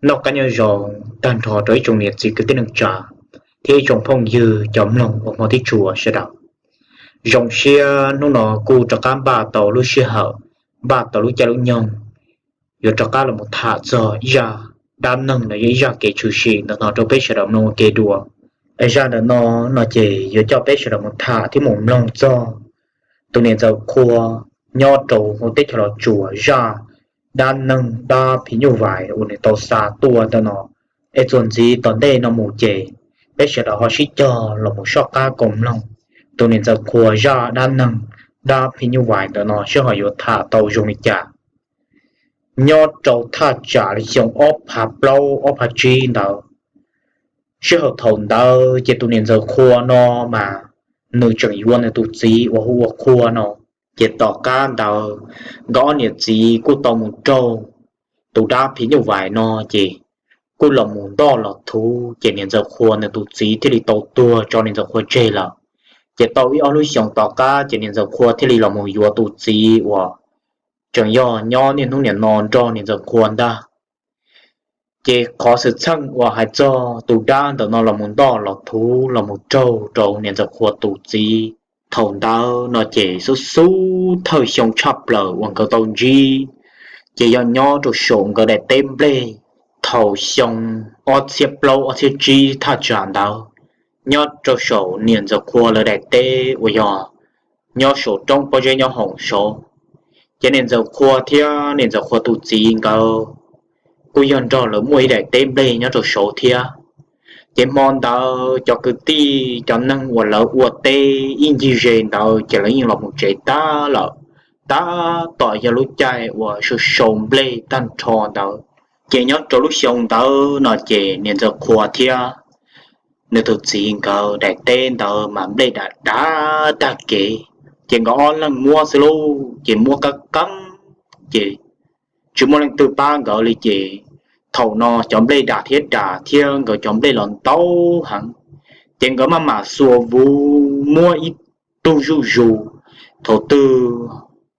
Noj qab nyob zoo tag nrho rau ib tsoom niam txiv kwv tij neej tsa thiab ib tsoom phooj ywg cov mloog uas hmov thiab tshua sawv daws. Zoo siab hnub no kuj rov qab npaj tau lub sij hawm, npaj tau lub caij lub nyoog yuav rov qab los mus tham txog ib zaj dab neeg los yog ib zaj kev tshwm sim ntawm no rau peb sawv daws mloog ua ke dua. Zaj ntawm no no ces yuav coj peb sawv daws mus tham thiab mus mloog txog tus niam ntxawm Qhua nyob rau hauv teb chaws Los Tsuas zaj dab neeg dab phim nyuj vais uas nws tau xa tuaj ntawm no. Es txuas ntxiv tom ntej no mus ces peb sawv daws ho sib cog los mus soj qab koom mloog tus niam ntxawm Qhua zaj dab neeg dab phim nyuj vais ntawm no seb ho yuav tham tau zoo li cas. Nyob rau thaj tsam li xyoo ob phav plaub ob phav tsib ntawd, sij hawm thaum ntawd ces tus niam ntxawm Qhua no mas nws tseem yuav nws tus txiv uas hu ua Qhua no. Ces tom qab ntawd nkawd ob niam txiv kuj tau mus raug tus dab phim nyuj vais no ces kuj los mus ntoj los thuv ces niam ntxawm Qhua nws tus txiv thiaj li tau tuag tso niam ntxawm Qhua tseg lawm. Ces tau ib ob lub xyoos tom qab ces niam ntxawm Qhua thiaj li los mus yuav tus txiv uas tseem yog nyob niaj hnub niam no nrog niam ntxawm Qhua ntag. Ces qhov xwm txheej uas hais txog tus dab ntawm no los mus ntoj los thuv los mus raug rau niam ntxawm Qhua tus txiv thaum ntawd no ces xub xub thawj xyoo tshaj plaws uas nkawd tau ntsib ces yog nyob rau saum nkawd daim teb nplej thaum xyoo ob txhiab plaub ob txhiab tsib thaj tsam ntawd, nyob rau saum niam ntxawm Qhua lawv daim teb uas yog nyob saum roob pob zeb nyob hoom saud. Ces niam ntxawm Qhua thiab niam ntxawm Qhua tus txiv nkawd kuj yog nrog lawv muaj ib daim teb nplej nyob rau saud thiab. Ces hmo ntawd cov kwv tij cov neeg uas lawv ua teb ib ncig ze ntawd ces lawv yeej los mus tsev tag lawm, tab tom yog lub caij uas sau sau nplej tag nrho ntawd. Ces nyob rau lub xyoo ntawd no ces niam ntxawm Qhua thiab nws tus txiv nkawd daim teb ntawd mas nplej dav dav tag kev, ces nkawd ob leeg muab xwb lauj, ces muab qab qeeb ces tsis muaj leej twg pab nkawd li ces thaum no cov nplej dav thiab dav thiab nkawd cov nplej los ntau heev, ces nkawd maj mam xuas vuv muab ib tug zuj zus. Thaum twg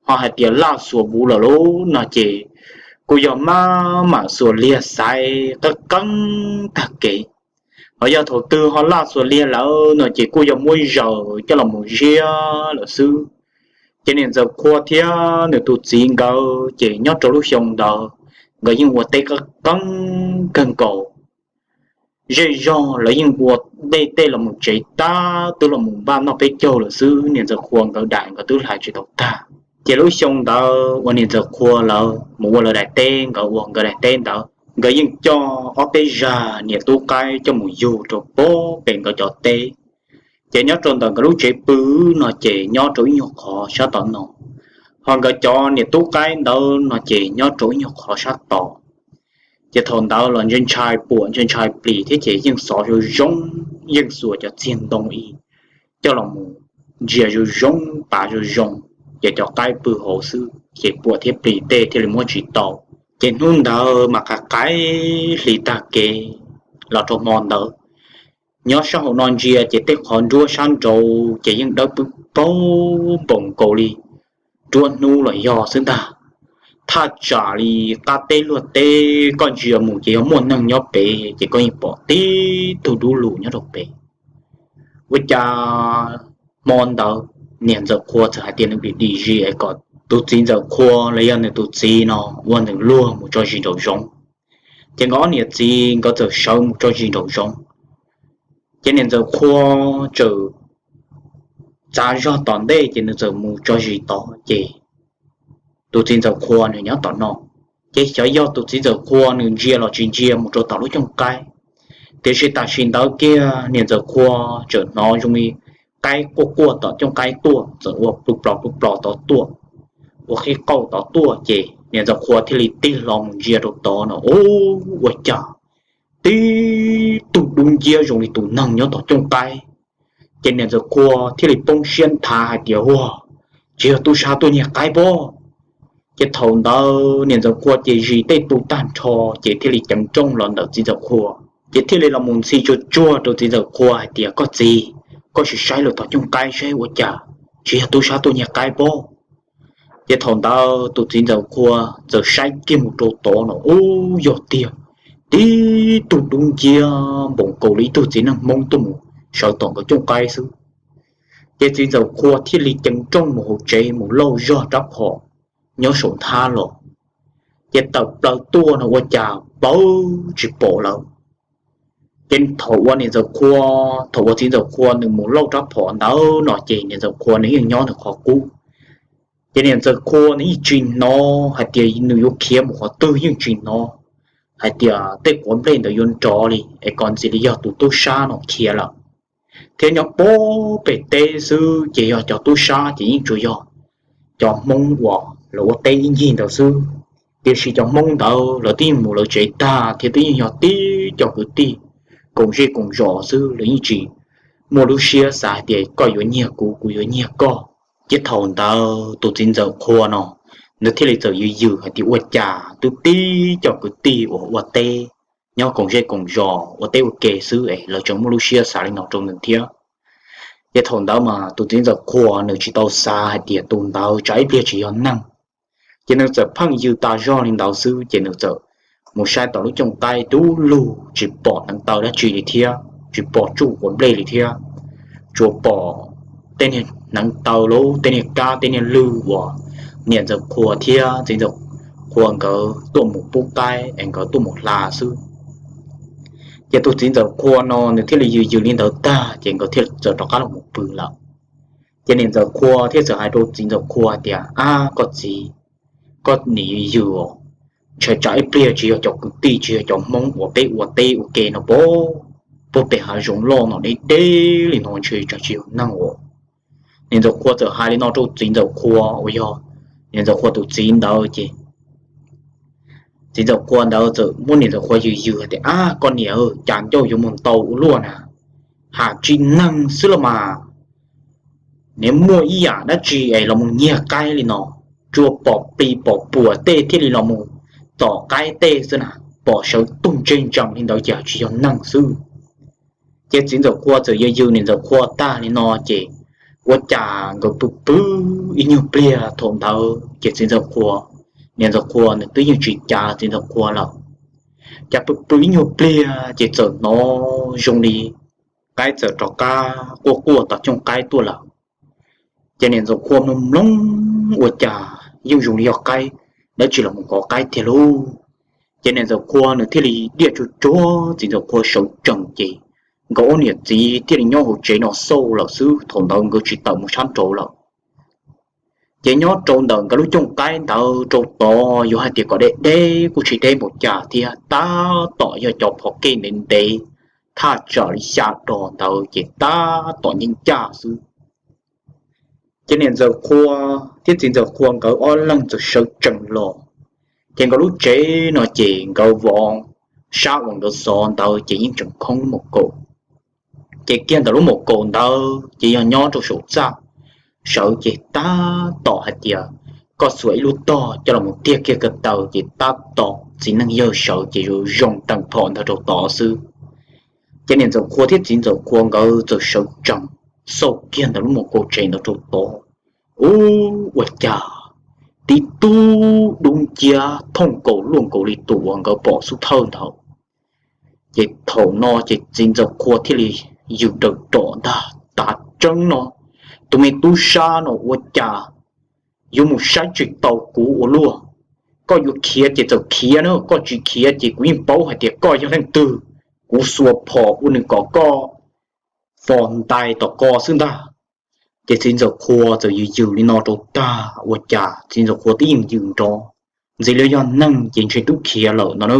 ho hais tias laj xuas vuv lawm lauj no ces kuj yog maj mam xuas liag xaiv qeeb qeeb tag kev. Ho yog thaum twg ho laj xuas liag lawm no ces kuj yog muab zaws coj los mus ziab lawm xwb. Ces niam ntxawm Qhua thiab nws tus txiv nkawd ces nyob rau lub xyoo ntawd nkawd yeej ua teb qeeb qeeb kawg nkaus. Zej zog lawv yeej ua nplej tej los mus tsev tag twb los mus npaj noj peb caug lawm xwb, niam ntxawm Qhua nkawd daim nkawd twb hlais tsis tau tag. Ces lub xyoo ntawd uas niam ntxawm Qhua lawv mus ua lawv daim teb, nkawd ua nkawd daim teb ntawd, nkawd yeej coj ob peb zag niam tub qaib coj mus yug rau pem nkawd cov teb. Ces nyob rau ntawm nkawd lub tsev pw no ces nyob rau ib nyuag qhov sab tom no, ho nkawd cov niam tub qaib ntawd no ces nyob rau ib nyuag qhov sab tod. Ces thaum ntawd los ntshai ntshai puam ntshai ntshai plis thiab ces yeej xov zoo zoo, yeej xuas cov txiag ntoo ib coj los mus ntsia zoo zoo pav zoo zoo, ces cov qaib pw hauv xwb ces puam thiab plis tej thiaj li muab tsis tau. Ces hnub ntawd mas qav qaib hli tag kev los rau hmo ntawd, nyob sab hauv no ntsia ces tej qhov nruab sab nraud ces yeej dawb paug npaum nkaus li nruab hnub los yog xwb ntag. Thaj tsam li qab teb luag teb koj ntsia mus ces yog muaj neeg nyob pem ces koj yeej pom tib tug dub lug nyob rau pem. Ua cas hmo ntawd niam ntxawm Qhua txawm hais tias nws dim dim zis es kom tus txiv ntxawm Qhua los yog nws tus txiv no ua nws luag mus tso zis nraum zoov. Ces nkawd ob niam txiv nkawd txawm sawv mus tso zis nraum zoov. Ces niam ntxawm Qhua txawm txav zog tom ntej ces nws txawm mus tso zis tod ces tus txiv ntxawm Qhua nws nyob tom no. Ces xyov yog tus txiv ntxawm Qhua nws ntsia los tsis ntsia mus rau tom lub cooj qaib, tiam sis tam sim ntawd kiag niam ntxawm Qhua txawm hnov zoo li qaib quaj quaj tom cooj qaib tuaj, txawm ua pw plos pw plos tod tuaj, ua qhib qauj tod tuaj ces niam ntxawm Qhua thiaj li tig hlo mus ntsia rau tod no, ua cas tib tug dub nciab zoo li tus neeg nyob tom cooj qaib. Ces niam ntxawm Qhua thiaj li poob siab nthav hais tias, Ua, tsis yog tub sab tuaj nyiag qaib pob? Ces thaum ntawd niam ntxawm Qhua ces zis tej tu tag nrho, ces thiaj li ceev nrooj los ntawm txiv ntxawm Qhua, ces thiaj li los mus ntxhi tsuag tsuag rau txiv ntxawm Qhua hais tias, Koj txiv, koj sim saib lawm tom cooj qaib seb ua cas tsis yog tub sab tuaj nyiag qaib pob? Ces thaum ntawd tus txiv ntxawm Qhua txawm saib kiag mus rau tod no, ub, yog tiag, tib tug dub nciab npaum nkaus li ib tug txiv neej Hmoob tuaj mus sawv tom nkawd cooj qaib xwb. Ces txiv ntxawm Qhua thiaj li ceev rooj mus hauv tsev mus lauj zog rab phom nyob saum nthab los, ces tawm plaws tuaj no ua cas pawv tsis pom lawm. Ces thaum uas niam ntxawm Qhua, thaum uas txiv ntxawm Qhua nws mus lauj rab phom ntawd no ces niam ntxawm Qhua nws yeej nyob nws qhov qub. Ces niam ntxawm Qhua nws yeej tsis hnov hais tias nws yuav khiav mus qhov twg, yeej tsis hnov hais tias tej quav nplej ntawd yuav nrov li es kom ntxiv li yog tus tub sab no khiav lawm. Thiab nyob puag pem teb xwb ces yog cov tub sab ces yeej tsuas yog cov Hmoob uas lawv ua teb ib ncig ntawd xwb. Tiam sis cov Hmoob ntawd lawv twb yeej mus lawv tsev tag thiab twb yeej yog tib co kwv tij koom zej koom zos xwb, lawv yeej tsis muaj lub siab xav hais tias koj yuav nyiag kuv, kuv yuav nyiag koj. Ces thaum ntawd tus txiv ntxawm Qhua no nws thiaj li txawm yws yws hais tias ua cas twb tib co kwv tij uas ua teb nyob koom zej koom zos ua teb ua ke xwb es lawv tseem muaj lub siab xav li no rau nws thiab. Ces thaum ntawd mas tus txiv ntxawm Qhua nws tsis tau xav hais tias tus ntawd tsam ib pliag tsis yog neeg. Ces nws txawm pheej yws tas zog li ntawd xwb ces nws txawm mus saib tom lub cooj qaib dub lug tsis pom hneev taw dab tsi li thiab tsis pom tsuj quav nplej li thiab, tsuas pom tej niag hneev taw lub tej niag kab tej niag lwg uas niam ntxawm Qhua thiab txiv ntxawm Qhua nkawd tuaj mus pub qaib es nkawd tuaj mus hla xwb. Ces tus txiv ntxawm Qhua no nws thiaj li yws yws li ntawd tag ces nkawd thiaj txawm rov qab los mus pw lawm. Ces niam ntxawm Qhua thiaj txawm hais rau txiv ntxawm Qhua tias, Ab koj txiv, koj nim yws yws os, ntshai tsam ib pliag tsis yog cov kwv tij tsis yog cov Hmoob uas peb ua teb ua ke no pab puag pem hav zoov loj no deb deb li no ntshai tsam tsis yog neeg os. Niam ntxawm Qhua txawm hais li no rau txiv ntxawm Qhua uas yog niam ntxawm Qhua tus txiv ntawd ces txiv ntxawm Qhua ntawd txawm muab niam ntxawm Qhua yws yws hais tias, Ab koj niam, cas ncauj yuav mus ntau ua luaj na, ham tsis neeg xwb los mas, nws muaj ib yam dab tsi es los mus nyiag qaib li no, tsuas pom plis pom puas tej thiaj li los mus tom qaib tej xwb na, pom sawv tug ntseg ntsees li ntawd ces tsis yog neeg xwb. Ces txiv ntxawm Qhua txawm yws yws niam ntxawm Qhua tag li no ces ua cas nkawd pw pw ib nyuag pliag thaum ntawd ces txiv ntxawm Qhua, niam ntxawm Qhua nws twb yeej tsis cav txiv ntxawm Qhua lawm. Cas pw pw ib nyuag pliag ces txawm hnov zoo li qaib txawm rov qab quaj quaj tom cooj qaib tuaj lawm. Ces niam ntxawm Qhua mloog mloog ua cas yeej zoo li yog qaib dab tsi los mus kov qaib tiag lauj. Ces niam ntxawm Qhua nws thiaj li diaj tsuag tsuag txiv ntxawm Qhua sawv tsees ces nkawd ob niam txiv thiaj li nyob hauv tsev no xauj lawm xwb, thaum ntawd nkawd tsis tawm mus sab nraud lawm. Ces nyob rau ntawm nkawd lub cooj qaib ntawd rau tod yuav hais tias kom deb deb kuj tsis deb npaum cas thiab, tab tom yog cov phov kej ntev ntev thaj tsam li xya dos ntawd ces tab tom nyeej ncaj xwb. Ces niam ntxawm Qhua thiab txiv ntxawm Qhua nkawd ob leeg txawm sawv tsees los. Ces nkawd lub tsev no ces nkawd vov sab uas nkawd xov ntawd ces yeej tseem khoob maum kaum. Ces kiag ntawm lub maum kaum ntawd ces yog nyob rau saum txaj sawv ces tab tom hais tias koj xuas ib lub tog coj los mus tiag kiag ko taw ces tab tom txiv neej yawg sawv ces zoo zoo teem phom ntawd rau tod xwb. Ces niam ntxawm Qhua thiab txiv ntxawm Qhua nkawd txawm sawv tsees xauj kiag ntawm lub maum kaum tsev ntawd rau tod. Ub, ua cas tib tug dub nciab thooj nkaus luaj nkaus li tus uas nkawd pom xub thawj ntawd. Ces thaum no ces txiv ntxawm Qhua thiaj li yws daws rom ntag, tas tseeb no, tus me tub sab no ua cas yuav mus saib tsis taus kuv ua luaj. Koj yuav khiav ces txawm khiav na, koj tsis khiav ces kuv yeej paub hais tias koj yog leej twg. Kuv xuas phom ua nws kom koj fos ntais tom ko xwb ntag. Ces txiv ntxawm Qhua txawm yws yws li no rau tag ua cas txiv ntxawm Qhua twb yeej yws nrov, ntxiv li yog neeg ces ntshe twb khiav lawm no na.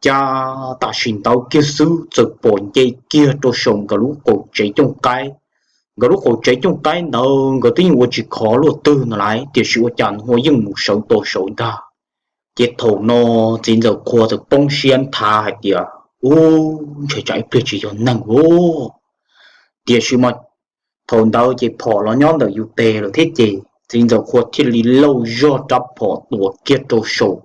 Cas tam sim ntawd kiag xwb txawm pom nce kiag rau saum nkawd lub qaum tsev cooj qaib. Nkawd lub qaum tsev cooj qaib ntawd nkawd twb yeej ua tsis khov luaj twg no lawm tiam sis ua cas nws yeej mus sawv tau saud ntag. Ces thaum no txiv ntxawm Qhua txawm poob siab nthav hais tias, Ub, ntshai tsam ib pliag tsis yog neeg os. Tiam sis mas thaum ntawd ces phom los nyob ntawm yus tes lawm thiab ces txiv ntxawm Qhua thiaj li lauj zog rab phom tua kiag rau saum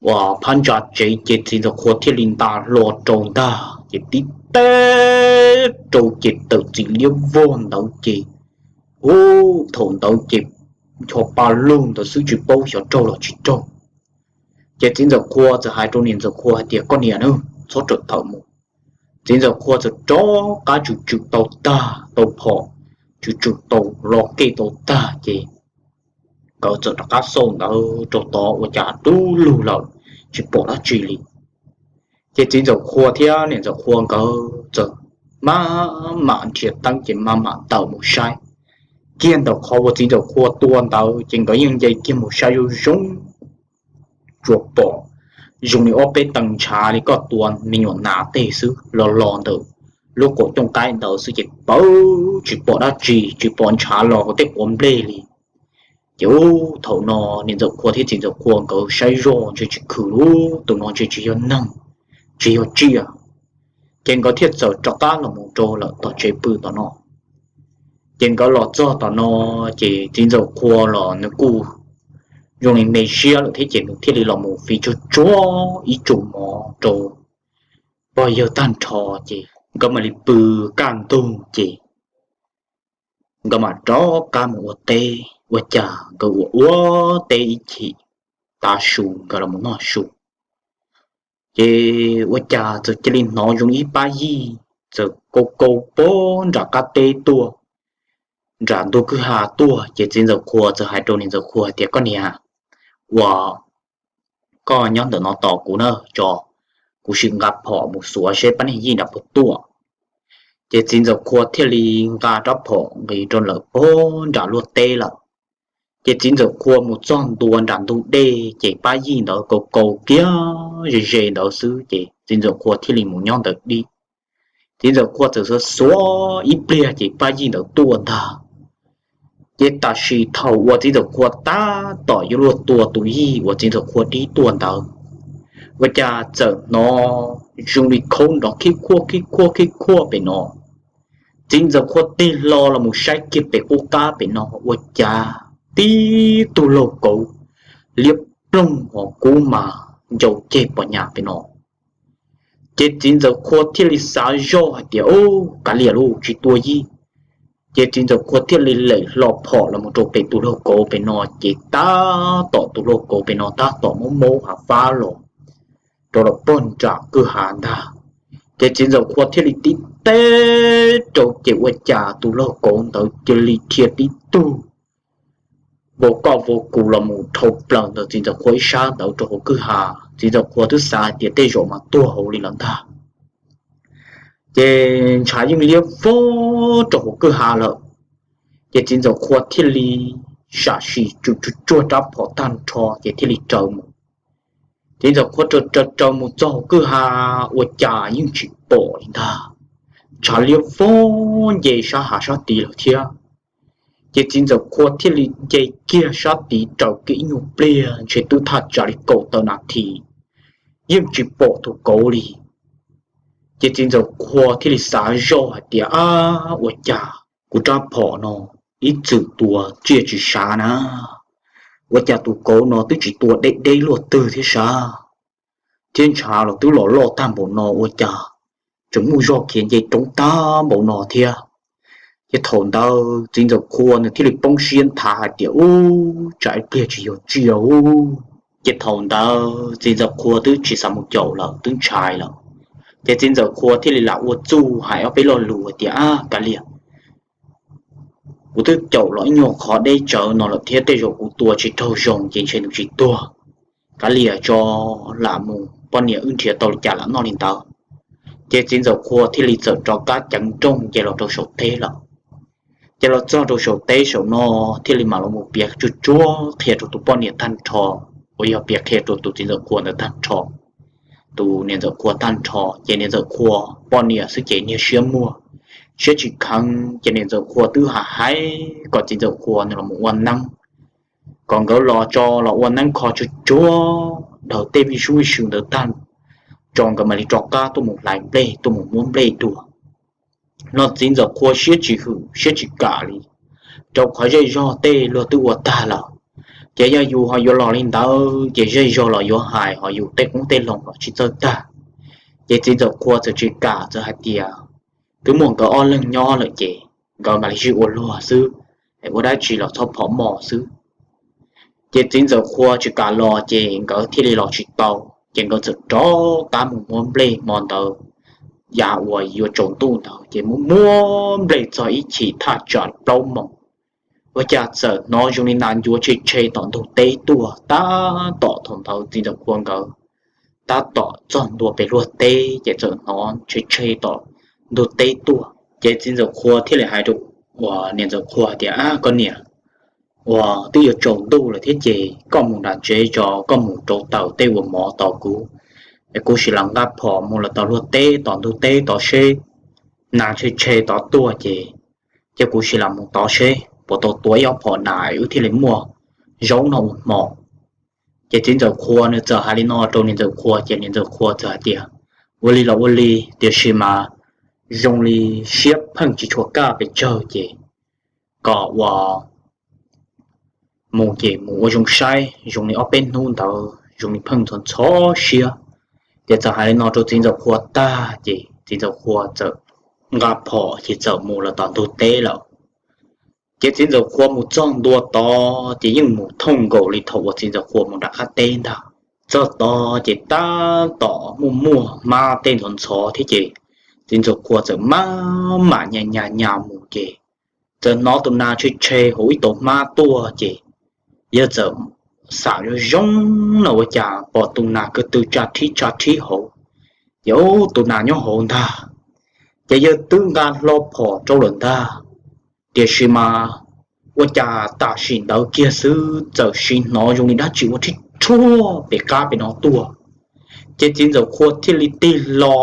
uas phab ntsa tsev ces txiv ntxawm Qhua thiaj li nta hlo rau ntag ces tib teg rau ces tawm txiv liab vog ntawd ces, ub, thaum ntawd ces ncho pa lug ntawd xwb tsis paub xyov raug los tsis raug. Ces txiv ntxawm Qhua txawm hais rau niam ntxawm Qhua hais tias, Koj niam na, txhob rawm tawm mus. Txiv ntxawm Qhua txawm rov qab tswm tswm tau tag tau phom, tswm tswm tau lo kej tau tag ces nkawd txawm rov qab xauj ntawd rau tod ua cas dub lug lawm, tsis pom dab tsi li. Ces txiv ntxawm Qhua thiab niam ntxawm Qhua nkawd txawm maj mam nrhiav teeb ces maj mam tawm mus saib. Kiag ntawm qhov uas txiv ntxawm Qhua tua ntawd ces nkawd yeej nce kiag mus saib zoo zoo, tsuas pom zoo li ob peb tee ntshav li koj tua me nyuam nas tej xwb los los ntawm lub qaum cooj qaib ntawd xwb ces pawv tsis pom dab tsi, tsis pom ntshav los hauv tej quav nplej li. Ces ub thaum no niam ntxawm Qhua thiab txiv ntxawm Qhua nkawd saib zoj ntshe tsis khwm lub tus no ntshe tsis yog neeg, tsis yog tsiaj. Ces nkawd thiaj txawm rov qab los mus rau lawm tom tsev pw tom no. Ces nkawd los txog tom no, ces txiv ntxawm Qhua los nws kuj zoo li me siab lawm thiab ces nws thiaj li los mus fiv tsuag tsuag ib tsum mov rau pog yawg tag nrho, ces nkawd mam li pw kaj ntug ces nkawd mam rov qab mus ua teb. Ua cas nkawd ua ua teb ib chim tav su nkawd los mus noj su, ces ua cas txawm cia li hnov zoo ib pab yij txawm kau kau pog nram qab teb tuaj, nram ntug kwj ha tuaj. Ces txiv ntxawm Qhua txawm hais rau niam ntxawm Qhua hais tias, Koj niam, ua koj nyob ntawm no tos kuv na, tso kuv sim nqa phom mus xuav seb pab niag yij nram puag tuaj. Ces txiv ntxawm Qhua thiaj li nqa rab phom nqis rau lawm pog nram luag teb lawm. Ces txiv ntxawm Qhua mus txog ntua nram ntug dej ces pab yij ntawd kau kau kiag ze ze ntawd xwb ces txiv ntxawm Qhua thiaj li mus nyob ntawd dib. Txiv ntxawm Qhua txawm xuav xuav ib pliag ces pab yij ntawd tuaj ntag. Ces tam sim thaum uas txiv ntxawm Qhua tab tom yuav luag tua tus yij uas txiv ntxawm Qhua dib tuaj ntawd, ua cas txawm hnov zoo li khaub nrov khib khuaj khib khuaj khib khuaj pem no. Txiv ntxawm Qhua tig hlo los mus saib kiag pem qub qab pem no ua cas tib tug laug kauv liab ploog hos kub mas ncau ceg pos nyas pem no. Ces txiv ntxawm Qhua thiaj li xav zoj hais tias, Ub, kav liam lauj, tsis tua yij. Ces txiv ntxawm Qhua thiaj li lem hlo phom los mus rau pem tus laug kauv pem no ces tab tom tus laug kauv pem no tab tom maub maub hav fab los rau lawm pog nram kwj ha ntag. Ces txiv ntxawm Qhua thiaj li tib teb rau ces ua cas tus laug kauv ntawd cia li dhia tib tug vau koj vau kuv los mus dhau plaws ntawm txiv ntxawm Qhua ib sab ntawd rau hauv kwj ha. Txiv ntxawm Qhua twb xav hais tias tej zaum mas tuag hauv li lawm ntag. Ces ntshav yeej liab vog rau hauv kwj ha lawm. Ces txiv ntxawm Qhua thiaj li sam sim tsuag tsuag rab phom tag nrho ces thiaj li raws mus. Txiv ntxawm Qhua raws raws raws mus txog hauv kwj ha ua cas yeej tsis pom li ntag. Ntshav liab vog nce sab hav sab tid lawm thiab. Ces txiv ntxawm Qhua thiaj li nce kiag sab tid raws kiag ib nyuag pliag ntshe twb thaj tsam li kaum tawm nas this yeej tsis pom tus kauv li. Ces txiv ntxawm Qhua thiaj li xav zoj hais tias, Ab, ua cas kuv rab phom no ib txwm tua tsiaj tsis sav na, ua cas tus kauv no twb tsis tua deb deb luaj twg thiab sav, thiab ntshav los twb los loj tag npaum no ua cas tseem muaj zog khiav nce roob tag npaum no thiab. Ces thaum ntawd txiv ntxawm Qhua nws thiaj li poob siab nthav hais tias, Ub, tsam ib pliag tsis yog tsiaj ub. Ces thaum ntawd txiv ntxawm Qhua twb tsis xav mus caum lawm, twb ntshai lawm. Ces txiv ntxawm Qhua thiaj li lam ua txuj hais ob peb lo lus hais tias, Ab, kav liam, kuv twb caum los ib nyuag qhov deb tsawv no lawm thiab tej zaum kuv tua tsis raug zoo ces ntshe nws tsis tuag. Kav liam tso, lam mus, poj niam wb nrhiav tau li cas lam noj li ntawd. Ces txiv ntxawm Qhua thiaj li txawm rov qab ceev nrooj ces los rau saum teb lawm. Ces los txog rau saum teb saum no thiaj li mam los mus piav tsuag tsuag qhia rau tus poj niam tag nrho, uas yog piav qhia rau tus txiv ntxawm Qhua ntawd tag nrho. Tus niam ntxawm Qhua tag nrho ces niam ntxawm Qhua poj niam xwb ces niag siab muag siab tsis kheev ces niam ntxawm Qhua twb hais hais kom txiv ntxawm Qhua nws los mus ua neeb, kom nkawd los tso los ua neeb kho tsuag tsuag dhau tej vij sub vij sw ntawd tag, tso nkawd mam li rov qab tuaj mus hlais nplej tuaj mus muab nplej dua. No txiv ntxawm Qhua siab tsis hwm siab tsis kam li, rau qhov zej zog tej luag twb ua tag lawm. Ces yog yus ho yuav los li ntawd ces zej zog los yuav hais ho yus tej qoob tej loo los tsis txawj tag. Ces txiv ntxawm Qhua txawm tsis kam txawm hais tias twb muaj nkawd ob leeg nyob lawm ces nkawd mam li sib ua luag xwb, es ua dab tsi los txhob phom mos xwb. Ces txiv ntxawm qhua tsis kam los ces nkawd thiaj li los tsis tau, ces nkawd txawm rov qab mus muab nplej hmo ntawd, yav uas yuav tsaus ntuj ntawd ces muab muab nplej txog ib chim thaj tsam plaub moos, ua cas txawm hnov zoo li nas ncuav tshe tshe tom ntug teb tuaj. Tab tom thaum ntawd txiv ntxawm qhua nkawd tab tom txog ntua pem luag teb ces txawm hnov tshe tshe tom ntug teb tuaj. Ces txiv ntxawm qhua thiaj li hais rau uas niam ntxawm qhua tias, Ab, koj niam, uas twb yuav tsaus ntuj lawm thiab ces koj mus nram tsev tso, koj mus rauv taws tej uas mov tos kuv, es kuv sim los nqa phom mus los tom luag teb tom ntug teb tod seb nas tshe tshe tod tuaj ces, ces kuv sim los mus tod seb puas tau tua ib ob phom nas wb thiaj li muaj zaub noj ua hmo. Ces txiv ntxawm qhua nws txawm hais li no rau niam ntxawm qhua ces niam ntxawm qhua txawm hais tias, Ua li los ua li, tiam sis mas zoo li siab pheej tsis tshua kaj pes tsawg ces kom ua mus ces mus ua zoo saib, zoo li ob peb hnub ntawd zoo li pheej ntxhov ntxhov siab. Ces txawm hais li no rau txiv ntxawm qhua tag ces txiv ntxawm qhua txawm nqa phom ces txawm mus los tom ntug teb lawm. Ces txiv ntxawm qhua mus txog ntua tod ces yeej mus thooj nkaus li thaum uas txiv ntxawm qhua mus nram qab teb ntag. Txog tod ces tab tom muaj muaj hmab tej ntxhov ntxhov thiab ces txiv ntxawm qhua txawm maj mam nyas nyas nyas mus ces txawm hnov tus nas tshe tshe hauv ib tau hmab tuaj ces yawg txawm xam zoo zoo no ua cas pom tus nas ko tw tsa thib tsa thib hauv, ces tus nas nyob hauv ntag. Ces yawg twb nqa hlo phom rau lawm ntag, tiam sis mas ua cas tam sim ntawd kiag xwb txawm sim hnov zoo li dab tsi ua rhib rhuaj pem qab pem no tuaj. Ces txiv ntxawm qhua thiaj li tig hlo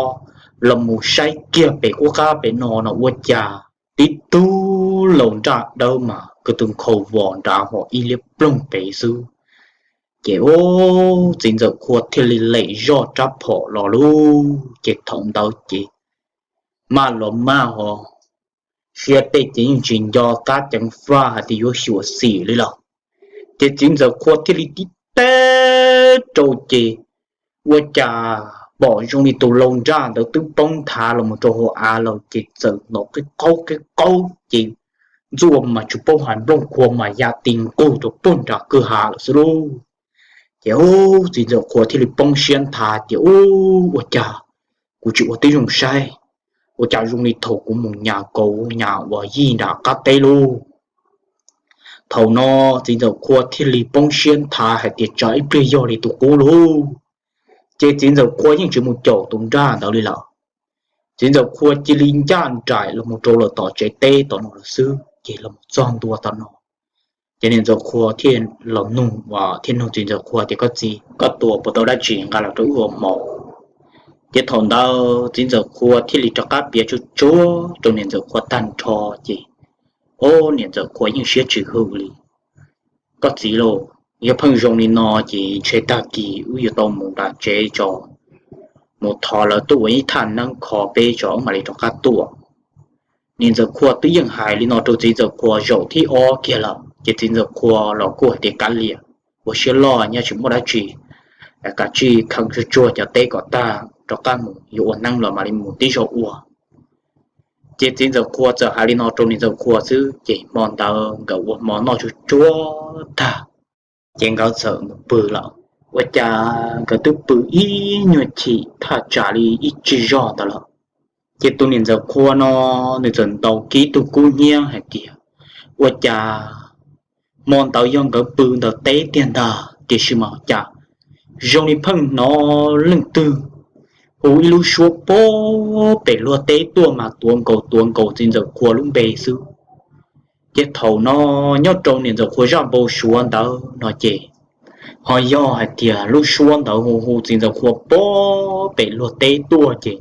los mus saib kiag pem qub qab pem no no ua cas tib tug laus nraj dawb mas ko tw nkhaus vos nrad hos ib liab ploog pem xwb. Ces txiv ntxawm qhua thiaj li lem zoj rab phom los lauj. Ces thaum ntawd ces maj los maj hos siab tej ces yeej tsis nco qab ceev faj hais tias yuav xyuam xim li lawm. Ces txiv ntxawm qhua thiaj li tib teg rau ces ua cas pom zoo li tus lau nraj ntawd twb poob nthav los mus rau hauv av lawm ces txawm hnov qib qaub qib qaub ces ntxuaj mas tsis paub hais nplooj qhua mas ya ti nqug rau puag nram kwj ha lawm xwb lauj. Ces txiv ntxawm qhua thiaj li poob siab nthav tias, Ub, ua cas kuv tsis ua tib zoo saib, ua cas zoo li thaum kuv mus nyas kauv nyas uas yij nram qab teb lauj. Thaum no txiv ntxawm qhua thiaj li poob siab nthav hais tias tsam ib pliag yog li tus qub lauj. Ces txiv ntxawm qhua yeej tsis mus caum tus nraj ntawd li lawm. Txiv ntxawm qhua cia li ncaj nraim los mus rau lawm tom tsev teb tom no lawm xwb. Ces los txog ntua tom no ces niam ntxawm qhua thiaj los nug, thiaj nug txiv ntxawm qhua tias, Koj txiv, koj tua puas tau dab tsi nqa los rau wb ua hmo? Ces thaum ntawd txiv ntxawm qhua thiaj li rov qab piav tsuag tsuag rau niam ntxawm qhua tag nrho ces, o, niam ntxawm qhua yeej siab tsis hwm li. Koj txiv lauj, yog pheej zoo li no ces ntshe tag kis wb yuav tau mus nram tsev tso, mus thov lawv tuaj ua ib thaj neeb kho peb tso wb mam li rov qab tuaj. Niam ntxawm qhua twb yeej hais li no rau txiv ntxawm qhua zaum thib ob kiag lawm ces txiv ntxawm qhua los kuj hais tias, Kav liam, ua siab loj nyob tsis muaj dab tsi, kav tsij kheev tsuag tsuag cov teb kom tag rov qab mus, yuav ua neeb los mam li mus tib zaug ua. Ces txiv ntxawm qhua txawm hais li no rau niam ntxawm qhua xwb ces hmo ntawd nkawd ua hmo noj tsuag tsuag tag ces nkawd txawm mus pw lawm. Ua cas nkawd twb pw ib nyuag chim thaj tsam li ib tsig zog ntawd lawm, ces tus niam ntxawm qhua no nws txawm ntaus kiag tus kub hnyiab hais tias, Ua cas hmo ntawd yog nkawd pw ntawm teb tiag ntag, tiam sis mas cas zoo li pheej hnov leej twg hu ib lub suab pem luag teb tuaj mas tuav nkaus tuav nkaus txiv ntxawm qhua lub npe xwb. Ces thaum no nyob rau niam ntxawm qhua zaj npau suav ntawd no ces ho yog hais tias lub suab ntawd hu hu txiv ntxawm qhua pem luag teb tuaj ces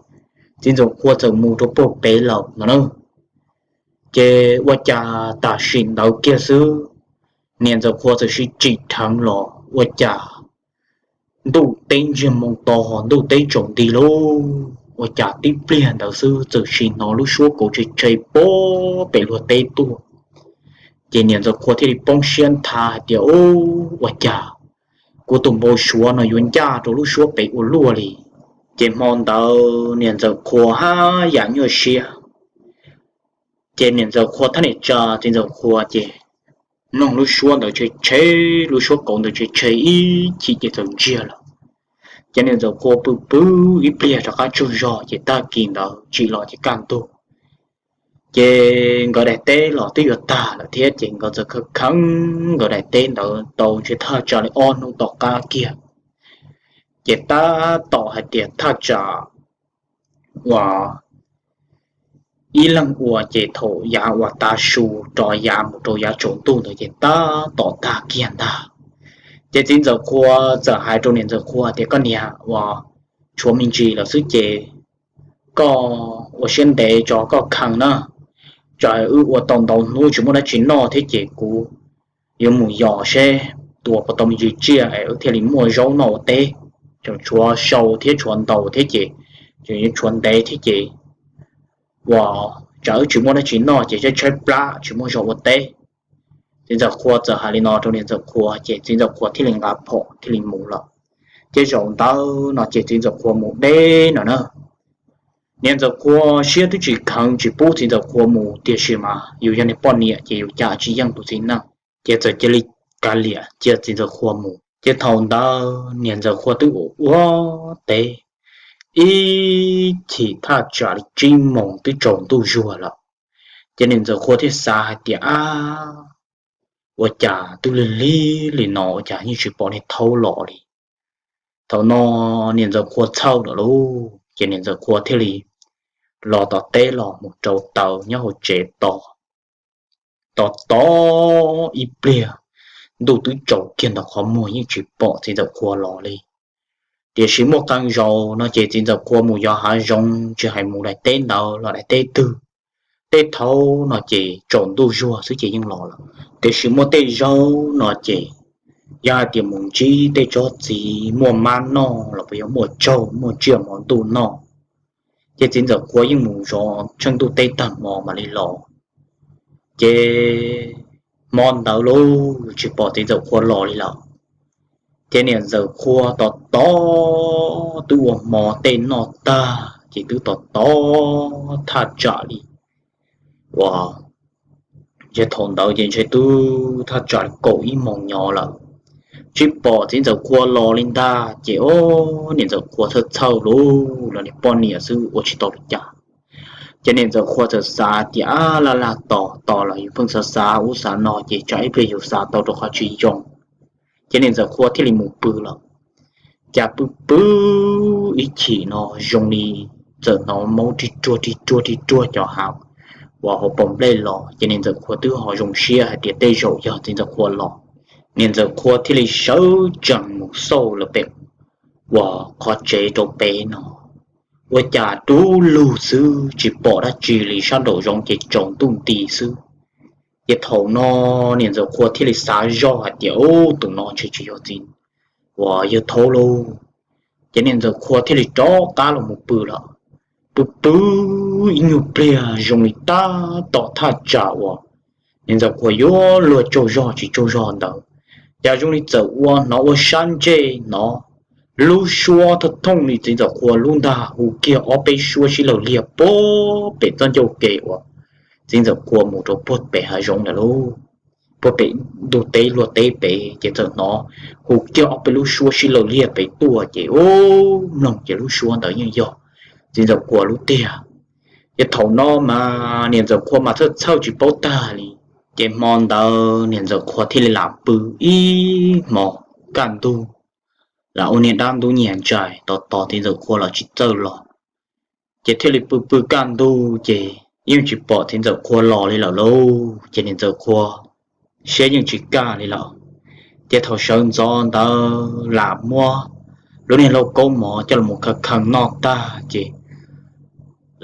txiv ntxawm qhua txawm mus rau puag pem lawm no na. Ces ua cas tam sim ntawd kiag xwb, niam ntxawm qhua txawm sib tsim dheev los ua cas ntuj teb ntsiag moo to, ntuj teb tsaus nti lauj. Ua cas tib pliag ntawd xwb txawm sim hnov lub suab kauv tshe tshe pem luag teb tuaj. Ces niam ntxawm qhua thiaj li poob siab nthav hais tias, Ub, ua cas kuv tus npau suav no yuav ncaj rau lub suab pem ua luaj li. Ces hmo ntawd niam ntxawm qhua haj yam nyuaj siab. Ces niam ntxawm qhua thiaj li tsa txiv ntxawm qhua ces mloog lub suab ntawd tshe tshe, lub suab kauv ntawd tshe tshe ib chim ces txawm ntsiag lawm. Ces niam ntxawm Qhua pw pw ib pliag rov qab tsaug zog ces tag kis ntawd tsim los ces kaj ntug. Ces nkawd daim teb los twb yuav tag lawm thiab ces nkawd txawm khav kheev nkawd daim teb ntawd tau ntshe thaj tsam li ob hnub tom qab kiag. Ces tab tom hais tias thaj tsam uas ib leeg ua ces thaum yav uas tav su rov yav mus rau yav tsaus ntuj ntawd ces tab tom tag kiag ntag. Ces txiv ntxawm Qhua txawm hais rau niam ntxawm Qhua tias, koj niam, uas tshuav me ntsis lawm xwb ces koj ua siab ntev tso koj khaws na, tsam wb ua tau ntau hnub tsis muaj dab tsi noj thiab ces kuv yuav mus yos seb tua puas tau me ntsis tsiaj es wb thiaj li muaj zaub noj ua teb. Tseem tshuav sau thiab tshuav ntaus thiab ces tseem yuav tshuav ntev thiab ces uas tsam wb tsis muaj dab tsi noj ces tshaib tshaib plab tsis muaj zog ua teb. Txiv ntxawm Qhua txawm hais li no rau niam ntxawm Qhua ces txiv ntxawm Qhua thiaj li nqa phom thiaj li mus lawm. Ces zaum ntawd no ces txiv ntxawm Qhua mus deb no na. Niam ntxawm Qhua siab twb tsis kheev tsis pub txiv ntxawm Qhua mus tiam sis mas yus yog niag poj niam ces yus cam tsis yeej tus txiv neej, ces txawm cia li kav liam cia txiv ntxawm Qhua mus. Ces thaum ntawd niam ntxawm Qhua twb ua ua teb ib chim thaj tsam li tsib moos twb tsaus ntuj zuag lawm. Ces niam ntxawm Qhua thiaj xav hais tias, ab, ua cas twb lig lig li no ua cas yeej tsis pom niag thaub los li. Thaum no niam ntxawm Qhua txhawj lawm lauj, ces niam ntxawm Qhua thiaj li los tom teb los mus rau taws nyob hauv tsev tos. Tos tos ib pliag, ntuj twb tsaus kiag ntawm qhov muag yeej tsis pom txiv ntxawm Qhua los li. Tiam sis muaj qee zaus no ces txiv ntxawm Qhua mus yos hav zoov tsis hais mus daim teb ntawd los daim teb twg, tej thaum no ces tsaus ntuj zuag xwb ces yeej los lawm. Tiam sis muaj tej zaum no ces yog hais tias mus ntsib tej tsob txiv muaj mab noj los puas yog muaj tsaug muaj tsiaj hmo ntuj noj, ces txiv ntxawm Qhua yeej mus zov tsheej ntuj teb tag hmo mam li los. Ces hmo ntawd lauj tsis pom txiv ntxawm Qhua los li lawm. Ces niam ntxawm Qhua tos tos twb ua hmo tej noj tag ces twb tos tos thaj tsam li uas, ces thaum ntawd ces ntshe twb thaj tsam li kaum ib moos nyob lawm, tsis pom txiv ntxawm Qhua los li ntag. Ces o, niam ntxawm Qhua txhawj txhawj lauj, los niag poj niam xwb ua tsis tau li cas. Ces niam ntxawm Qhua txawm xav tias, ab, laj laj tos tos los yus pheej xav xav ub xav no ces tsam ib pliag yus xav tau rau qhov tsis zoo. Ces niam ntxawm Qhua thiaj li mus pw lawm. Cas pw pw ib chim no zoo li txawm hnov maub rig ruag rig ruag rig ruag cov hav uas hauv paus nplej los, ces niam ntxawm Qhua twb ho zoo siab hais tias tej zaum yog txiv ntxawm Qhua los. Niam ntxawm Qhua thiaj li sawv tsees mus xauj lawm pem uas qhov tsev rau pem no, ua cas dub lug xwb tsis pom dab tsi li, sab nraum zoov ces tsaus ntuj nti xwb. Ces thaum no niam ntxawm Qhua thiaj li xav zoj hais tias, ub, tus no ntshe tsis yog txiv uas yawg thaub lauj. Ces niam ntxawm Qhua thiaj li rov qab los mus pw lawm. Pw pw ib nyuag pliag zoo li tab tom thaj tsam uas niam ntxawm Qhua yuav luag tsaug zog tsis tsaug zog ntawd, cas zoo li txawm ua hnov ua sab ntsej hnov lub suab thooj thooj li txiv ntxawm Qhua lub ntag hu kiag ob peb suab sib law liag puag pem txoj ncauj ke uas txiv ntxawm Qhua mus rau puag pem hav zoov ntawd lauj. Puag pem ntug teb luag teb pem ces txawm hnov hu kiag ob peb lub suab sib law liag pem tuaj ces ub, mloog ces lub suab ntawd yeej yog txiv ntxawm Qhua lub tiag. Ces thaum no mas niam ntxawm Qhua mas txhawj txhawj tsis paub tag li. Ces hmo ntawd niam ntxawm Qhua thiaj li lam pw ib hmo kaj ntug, lam ua niag dab ntub nyiag ntsais tos tos txiv ntxawm Qhua los tsis txawj los. Ces thiaj li pw pw kaj ntug ces yeej tsis pom txiv ntxawm Qhua los li lawm lauj. Ces niam ntxawm Qhua siab yeej tsis kaj li lawm. Ces thaum sawv ntxov ntawd lam muab lub niag lauj kaub mov coj los khaws khaws noj tag ces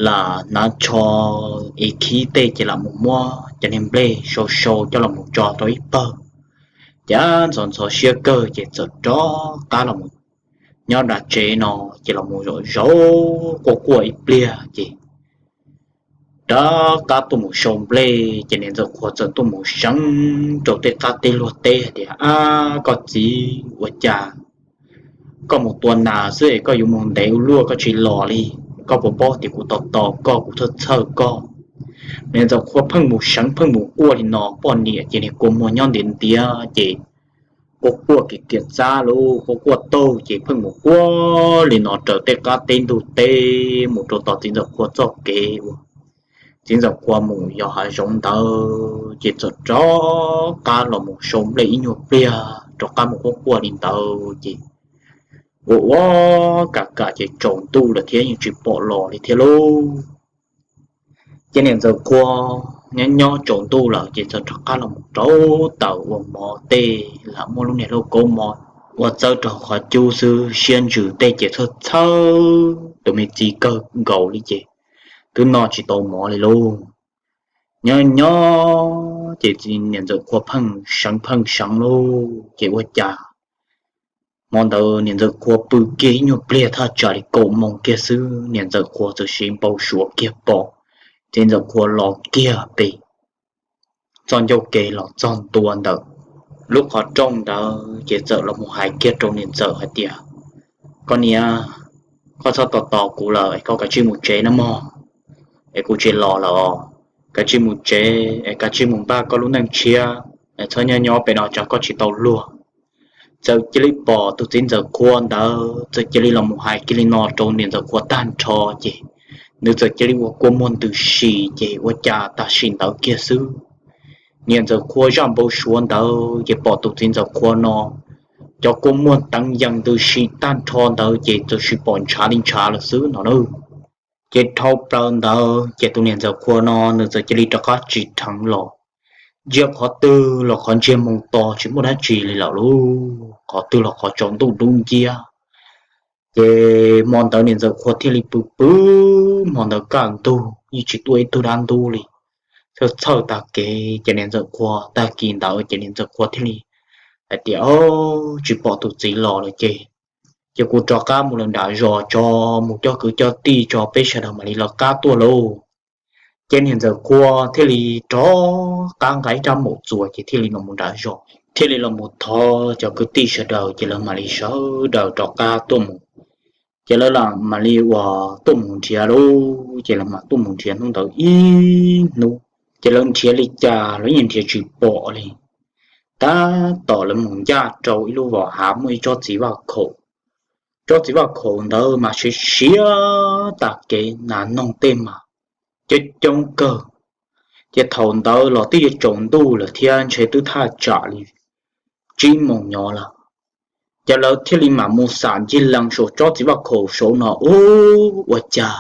lam hnav tsho es khib tej ces lam mus muab cov niag nplej sau sau coj los tso rau ib pawg. Ces ntxhov ntxhov siab kawg ces txawm rov qab los nyob nram tsev no, ces los zaum zaum quaj quaj ib pliag ces rov qab tuaj mus sau nplej. Ces niam ntxawm Qhua txawm tuaj mus seev rau tej qab teb luag teb hais tias, ab, koj txiv, ua cas koj mus tua nas xwb es koj yuav mus ntev ua luaj koj tsis los li? Koj puas paub tias kuv tos tos koj, kuv txhawj txhawj koj, Niam ntxawm Qhua pheej mus seev pheej mus quaj li no, poj niam ces niag kua muag nyob ntiav ntiav ces quaj quaj kiv kiam txab lauj, quaj quaj taug ces pheej mus quaj li no raws tej qab teb ntug teb mus rau tom txiv ntxawm Qhua txoj kev uas txiv ntxawm Qhua mus yos hav zoov ntawd ces txawm rov qab los mus sau nplej ib nyuag pliag rov qab mus quaj quaj li ntawd ces ua ua kam kam ces tsaus ntuj lawm thiab yeej tsis pom los li thiab lauj. Ces niam ntxawm Qhua nyob nyob tsaus ntuj lawm ces txawm rov qab los mus rauv taws ua mov tej, lam muaj lub niag lauj kaub mov ua txawb rau qhov cub xwb, siab ntsws tej ces txhawj txhawj, tus me txiv kawg nkaus li ces twb noj tsis tau mov li lauj. Nyob nyob ces niam ntxawm Qhua pheej seev pheej seev lauj ces ua cas hmo ntawd niam ntxawm Qhua pw kiag ib nyuag pliag thaj tsam li kaum moos kiag xwb niam ntxawm Qhua txawm siv npau suav kiag pom txiv ntxawm Qhua los kiag pem txoj ncauj ke los txog ntua ntawm lub qhov rooj ntawd ces txawm los mus hais kiag rau niam ntxawm hais tias, Koj niam, koj txhob tos tos kuv lawm es koj kav tsij mus tsev nawb mog, es kuv tsis los lawm os. Kav tsij mus tsev es kav tsij mus npaj koj lub neej tshiab es txhob nyob nyob pem no tsam koj tsis tau luag. Txawm cia li pom tus txiv ntxawm Qhua ntawd txawm cia li los mus hais kiag li no rau niam ntxawm Qhua tag nrho ces nws txawm cia li ua kua muag ntws si ces ua cas tam sim ntawd kiag xwb niam ntxawm Qhua zaj npau suav ntawd ces pom tus txiv ntxawm Qhua no cov kua muag teev yees ntws si tag nrho ntawd ces txawm sis pom ntshav li ntshav lawm xwb no na. Ces dhau plaws ntawd ces tus niam ntxawm Qhua no nws txawm cia li rov qab tsim dheev los, ntsia qhov twg los qhov ntsiag moos to tsis muaj dab tsi li lawm lauj, qhov twg los qhov tsaus ntuj dub nciab. Ces hmo ntawd niam ntxawm Qhua thiaj li pw pw, hmo ntawd kaj ntug yeej tsis tuaj ib tug dab ntub li. Txhawj txhawj tag kev ces niam ntxawm Qhua, tag kis ntawd ces niam ntxawm Qhua thiaj li hais tias, Tsis pom tus txiv los lawm ces, ces kuv rov qab mus lawm nram zos tso, mus coj kwv coj tij tso peb sawv daws mam li lawv qab tuaj lauj. Ces niam ntxawm Qhua thiaj li rov qab nqa ib rab maum txuas ces thiaj li los mus nram zos, thiaj li los mus thov cov kwv tij sawv daws ces lawv mam li sawv daws rov qab tuaj mus. Ces lawv mam li uas tuaj mus nrhiav lauj, ces lawv mam tuaj mus nrhiav hnub ntawd ib hnub. Ces lawv nrhiav li cas los yeej nrhiav tsis pom li. Tab tom lawv mus ncaj rau ib lub vos hav muaj ib tsob txiv vaj khaum. Tsob txiv vaj khaum ntawd mas siav siav tag kev, nas noog tej mas coob coob kawg. Ces thaum ntawd los twb yuav tsaus ntuj lawm thiab ntshe twb thaj tsam li tsib moos nyob lawm. Ces lawv thiaj li mam mus xam ncig lees saum tsob txiv vaj khaum saud no, ub, ua cas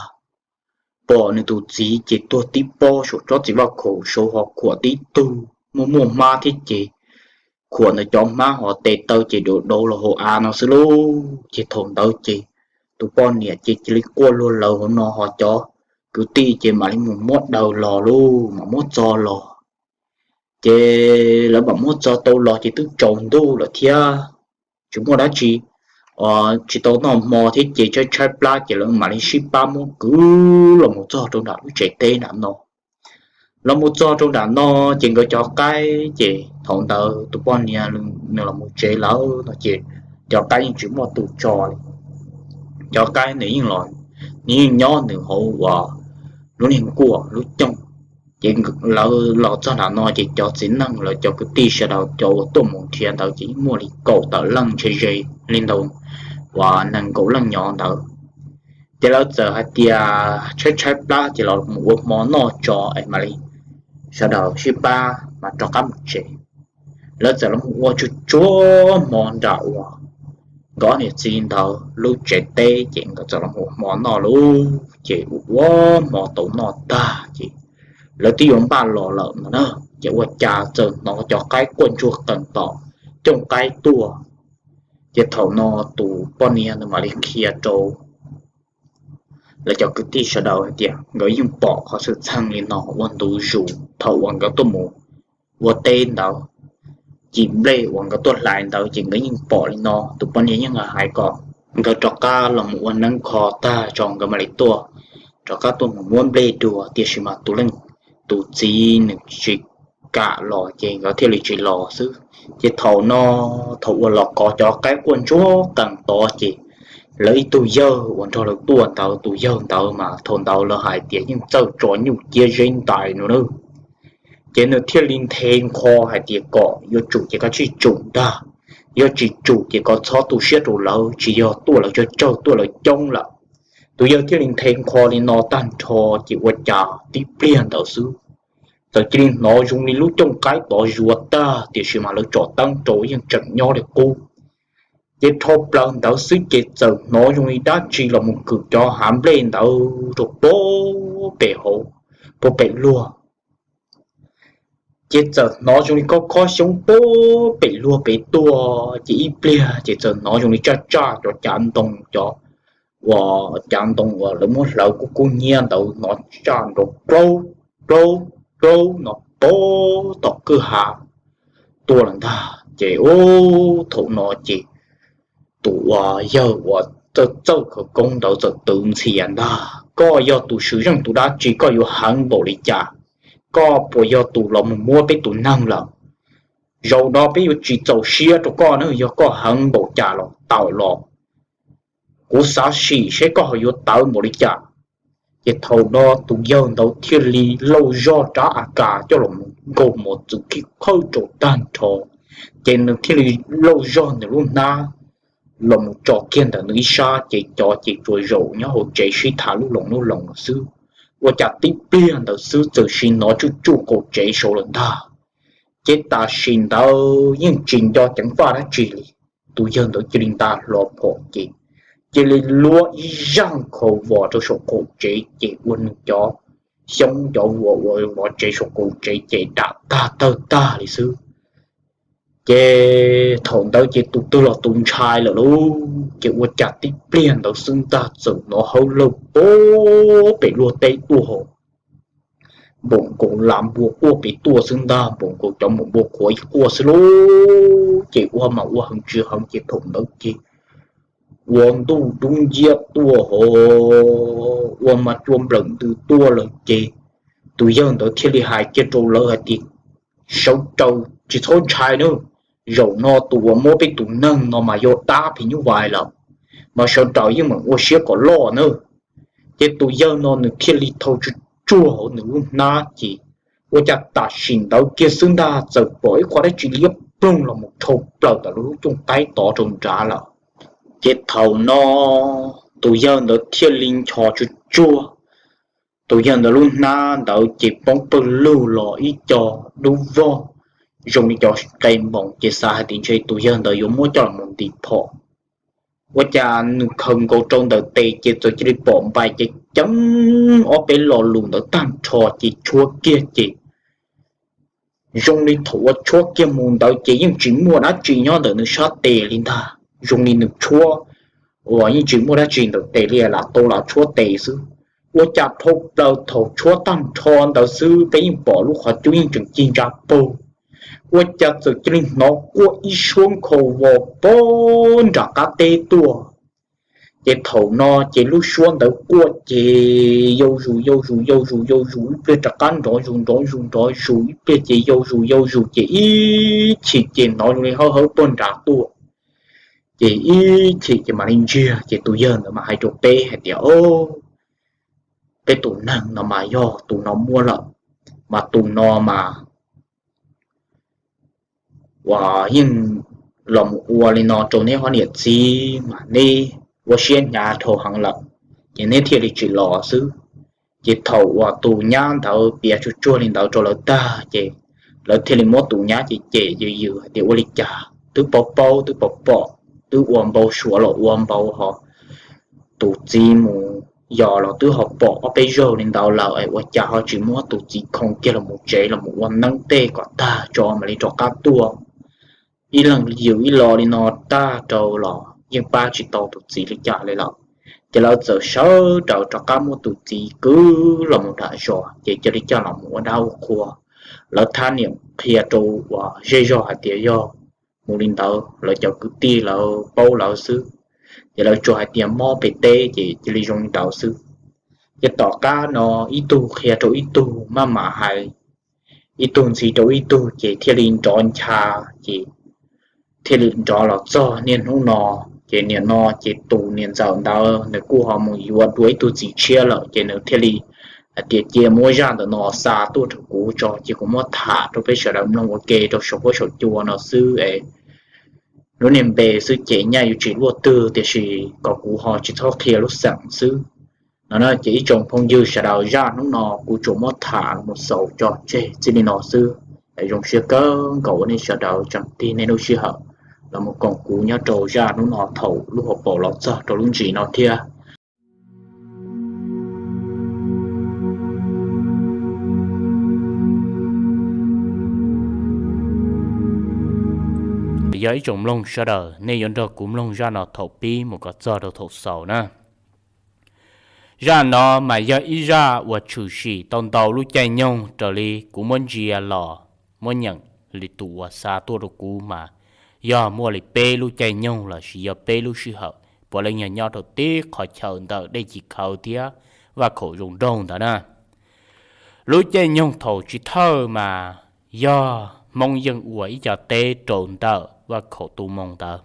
pom nws tus txiv ces tuag tib pob saum tsob txiv vaj khaum saud ho khuam tib tug muaj muaj hmab thiab ces khuam ntawm cov hmab ho tes taw ces dua dauv los hauv av no xwb lauj. Ces thaum ntawd ces tus poj niam ces cia li quaj luag lawv hauv no ho cov kwv tij ces mam li mus muab daws los lauj, mam muab txo los. Ces lawv mam muab txo tau los ces twb tsaus ntuj lawm thiab tsis muaj dab tsi, tsis tau noj hmo thiab ces tshaib tshaib plab ces lawv mam li sib pab muab kwv los mus txog rau nram lub tsev teb nram no. Los mus txog rau nram no ces nkawd cov qaib ces thaum ntawd tus poj niam nws los mus tsev lawm no ces cov qaib yeej tsis muaj tus tso li. Cov qaib nws yeej los, nws yeej nyob nws hauv uas lub niag nkuaj lub cooj. Ces lawv los txog nram no ces cov txiv neej lawv cov kwv tij sawv daws cov uas tuaj mus nrhiav ntawd ces yeej muaj li kaum tawm leej ntshe ze li ntawd uas nees nkaum leej nyob ntawd. Ces lawv txawm hais tias tshaib tshaib plab ces los mus ua hmo noj tso es mam li sawv daws sib pab mas rov qab mus tsev. Lawv txawm los mus ua tsuag tsuag hmo nram uas nkawd ob niam txiv ntawd lub tsev teb ces nkawd txawm los mus ua hmo noj lauj. Ces ua ua hmo tau noj tag ces lawv twb yuav npaj los lawm no na, ces ua cas txawm hnov cov qaib quaj ntsuag qees tom cooj qaib tuaj. Ces thaum no tus poj niam nws mam li qhia rau lawv cov kwv tij sawv daws hais tias nkawd yeej pom qhov xwm txheej li no ua ntu zus thaum uas nkawd tuaj mus ua teb ntawd, cim nplej uas nkawd tuaj hlais ntawd ces nkawd yeej pom li no. Tus poj niam yeej hais kom nkawd rov qab los mus ua neeb kho tag tso nkawd mam li tuaj, rov qab tuaj mus muab nplej dua, tiam sis mas tus leej, tus txiv nws tsis kam los ces nkawd thiaj li tsis los xwb. Ces thaum no, thaum uas los kov cov qaib quaj ntsuag qees tod ces lawv ib tug yawg uas nrog lawv tuaj ntawd, tus yawg ntawd mas thaum ntawd lawv hais tias yeej txawj tso nyuj ciab zeb ntais no na. Ces nws thiaj li nthe nqho hais tias kom yuav tsum ces koj tsij tsum ntag, yog tsis tsum ces koj txhob tu siab rau lawv, tsis yog tuaj lawv tsawg tsawg, tuaj lawv coob lawm. Tus yawg thiaj li nthe nqho li no tag nrho, ces ua cas tib pliag ntawd xwb txawm cia li hnov zoo li lub cooj qaib tod zuav tag, tiam sis mas lawv tsom teeb rau yeej tseem nyob li qub. Ces dhau plaws ntawd xwb ces txawm hnov zoo li dab tsi los mus kwm cov hav nplej ntawd rau pem hauv, puag pem luag. Ces txawm hnov zoo li khob khob xyoob puag pem luag pem tuaj, ces ib pliag ces txawm hnov zoo li tsaj tsaj cov cav ntoo, cov uas cav ntoo uas lawv muab hlawv kub kub hnyiab ntawd hnov tsaj nrov plaub plaub plaub no puag tom kwj ha tuaj lawm ntag. Ces ub, thaum no ces tus uas yawg uas txawj txawj khawv koob ntawd txawm twv ntxhias ntag, koj yog tus swm zeej tus dab tsi koj yuav heev npaum li cas? Koj puas yog tus los mus muab peb tus neeg lawm? Zaum no peb yuav tsis txaus siab rau koj na, yog koj heev npaum cas los tawm los, kuv xav sim seb koj ho yuav tawv npaum li cas. Ces thaum no tus yawg ntawd thiaj li lauj zog rab A K coj los nkaus mos txwv khib qhawj rau tag nrho, ces nws thiaj li lauj zog nws lub hnab los mus tso kiag ntawm nws ib sab, ces cov ces tsuas zaum nyob hauv tsev sib tham lub loos lub loos xwb. Ua cas tib pliag ntawd xwb txawm sim hnov tsuj tsuj qaum tsev saud lawm ntag. Ces tam sim ntawd yeej tsis nco ceev faj dab tsi li, tus yawg ntawd cia li nta hlo phom ces cia li luab ib zaj khaus vos rau saum qaum tsev, ces ua nws cov xyoob cov vuas uas vov tsev saum qaum tsev ces dam tag tawg tag li xwb. Ces thaum ntawd ces tus twg los tus ntshai lawm lauj, ces ua cas tib pliag ntawd xwb ntag txawm hnov hawb lawg puag pem luag teb tuaj, npaum nkaus las npua quaj pem tuaj xwb ntag, npaum nkaus cov npua qhuav ib quaj xwb lauj. Ces ua mas ua heev tsis heev ces thaum ntawd ces ua ntuj dub nciab tuaj ho ua mas cua nplawm ntws tuaj lawm ces tus yawg ntawd thiaj li hais kiag rau lawv hais tias, sawv daws tsis txhob ntshai nawb, zaum no tus uas muab peb tus neeg no mas yog dab phim nyuj vais lawm, mas sawv daws yeej meem ua siab kom loj nawb. Ces tus yawg no nws thiaj li thau tsuj tsuag hauv nws lub hnab ces ua cas tam sim ntawd kiag xwb ntag txawm pom ib qho dab tsi liab ploog los mus dhau plaws ntawm lub cooj qaib tod rau nrad lawm. Ces thaum no tus yawg ntawd thiaj li nchos tsuj tsuag, tus yawg ntawd lub hnab ntawd ces poob pawg lug los ib co dub vog zoo li cov qe npoos, ces xav hais tias ntshe tus yawg ntawd yuav muab coj los nti phom. Ua cas nws khaws nkaus rau ntawm tes ces txawm cia li pom npais ceev ceev ob peb lo lus ntawd tag nrho ces tshuab kiag ces zoo li thaum uas tshuab kiag mus ntawd ces yeej tsis muaj dab tsi nyob ntawm nws sab tes li ntag, zoo li nws tshuab uas yeej tsis muaj dab tsi ntawm tes li, lam tau lam tshuab tes xwb. Ua cas dhau plaws thaum tshuab tag nrho ntawd xwb peb yeej pom lub qhov cub yeej tseem cig ntsa paug. Ua cas txawm cia li hnov quaj ib suab nkhaus vos puag nram qab teb tuaj. Ces thaum no ces lub suab ntawd quaj ces yau zus yau zus yau zus yau zus ib pliag rov qab nrov zus nrov zus nrov zus ib pliag ces yau zus yau zus ces ib chim ces hnov zoo li hawb hawb puag nrad tuaj. Ces ib chim ces mam li ntsiag ces tus yawg ntawd mas hais rau peb hais tias, o, peb tus neeg no mas yog tus no muab lawm, mas tus no mas uas yeej los mus ua li no rau neb ob niam txiv mas neb ua siab hnyav dhau heev lawm, ces neb thiaj li tsis los xwb. Ces thaum uas tus nyab ntawd piav tsuj tsuag li ntawd rau lawv tag ces lawv thiaj li muab tus nyab ces cem yws yws hais tias ua li cas twb paub paub twb pom pom, twb ua npau suav los ua npau ho, tus txiv mus yos los twb ho pom ob peb zaug li ntawd lawm es ua cas ho tsis muab tus txiv khoo kiag los mus tsev los mus ua neeb tej kom tag tso mam li rov qab tuaj. Ib leeg yws ib lo li no tag rau los yeej pab tsis tau tus txiv li cas li lawm. Ces lawv txawm sawv daws rov qab muab tus txiv kwv los mus nram zos ces cia li coj los mus ua dab ua qhua. Lawv thab niam qhia rau uas zej zog hais tias yog mus li ntawd lawv cov kwv tij lawv paub lawv xwb, ces lawv tsuas hais tias mob pem teb ces cia li zoo li ntawd xwb. Ces tom qab no ib tug qhia rau ib tug maj mam hais, ib tug ntxhi rau ib tug ces thiaj li nrov ncha, ces thiaj li nrov los txog niaj hnub no. Ces nim no ces tus niam ntxawm ntawd nws kuj ho mus yuav dua ib tug txiv tshiab lawm, ces nws thiaj li hais tias cia muab zaj ntawm no xa tuaj rau kuv tso, ces kuv muab tham rau peb sawv daws mloog ua ke rau saum huab saum cua no xwb es lub niag npe xwb ces nyaj yuav tsis luaj twg, tiam sis kom kuv ho tsis txhob qhia lub xeem xwb no na. Ces ib tsoom phooj ywg sawv daws, zaj hnub no kuv tsuas muab tham mus xaus tso tseg txij li no xwb. Zoo siab kawg nkaus uas nej sawv daws tseem tig nej lub sij hawm los mus koom kuv nyob rau zaj hnub no thaum lub hauv paus los txog rau lub ntsis no thiab. Yog ib tsoom mloog sawv daws, nej yuav nrog kuv mloog zaj no thaum pib mus kom txog rau thaum xaus na. Zaj no mas yog ib zaj uas tshwm sim tau ntau lub caij nyoog raws li kuv muab ntsia los muab nyeem li tus uas xa tuaj rau kuv mas yog muaj li peb lub caij nyoog los sis yog peb lub sij hawm, puav leej yog nyob rau tib qhov chaw ntawm Dej Chim Khawv thiab Vaj Khaum Zoov Nraug ntawd na. Lub caij nyoog thaum chiv thawj mas yog Hmoob yeej ua ib co teb rau ntawm Vaj Khaum Tu Moo ntawd.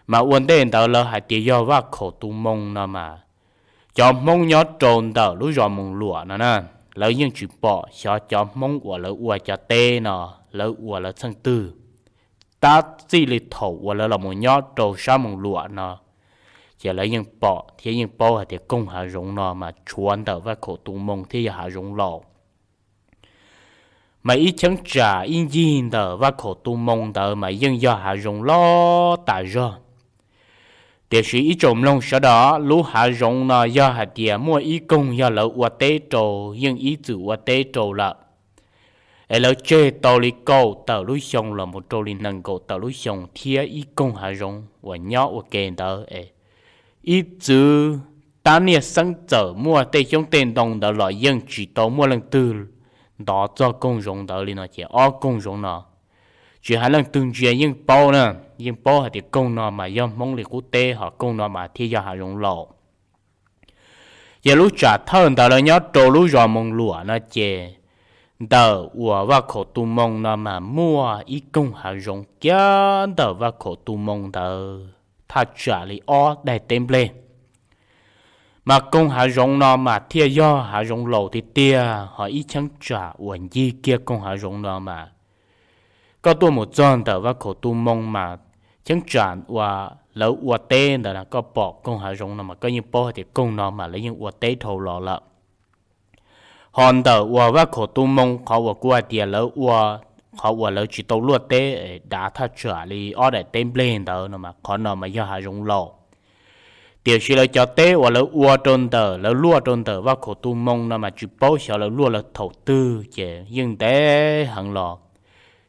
Mas ua ntej ntawd lawv hais tias yog Vaj Khaum Tu Moo no mas cov Hmoob nyob rau ntawm lub zos Moos Luam no na, lawv yeej tsis pom xyov cov Hmoob uas lawv ua cov teb no lawv ua lawv txheej twg. Tab txij li thaum uas lawv los mus nyob rau sab Moos Luam no ces lawv yeej pom thiab yeej paub hais tias koog hav zoov no mas tshuav ntawm Vaj Khaum Tu Moo thiab yog hav zoov laus. Mas ib cheeb tsam ib ncig ntawm Vaj Khaum Tu Moo ntawd mas yeej yog hav zoov loj tas zog. Tiam sis ib tsoom mloog sawv daws, lub hav zoov no yog hais tias muaj ib koog yog lawv ua teb rau, yeej ib txwm ua teb rau lawm, es lawv tseg tau li kaum tawm lub xyoo los mus rau li nees nkaum tawm lub xyoo thiab ib koog hav zoov uas nyob ua ke ntawd es ib txwm tab niaj xeeb txawm muaj tej xyoob tej ntoo ntawd los yeej tsis tau muaj leej twg ntov txog koog zoov ntawd li no ces ob koog zoov no tsis hais leej twg ntsia yeej paub na, yeej paub hais tias koog no mas yog Hmoob li qub teb, ho koog no mas thiaj yog hav zoov laus. Ces lub tsam thawj ntawd lawv nyob rau lub zos Moos Luam no ces ntawm uas Vaj Khaum Tu Moo no mas muaj ib koog hav zoov kiag ntawm Vaj Khaum Tu Moo ntawd thaj tsam li ob daim teb nplej. Mas koog hav zoov no mas thiaj yog hav zoov laus tiag tiag, ho ib cheeb tsam uas ncig kiag koog hav zoov no mas koj tuaj mus txog ntawm Vaj Khaum Tu Moo mas cheeb tsam uas lawv ua teb ntawd na, koj pom koog hav zoov no mas koj yeej paub hais tias koog no mas lawv yeej ua teb dhau los lawm. Ho ntawm uas Vaj Khaum Tu Moo qhov uas kuv hais tias lawv ua, qhov uas lawv tsis tau luaj teb dav thaj tsam li ob daim teb nplej ntawd no mas qhov no mas yog hav zoov laus. Tiam sis lawv cov teb uas lawv ua rau ntawm, lawv luaj rau ntawm Vaj Khaum Tu Moo no mas tsis paub xyov lawv luaj lawv thaum twg ces yeej ntev heev los,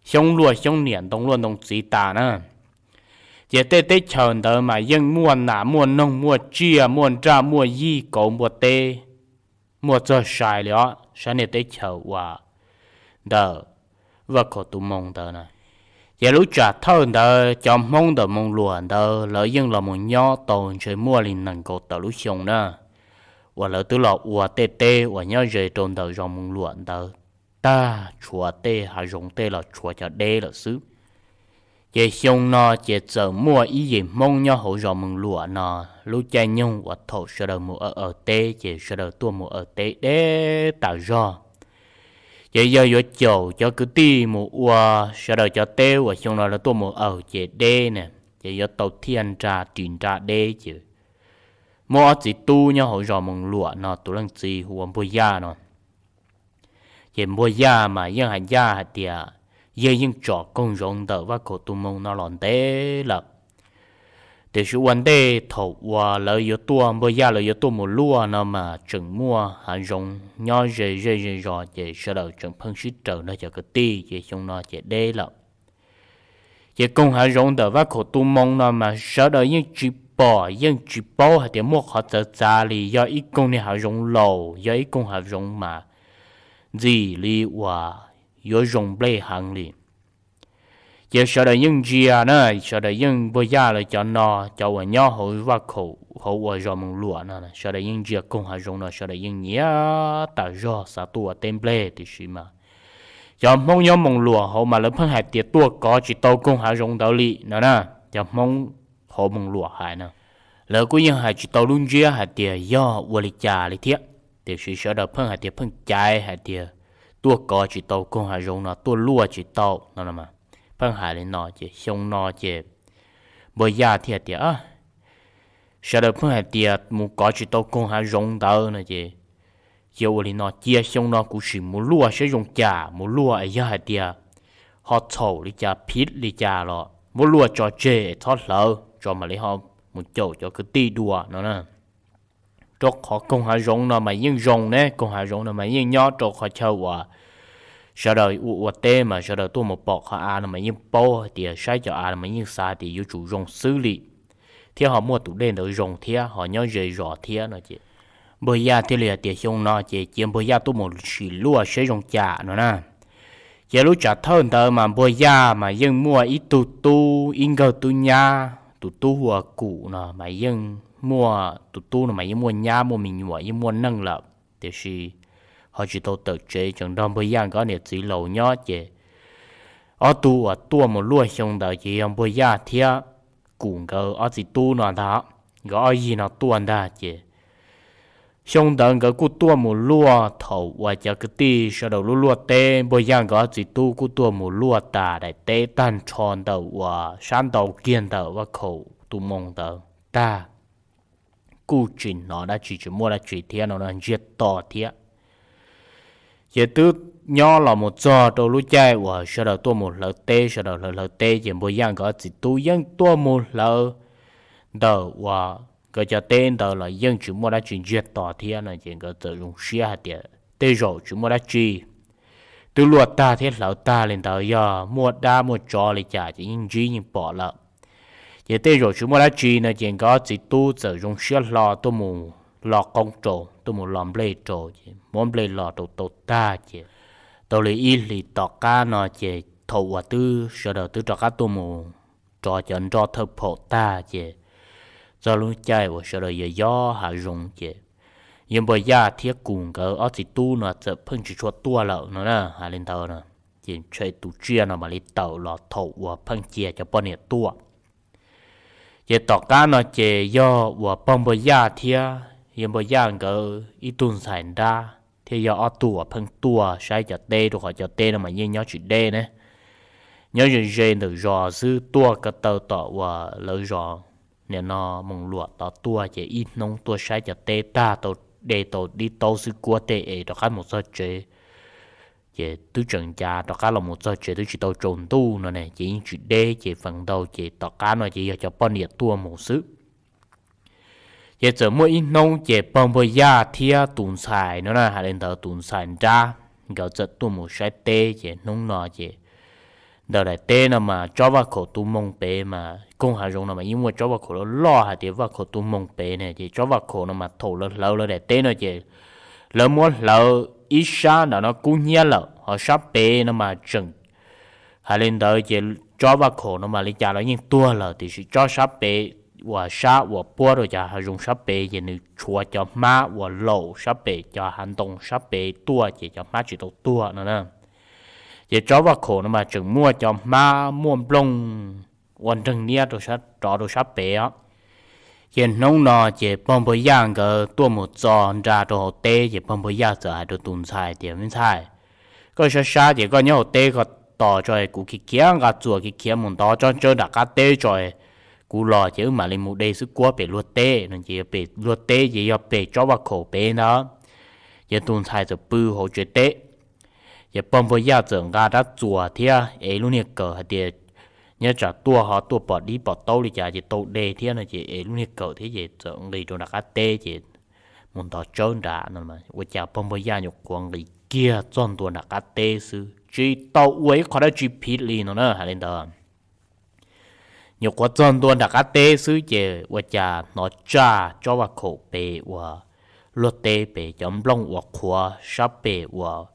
xyoob luaj xyoob niam ntoo luaj ntoo txiv tas na. Ces tej teb chaws ntawd mas yeej muaj nas muaj noog muaj tsiaj muaj nraj muaj yij kauv npua teb, muaj txog sai li os sab niag teb chaws uas ntawm Vaj Khaum Tu Moo ntawd na. Ces lub tsam thawj ntawd cov Hmoob ntawm Moos Luam ntawd lawv yeej los mus nyob tau ntshe muaj li nees nkaum tawm lub xyoo na, uas lawv twb los ua tej teb uas nyob ze rau ntawm zos Moos Luam ntawd tag, tshuav tej hav zoov tej los tshuav cov deb lawm xwb. Ces xyoo no ces txawm muaj ib yim Hmoob nyob hauv zos Moos Luam no, lub caij nyoog uas thaum sawv daws mus aws aws teb ces sawv daws tuaj mus aws teb deb tas zog. Ces yog yuav caum cov kwv tij mus ua sawv daws cov teb uas xyoo no lawv tuaj mus aws ces deb ne, ces yuav tau thiaj nra ris nra deb ces muaj ob txiv tub nyob hauv zos Moos Luam no tus leej txiv hu ua Npuag Yaj no. Ces Npuag Yaj mas yeej hais ncaj hais tias yawg yeej tsom koog zoov ntawm Vaj Khaum Tu Moo no los ntev lawm. Tiam sis ua ntej thaum uas lawv yuav tuaj, Npuag Yaj lawv yuav tuaj mus luaj no mas tseem muaj hav zoov nyob ze zej ze zos ces sawv daws tseem pheej sib raws nrog cov kwv tij ces xyoo no ces deb lawm. Ces koog hav zoov ntawm Vaj Khaum Tu Moo no mas sawv daws yeej tsis pom yeej tsis paub hais tias muaj qhov txawv txav li, yog ib koog niag hav zoov laus, yog ib koog hav zoov mas ntxim li uas yuav zoo nplej heev li. Ces sawv daws yeej ntsia na, sawv daws yeej, Npuag Yaj lawv cov no, cov uas nyob hauv Vaj Khaum hauv uas zos Moos Luam no sawv daws yeej ntsia koog hav zoov no sawv daws yeej nyiam tas zog xav tuaj ua teb nplej tiam sis mas cov Hmoob nyob Moos Luam hauv mas lawv pheej hais tias tuaj kov tsis tau koog hav zoov ntawd li no na. Cov Hmoob hauv moos luam hais na. Lawv kuj yeej hais tsis tau lub ntsiab hais tias yog ua li cas li thiab, tiam sis sawv daws pheej hais tias pheej caiv hais tias tuaj kov tsis tau koog hav zoov no, tuaj luaj tsis tau no. Pheej hais li no ces xyoo no ces npawg Yaj thiaj tias, sawv daws pheej hais tias mus kov tsis tau koog hav zoov ntawd no ces, yog ua li no cia xyoo no kuv sim mus luaj saib zoo cas, mus luaj es yog hais tias ho txhaum li cas phiv li cas los muab luaj tso tseg es txhob hlawv tso mam li ho mus caum cov kwv tij dua no na. Rau qhov koog hav zoov no mas yeej zoo ne, koog hav zoov no mas yeej nyob rau qhov chaw uas sawv daws ua ua teb mas sawv daws tuaj mus pom qhov av no mas yeej paub hais tias saib cov av no mas yeej xav tias yuav tsum zoo xwb li, thiab ho muaj tus dej ntawd zoo thiab ho nyob ze zos thiab no ces npawg Yaj thiaj li hais tias xyoo no ces cia npawg Yaj tuaj mus sim luaj saib zoo cas no na. Ces lub tsam thawj ntawd mas npawg Yaj mas yeej muaj ib tug tub ib nkawg tub nyab, tus tub hu ua Kum no mas yeej muaj, tus tub no mas yeej muaj nyab muaj me nyuam yeej muaj neej lawm, tiam sis ho tsis tau tawm tsev tseem nrog npawg Yaj nkawd niam txiv laus nyob ces ob tug uas tuaj mus luaj xyoo ntawd ces yog npawg Yaj thiab Kum nkawd ob txiv tub no ntag, nkawd ob yig no tuaj ntag ces xyoo ntawd nkawd kuj tuaj mus luaj thaum uas cov kwv tij sawv daws luaj luaj teb, npawg Yaj nkawd ob txiv tub kuj tuaj mus luaj tas daim teb tag nrho ntawm uas sab ntau kiag ntawm vaj khaum tus moos ntawd tag, kuj tsis hnov dab tsi tsis muaj dab tsi thiab no ntsiag to thiab. Ces twb nyob los mus txog rau lub caij uas sawv daws tuaj mus hlawv teb, sawv daws hlawv hlawv teb ces npawg Yaj nkawd txiv tub yeej tuaj mus hlawv ntawm uas nkawd cov teb ntawd los yeej tsis muaj dab tsi ntsiag to thiab no ces nkawd txawm zoo siab hais tias tej zaum tsis muaj dab tsi, twb luaj tag thiab hlawv tag li ntawd yog muaj dab muaj tsov li cas ces yeej ntsib yeej pom lawm. Ces tej zaum tsis muaj dab tsi no ces nkawd txiv tub txawm zoo siab hlo tuaj mus lo qoob rau, tuaj mus lo nplej rau ces muab nplej lo rau tau tag ces tau li ib hlis tom qab no ces thaum uas twb sawv daws twb rov qab tuaj mus rov cov nroj thawj phaum tag ces txog lub caij uas sawv daws yog yob hav zoov ces yog npawg Yaj thiab Kum nkawd ob txiv tub no txawm pheej tsis tshua tuaj lawm no na, hais li ntawd no. Ces ntshe tus tsiaj no mam li tawm los thaum uas pheej cia cov poj niam tuaj. Ces tom qab no ces yog uas pog npawg Yaj thiab yog npawg Yaj nkawd ib tug ntxhais nrab thiab yog ob tug uas pheej tuaj saib cov teb rau qhov cov teb no mas yeej nyob tsis deb ne, nyob ze ze ntawm zos xwb, tuaj ko taw tom uas lawv zos nim no moos luam tod tuaj ces ib hnub tuaj saib cov teb tag tau de tau dib taub xwb kuab tej es rov qab mus txog tsev. Ces twb tseem ncav rov qab los mus txog tsev twb tsis tau tsaus ntuj no ne ces yeej tsis deb ces feem ntau ces tom qab no ces yog cov poj niam tuaj mus xwb. Ces txawm muaj ib hnub ces pog npawg Yaj thiab tus ntxhais no na, hais li ntawd tus ntxhais nrab nkawd txawm tuaj mus saib teb ces hnub no ces ntawm daim teb no mas tsob vaj khaum tu moo pem mas koog hav zoov no mas yeej muaj tsob vaj khaum loj loj hais tias vaj khaum tu moo pem ne ces tsob vaj khaum no mas thaum lawv hlawv lawv daim teb no ces lawv muab hlawv ib sab ntawm no kub hnyiab lawm ho sab pem no mas tseem, hais li ntawd ces tsob vaj khaum no mas li cas los yeej tuag lawm tiam sis tsob sab pem uas sab uas puab rau cov hav zoov sab pem ces nws tshuav cov hmab uas laum sab pem cov hav ntoo sab pem tuaj ces cov hmab tsis tau tuag no na. Ces tsob vaj khaum no mas tseem muaj cov hmab muaj nplooj ua nreeg niab rau sab rov rau sab pem os. Ces hnub no ces pog npawg Yaj nkawd tuaj mus txo nra rau hauv teb ces pog npawg Yaj txawm hais rau tus ntxhais tias, Me ntxhais, koj sab sab ces koj nyob hauv teb koj tos tso, kuv khiav khiav nqa txuas khiav khiav mus ntov tsob tsawb nram qab teb tso, kuv los ces wb mam li mus de xwb kuab pem luag teb no ces pem luag teb ces yog pem tsob vaj khaum pem ntawd. Ces tus ntxhais txawm pw hauv tsev teb. Ces pog npawg Yaj txawm nqa rab txuas thiab ev lub niag kawm hais tias nyob tsam tuaj ho tuaj pom dib pom taub li cas ces tau de thiab no ces ev lub niag kawm thiab ces txawm nqis rau nram qab teb ces mus ntov tsawb nrad no. Ua cas pog npawg Yaj nyuam qhuav nqis kiag txog ntua nram qab teb xwb tsis tau ua ib qho dab tsi phiv li no na, hais li ntawd. Nyuam qhuav txog ntua nram qab teb xwb ces ua cas hnov tsaj tsob vaj khaum pem uas luag teb pem cov nplooj uas qhuav sab pem uas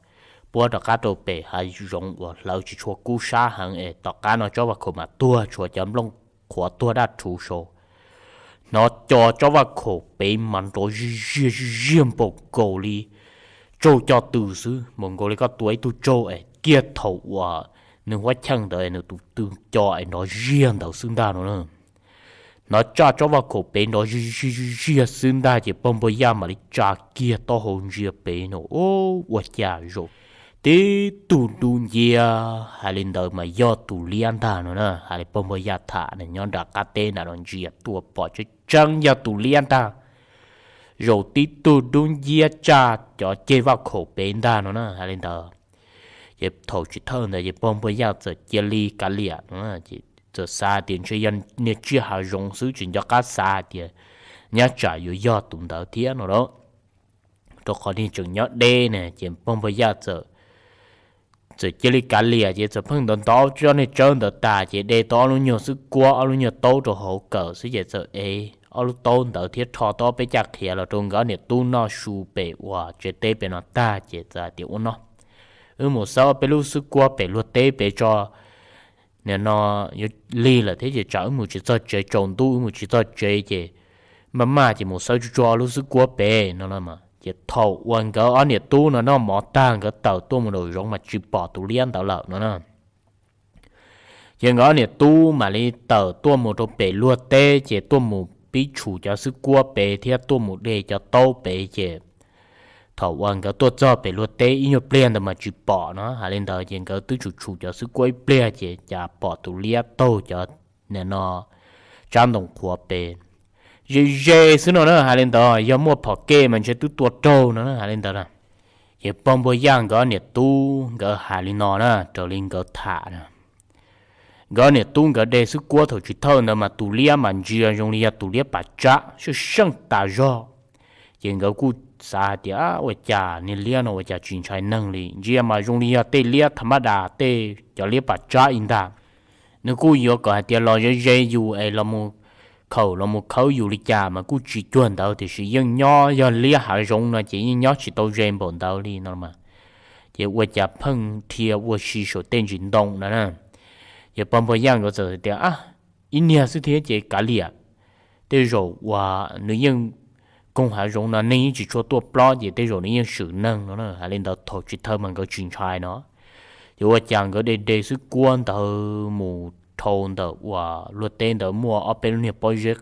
puab rov qab rau pem hav zoov uas hlawv tsis tshua kub sab heev es tom qab no tsob vaj khaum mas tuag tshuav cov nplooj qhuav tuag daj rhuv saud. Hnov co tsob vaj khaum pem mas nrov zij ziag zij ziag npaum nkaus li tsaug co tw xwb, npaum nkaus li koj tua ib tug tsaug es kiag thaum uas nws huab cheej ntawd nws tus tw co es nrov ziag ntawd xwb ntag no na. hnov tsaj tsob vaj khaum pem nrov zij zij zij xwb ntag ces pog npog yaj mam li tsa kiag taub hau ntsia pem no, ua cas zaum tib tug dub nciab hais li ntawd mas yog tus liab ntag no na. Hais li pog npog yaj tham nyob nram qab teb nram no ntsia tuaj pom tseeb tseeb yog tus liab ntag. Zaum tib tug dub nciab tsaj cov ceg vaj khaum pem ntag no na. Hais li ntawd ces thaum tsis thawj ntawd ces pog npog yaj txawm cia li kav liam no, txawm xav tias ntshe yog niag tsiaj hav zoov xwb, tsis nco qab xav tias nyab tsam yuav yog tus ntawd thiab no las. Rau qhov niag tseem nyob deb ne ces pog npog yaj txawm txawm cia li kav liam ces txawm pheej ntov ntov ob niag tsawb ntawd tas ces de tau ob lub nyuag xwb kuab ob lub nyuag taub rau hauv kawm xwb ces txawm ev ob lub taub ntawd thiab rho tau ob peb caj qhiav los rau nkawd niam tub noj su pem uas tsev teb pem no tag ces txawm hais tias ua no, wb mus xawb ob peb lub xwb kuab pem luag teb pem tso. Nim no yuav lig lawm thiab ces tsam wb mus tsis txog tsev tsaus ntuj, wb mus tsis txog tsev ces maj maj ces mus xawb tsuag tsuag ob lub xwb kuab pem no las. Ces thaum uas nkawd ob niam tub no noj mov tag nkawd tawm tuaj mus nraum zoov mas tsis pom tus liab ntawd lawm no na. Ces nkawd ob niam tub mam li tawm tuaj mus rau pem luag teb ces tuaj mus pib tshum cov xwb kuab pem thiab tuaj mus de cov taub pem ces thaum uas nkawd tuaj txog pem luag teb ib nyuag pliag ntawd mas tsis pom no. Hais li ntawd ces nkawd twb tshum tshum cov xwb kuab ib pliag ces cas pom tus liab taug cov, nim no, tsab ntoo qhuav pem ze ze xwb no na. Hais li ntawd yog muaj phom kej mas ntshe twb tua raug no na. Hais li ntawd na, ces pog npog yaj nkawd niam tub nkawd hais li no na, raws li nkawd tham na. Nkawd niam tub nkawd de xwb kuab thaum tsis thawj ntawd mas tus liab mas ntsia zoo li yog tus liab pas tsab seej seej tas zog. Ces nkawd kuj xav hais tias ua cas niag liab no ua cas tsis ntshai neeg li, ntsia mas zoo li yog tej liab tha mab das tej cov liab pas tsab ib ntag. Nws kuj yuav kom hais tias los ze ze yus es los mus khaum los mus khawb yus li cas mas kuj tsis cuag ntawd tiam sis yeej nyob yog liab hav zoov no ces yeej nyob tsis tau ze npaum ntawd li no mas. Ces ua cas pheej dhia ua si saum tej ntsis ntoo na. Ces pog npog yaj nkawd txawm tias ib niag xwb thiab ces kav liam, tej zaum uas nws yeej koog hav zoov no neeg yeej tsis tshua tuaj plob ces tej zaum nws yeej swm neeg no na. Hais li ntawd thaum tsis thawj mas nkawd tsis ntshai no. Ces ua cas nkawd de de xwb kuab ntawd mus dhau ntawm uas luag teb ntawd muaj ob peb lub niag pob zeb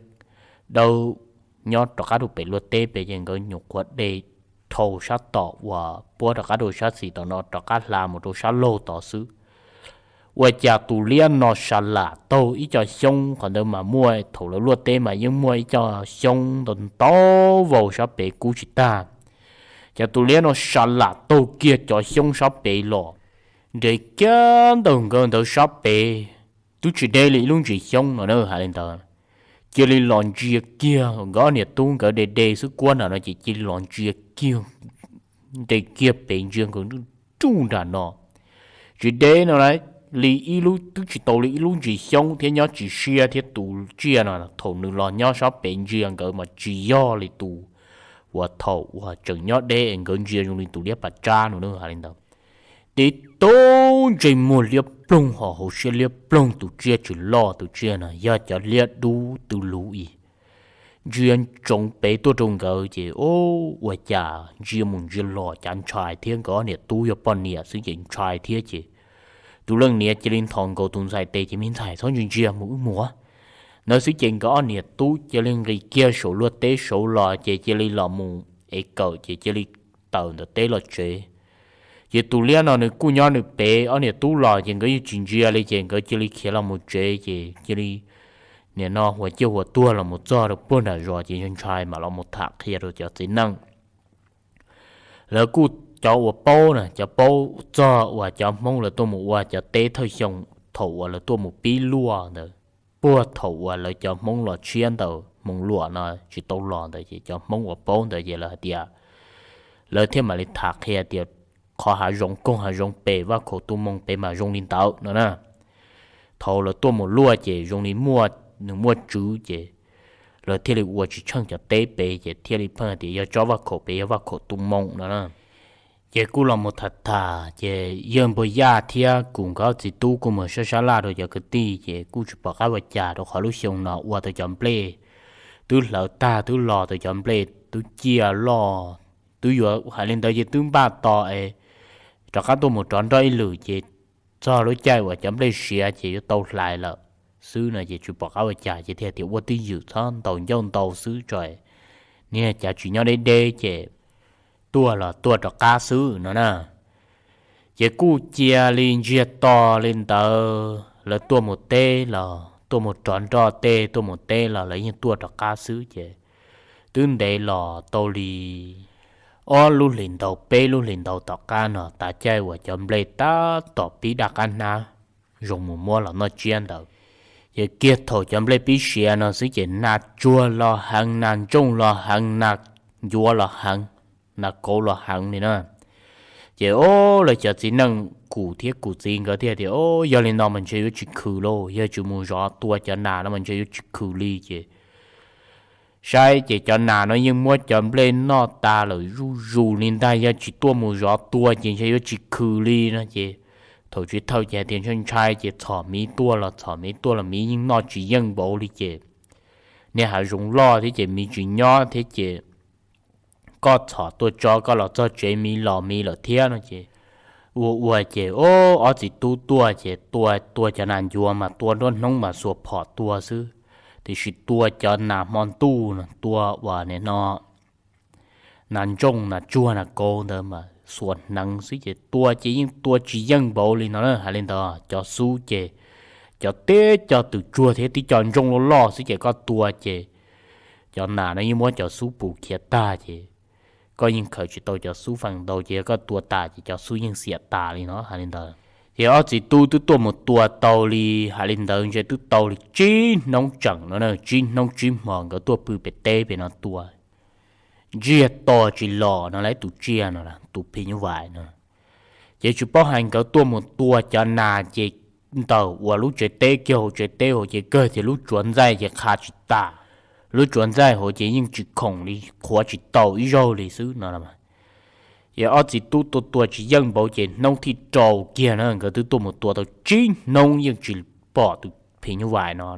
dawb nyob rov qab rau pem luag teb pem ces nkawd nyuam qhuav de dhau sab tom uas puab rov qab rau sab xis tom no rov qab hla mus rau sab laug tod xwb. Ua cas tus liab no sa lam taug ib co xyoob, qhov ntawd mas muaj thaum lawv luaj teb mas yeej muaj ib co xyoob ntau ntau vau sab pem kub tsis tag. Ces tus liab no sa lam taug kiag cov xyoob sab pem los, nres kiag ntawm nkawd ntawd sab pem, twb tsis deb li ib lub ntsis xyoob no na. Hais li ntawd cia li los ntsia kiag nkawd ob niam tub nkawd de de xwb kuab nram no ces cia li los ntsia kiag, nres kiag pem ntsia nkawd nruj nram no. Tsis deb no li ib lub, twb tsis tau li ib lub ntsis xyoob thiab nyob tsis siab thiab tus tsiaj no thaum nws los nyob sab pem ntsia nkawd mas tsis yog li tus uas thaum uas tseem nyob deb es nkawd ntsia zoo li tus liab pas tsab no na. Hais li ntawd tib tug ntsej muag liab ploog ho hauv siab liab ploog, tus tsiaj tsis loj, tus tsiaj no yog cov liab dub tw luv ib ntsia ntsoov pem tuaj rau nkawd ces ua cas ntsia mus ntsia los cas ntshai thiab, nkawd ob niam tub yog poj niam xwb ces ntshai thiab ces tus leej niam cia li nthos nkaus tus ntxhais tes ces me ntxhais txhob ntsia ntsia mus wb mus ntawd xwb ces nkawd ob niam tub cia li nqis kiag saum luaj teb saud los ces cia li los mus ev kawm ces cia li tawm ntawm teb los tsev. Ces tus liab no nws kuj nyob nws pem, ob niam tub los ces nkawd yeej tsis ntsia li ces nkawd cia li khiav los mus tsev ces cia li nim no huas ciaj huas tuag los mus txog rau puag nram zos ces yog ntshai mam los mus tham qhia rau cov txiv neej. Lawv kuj cov uas paub na, cov paub txog uas cov Hmoob lawv tuaj mus ua cov teb thawj xyoo thaum uas lawv tuaj mus pib luaj ntawd, puag thaum uas lawv cov Hmoob los tshiab ntawm Hmoob Luam no tsis tau los ntawd ces cov Hmoob uas paub ntawd ces lawv hais tias lawv thiaj mam li tham qhia tias qhov hav zoov koog hav zoov pem vaj khaum tu moo pem mas zoo li ntawd no na. Thaum lawv tuaj mus luaj ces zoo li muaj, nws muaj tswv ces lawv thiaj li ua tsis tsheej cov teb pem ces thiaj li pheej tias yog tsob vaj khaum pem yog vaj khaum tu moo no na. Ces kuj los mus tham tham ces yawg npawg Yaj thiab kuv nkawd txiv tub kuj mus sab sab laj rau cov kwv tij ces kuj tsis pom qab ua cas rau qhov lub xyoo no ua tau cov nplej twb hlawv tag twb los tau cov nplej twb ciaj loj, twb yuav hais li ntawd ces twb npaj tos es rov qab tuaj mus rov nroj ib lwm ces txog lub caij uas cov nplej siav ces yuav tau hlais lawm. xwb no ces tsis pom qab ua cas ces thiaj tias ua twj ywm txhob ntaus ncauj ntau xwb tso, niag cav tsis nyob deb deb ces tuaj los tuaj rov qab xwb no na. Ces kuj cia li ntsiag to li ntawd, lawv tuaj mus teb los tuaj mus rov nroj tej tuaj mus teb los lawv yeej tuaj rov qab xwb ces twb ntev los tau li ob lub hlis ntau peb lub hlis ntau tom qab no tav caij uas cov nplej tab tom pib daj qab hnab zoo mus muab los noj tsiab ntawd, ces kiag thaum cov nplej pib siav no xwb ces nas tsuag los heev, nas ntsooj los heev, nas ncuav los heev, nas kauv los heev li na. Ces o, lawv cov txiv neej Kum thiab Kum txiv nkawd thiaj tias o, yog li no mas ntshe yuav tsis khwm lauj, yog tsis mus zov tua cov nas no mas ntshe yuav tsis khwm li ces saib ces cov nas no yeej muab cov nplej noj tas lawm zuj zus li ntag, yog tsis tuaj mus zov tua ces ntshe yuav tsis khwm li no ces thaum tswv thawj ces hais tias ntshai ntshai ces txhom miv tuaj los txhom miv tuaj los miv yeej noj tsis yeej npaum li ces niag hav zoov loj thiab ces miv tsis nyob thiab ces koj txhom tuaj tso koj los txog tsev miv los miv lawm thiab no ces ua ua ces o, ob txiv tub tuaj ces tua tua cov nas ncuav mas tua nruab hnub mas xuas phom tua xwb, tiam sis tua cov nas hmo ntuj no tua uas nim no nas ntsooj nas tsuag nas kauv ntawd mas xuas hneev xwb ces tua ces yeej tua tsis yeej npaum li no na. Hais li ntawd cov xub ces cov tib co twm tsuag thiab tib co ntsooj loj loj xwb ces koj tua ces cov nas no yeej muab cov xub pus khiav tag ces koj yeej khaws tsis tau cov xub feem ntau ces yog koj tua tas ces cov xub yeej xiam tas li no. Hais li ntawd ces ob txiv tub twb tuaj mus tua tau li, hais li ntawd ntshe twb tau li tsib hnub tseem no na, tsib hnub tsib hmo nkawd tuaj pw pem teb pem no tua ntsiag to tsis los no lawm tus tsiaj no, tus phim nyuj vais no. Ces tsis paub hais nkawd tuaj mus tua cov nas ces ntawm uas lub tsev teb kiag hauv tsev teb hauv ces kawg tias lub tsuav ntxaij ces qha tsis tas, lub tsuav ntxaij hauv ces yeej tsis khoom li, qhuav tsis tau ib zaug li xwb no. Ces ob txiv tub tua tua tsis yeej npaum ces hnub thib rau kiag na nkawd twb tuaj mus tua tau tsib hnub yeej tsis pom tus phim nyuj vais no,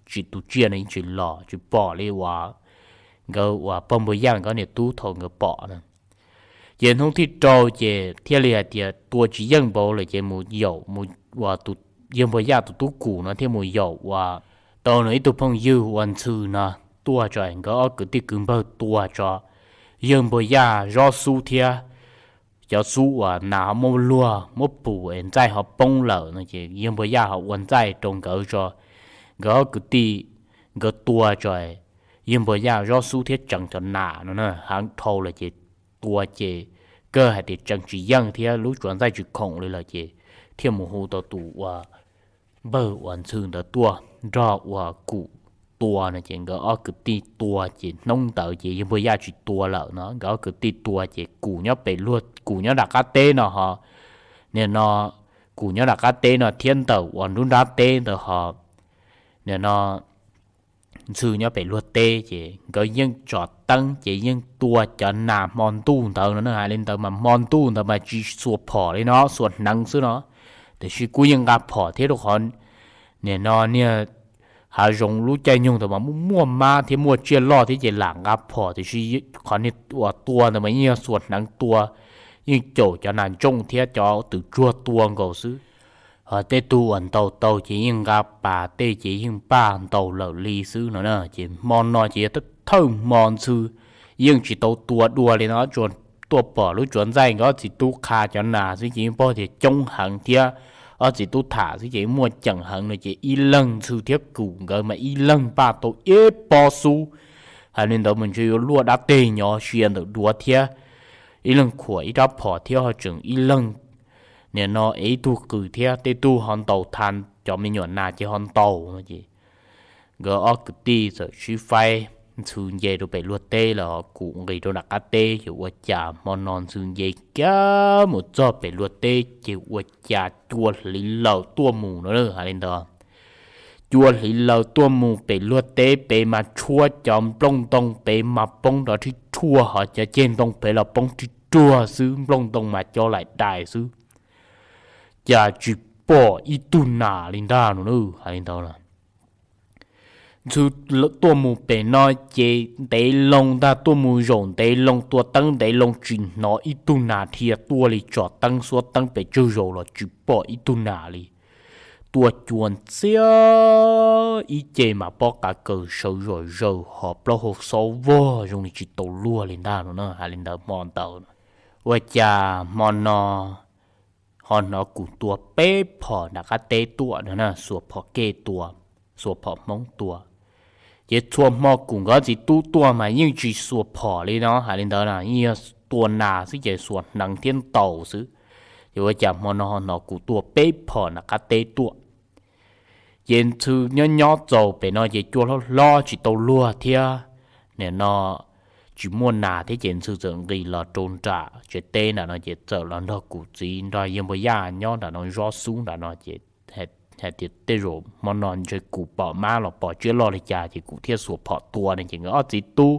tsis, tus tsiaj no yeej tsis los, tsis pom li uas nkawd uas pog npua yaj nkawd niam tub thaum nkawd pom na. Ces hnub thib rau ces thiaj li hais tias tua tsis yeej npaum lawm ces mus yaum, mus uas tus yawg npua yaj tus tub Kum no thiaj mus yaum uas tau nws ib tug phooj ywg ua ntxhw no tuaj tso nkawd ob kwv tij kwv npawg tua tso yawg npua yaj zob xub thiab cov xub uas nas ho muab luag muab pus es ntxaij ho poob lawm no ces yawg npua yaj ho ua ntxaij rau nkawd tso, nkawd ob kwv tij nkawd tua tso yawg npua yaj zob xub thiab tseev cov nas no na. Heev dhau lawm ces tua ces kawg hais tias tseev tsis yeej thiab lub tsuav ntxaij tsis khoom li lawm ces thiaj mus hu tau tus uas npawg uas ntxhw ntawd tuaj nrog uas Kum tua no ces nkawd ob kwv tij tua ces hnub ntawd ces yawg npua yaj tsis tua lawm no, nkawd ob kwv tij tua ces Kum nyob pem luag, Kum nyob nram qab teb no ho, nim no Kum nyob nram qab teb no thiab ntawm uas nruab nrab teb ntawd ho, nim no ntxhw nyob pem luag teb ces nkawd yeej tsom teeb ces yeej tua cov nas hmo ntuj ntawd no na. Hais li ntawd mas hmo ntuj ntawd mas tsis xuas phom li no, xuas hneev xwb no, tiam sis kuj yeej nqa phom thiab rau qhov nim no niag hav zoov lub caij nyoog ntawd mas muaj muaj mab thiab muaj tsiaj loj thiab ces lam nqa phom tiam sis qhov niag uas tua ntawd mas yeej yog xuas hneev tua, yeej caum cov nas ntsooj thiab cov twm tsuag tua nkaus xwb. Ho tej tug uas ntaus tau ces yeej nqa pas tej ces yeej npaj ntaus lawm li xwb no na. Ces hmo no ces yog thawj hmo ntxhw yeej tsis tau tua dua li no, tsuas tuaj pom lub tsuav ntxaij nkawd ob txiv tub qha cov nas xwb ces yeej paub tias coob heev thiab ob txiv tub tham xwb ces muaj ceem heev no ces ib leeg ntxhw thiab Kum nkawd mas ib leeg npaj tau ib pob xub. Hais li ntawd mas ntshe yuav luaj dab teg nyob sia ntawm duav thiab ib leeg khuam ib rab phom thiab ho tseem ib leeg nim no ev ib tug qws thiab tej tug ho ntaus tha cov me nyuam nas ces ho ntaus no ces nkawd ob kwv tij txawm sib faib ntxhw nce rau pem luag teb los Kum nqis rau nram qab teb ces ua cas hmo no ntxhw nce kiag mus txog pem luag teb ces ua cas cua hliv laws tuaj mus no na. Hais li ntawd cua hliv laws tuaj mus pem luag teb pem mas tshuab cov nplooj ntoo pem mas poob nrov rhib rhuaj ho cov ceg ntoo pem los poob rhib rhuaj xwb, nplooj ntoo mas co laim dais xwb, cas tsis pom ib tug nas li ntag no na. Hais li ntawd los ntxhw tuaj mus pem no ces ntev loo ntag, tuaj mus zaum ntev loo, tua teeb ntev loo tsis hnov ib tug nas dhia tuaj li, tsom teeb xuab teeb pes tsawg zaus los tsis pom ib tug nas li. tuaj cua ntxiab ib ce mas pob qa kaws sawv zom zaws ho plaub hau xob vog zoo li tsis tau luag li ntag no na. Hais li ntawd hmo ntawd ua cas hmo no ho hnov kuv tua peb phom nram qab teb tuaj no na, xuas phom kej tua, xuas phom hmoob tua. Ces txhua hmo kuv nkawd txiv tub tuaj mas yeej tsis xuas phom li no, hais li ntawd na, yeej yog tua nas xwb ces xuas hneev thiab ntaus xwb. Ces ua cas hmo no ho hnov kuv tua peb phom nram qab teb tuaj. Ces Ntxhw nyob nyob txaus pem no ces cua hlob hlob tsis tau luag thiab, nim no tsis muaj nas thiab ces Ntxhw txawm nqis los rau nram tsev teb nram no ces txawm los nrog kuv txiv nrog yawg Npua Yaj nyob nram no zob xub nram no ces hais tias tej zaum hmo no ntshe kuv pom mab los pom tsiaj loj li cas ces kuv thiaj xuas phom tua ne. Ces nkawd ob txiv tub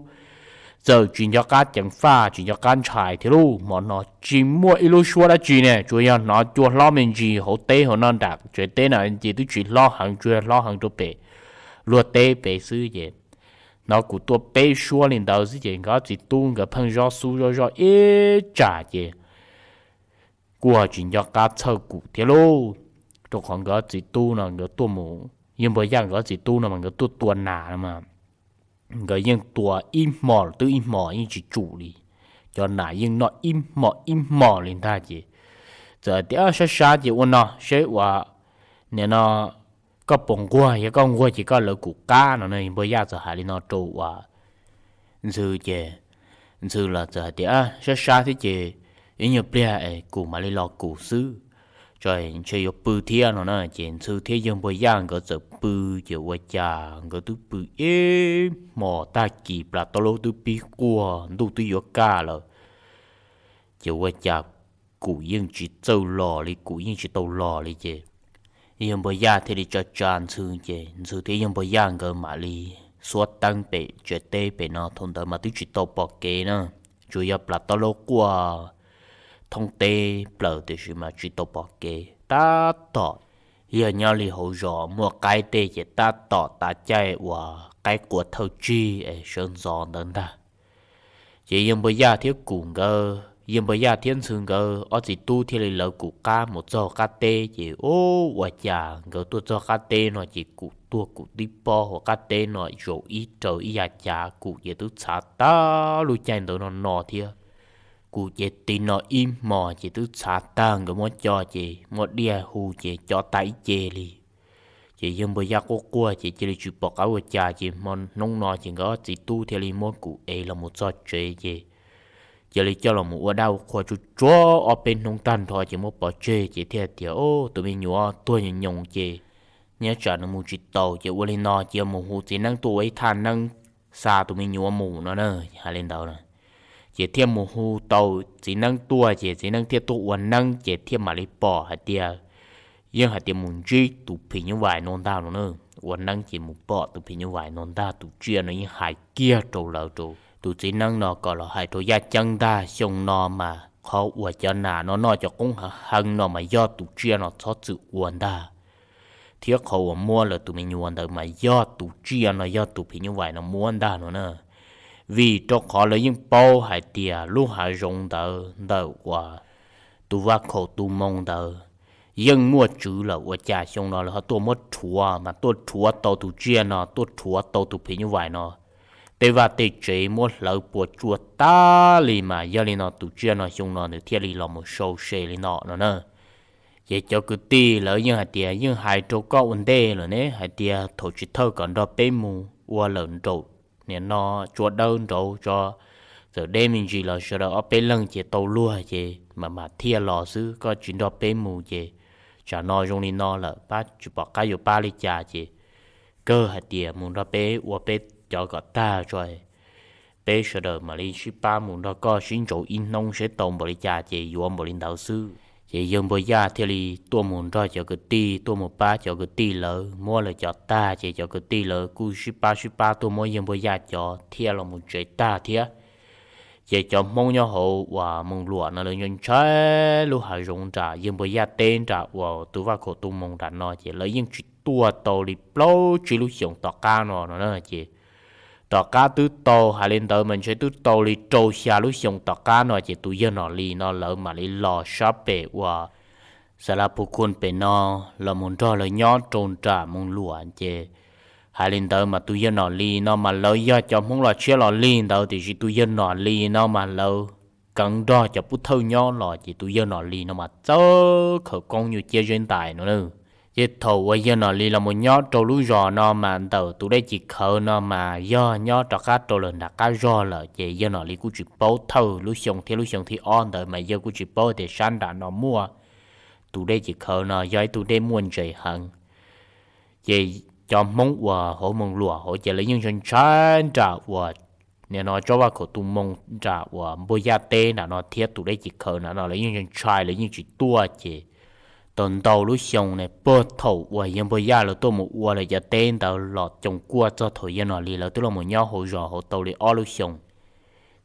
txawm tsis nco qab ceev faj tsis nco qab ntshai thiab lauj. Hmo no tsis muaj ib lub suab dab tsi ne, tsuas yog hnov cua hlob me ntsis hauv teb hauv no nram tsev teb na ces twb tsis hlob heev, tsuas yog hlob heev rau pem luag teb pem xwb ces hnov kuv tua peb suab li ntawd xwb ces nkawd ob txiv tub nkawd pheej zob xub zob zoj ib tsam ces kuj tsis nco qab txhawj kuv thiab lauj. Rau qhov nkawd ob txiv tub no nkawd tuaj mus, yawg Npua Yaj nkawd ob txiv tub no mas nkawd tuaj tua nas no mas nkawd yeej tua ib hmos twb ib hmos yeej tsis tsum li. Cov nas yeej noj ib hmos ib hmos li ntag ces txawm hais tias sab sab ces ua no seb ua nim no koj puas nquag, yog koj nquag ces koj lawv kuv qab no na. Yawg Npua Yaj txawm hais li no rau ua Ntxhw ces Ntxhw los txawm hais tias sab sab thiab ces ib nyuag pliag es kuv mam li los kuv xwb, tso ntshe yuav pw thiab no na. Ces Ntxhw thiab yawg Npua Yaj nkawd txawm pw ces ua cas nkawd twb pw ib hmos tag kis plas taub laub twb pib quaj ntuj twb yuav kaj lawm. Ces ua cas kuv yeej tsis txawj los li, kuv yeej tsis tau los li ces yawg Npua Yaj thiaj li tsa tsa Ntxhw ces Ntxhw thiab yawg Npua Yaj nkawd mam li xuab teeb pem tsev teb pem no. Thaum ntawd mas twb tsis tau pom kev na, tsuas yog plas taub laub quaj thoob teb plaws tiam sis mas tsis tau pom kev. Tab tom yog nyob li hauv zos muaj qaib tej ces tab tom tav caij uas qaib qua thawj tsig es sawv ntxov ntawd ntag. Ces yawg Npua Yaj thiab kuv nkawd, yawg Npua Yaj thiab Ntxhw nkawd ob txiv tub thiaj li lawv kuv qab mus txog qab teb ces ua cas nkawd tuaj txog qab teb no ces kuv tuag kuv tib pob hauv qab teb no zaum ib raws ib yav cav, kuv ces twb txhav tag lub caij ntawd no no thiab. Kuv ces tig no ib hmos ces twb txhav tag, nkawd muab co ces muab diaj hu ces co tag ib ce li. Ces yawg Npua Yaj quaj quaj ces cia li tsis pom qab ua cas ces hmo hnub no ces nkawd ob txiv tub thiaj li muab kuv ev los mus txog tsev ces cia li coj los mus ua dab ua qhua tsuag tsuag ob peb hnub tag nrho ces muab pov tseg ces thiaj tias, Tus me nyuam tuag nyoos nyoos ces nyob tsam nws mus tsis taus ces ua li no ces mus hu txiv neeb tuaj ua ib thaj neeb xa tus me nyuam mus no na. Hais li ntawd na, ces thiaj mus hu tau txiv neeb tuaj ces txiv neeb thiaj tuaj ua neeb ces thiaj mam li pom hais tias, yeej hais tias mus ntsib tus phim nyuj vais no ntag no na. Ua neeb ces mus pom tus phim nyuj vais no ntag, tus tsiaj no yeej hais kiag rau lawv rau tus txiv neeb no kom los hais rau yaj ceeb ntag, xyoo no mas qhov uas cov nas no noj cov qoob hav heev no mas yog tus tsiaj no txhob txwm ua ntag, thiab qhov uas muab lawv tus me nyuam ntawd mas yog tus tsiaj no yog tus phim nyuj vais no muab ntag no na. Vim rau qhov lawv yeej paub hais tias lub hav zoov ntawd ntawm uas tus vaj khaum tus moo ntawd yeej muaj tswv lawm, ua cas xyoo no lawv ho tuaj muab rhuav mas tuaj rhuav tau tus tsiaj no, tuaj rhuav tau tus phim nyuj vais no, tej vaj tej tsev muab hlawv puas tsuaj tag li mas yog li no tus tsiaj no xyoo no nws thiaj li los mus sau se li no no na. Ces cov kwv tij lawv yeej hais tias yeej hais rau koj ua ntej lawm ne, hais tias thaum tsis thawj kom nrog peb mus ua lawm nraum nim no tsua dawb nraud tso, txawm deb me ntsis los sawv daws ob peb leeg ces tau luag ces mam mam thiaj los xwb, koj tsis nrog peb mus ces tsam no zoo li no lawm pab tsis pom qab yuav pab li cas ces kawg hais tias mus nrog peb ua peb cov kom tag tso, peb sawv daws mam li sib pab mus nrog koj sib ntsaum ib hnub seb tau npaum li cas ces yuav npaum li ntawd xwb. Ces yawg Npua Yaj thiaj li tuaj mus nrog cov kwv tij tuaj mus pab cov kwv tij lawv muab lawv cov tag ces cov kwv tij lawv kuj sib pab sib pab tuaj muab yawg Npua Yaj cov thiaj los mus tsev tag thiab. Ces cov Hmoob nyob hauv uas Moos Luam no lawv ntshai lub hav zoov nram yawg Npua Yaj teb nram uas tus vaj khaum tus moos nram no ces lawv yeej tsis tuaj tau li plaub tsib lub xyoos tom qab no no na. Ces tom qab twb tau hais li ntawd mas ntshe twb tau li rau xya lub xyoos tom qab no ces tus yawg Nom Lis no lawv mam li los sab pem uas Xav Laj Phu Khun pem no los mus nrog lawv nyob rau nram Moos Luam ces hais li ntawd mas tus yawg Nom Lis no mas lawv yog cov Hmoob los tshiab los li ntawd tiam sis tus yawg Nom Lis no mas lawv keev nrog cov pub thawj nyob los ces tus yawg Nom Lis no mas txawj khawv koob nyuj ciab zeb ntais no na. Ces thaum uas yawg Nom Lis los mus nyob rau lub zos no mas ntawm tus dej Cim Khawv no mas yog nyob rov qab rau lawm nram qab zog lawm ces yawg Nom Lis kuj tsis paub thawj lub xyoo thiab lub xyoo thib ob ntawd mas yawg kuj tsis paub tias sab nram no muaj tus dej Cim Khawv no yog ib tug dej muaj ntses heev. Ces cov Hmoob uas hauv Moos Luam hauv ces lawv yeej ntshai ntshai nram uas nim no tsob vaj khaum tu moo nram uas Npuag Yaj teb nram no thiab tus dej Cim Khawv nram no lawv yeej ntshai ntshai lawv yeej tsis tuaj ces tau ntau lub xyoo ne puag thaum uas yawg Npuag Yaj lawv tuaj mus ua lawv cov teb ntawd los coos kuaj txog thaum yawg Nom Lis lawv twb los mus nyob hauv zos hauv tau li ob lub xyoo.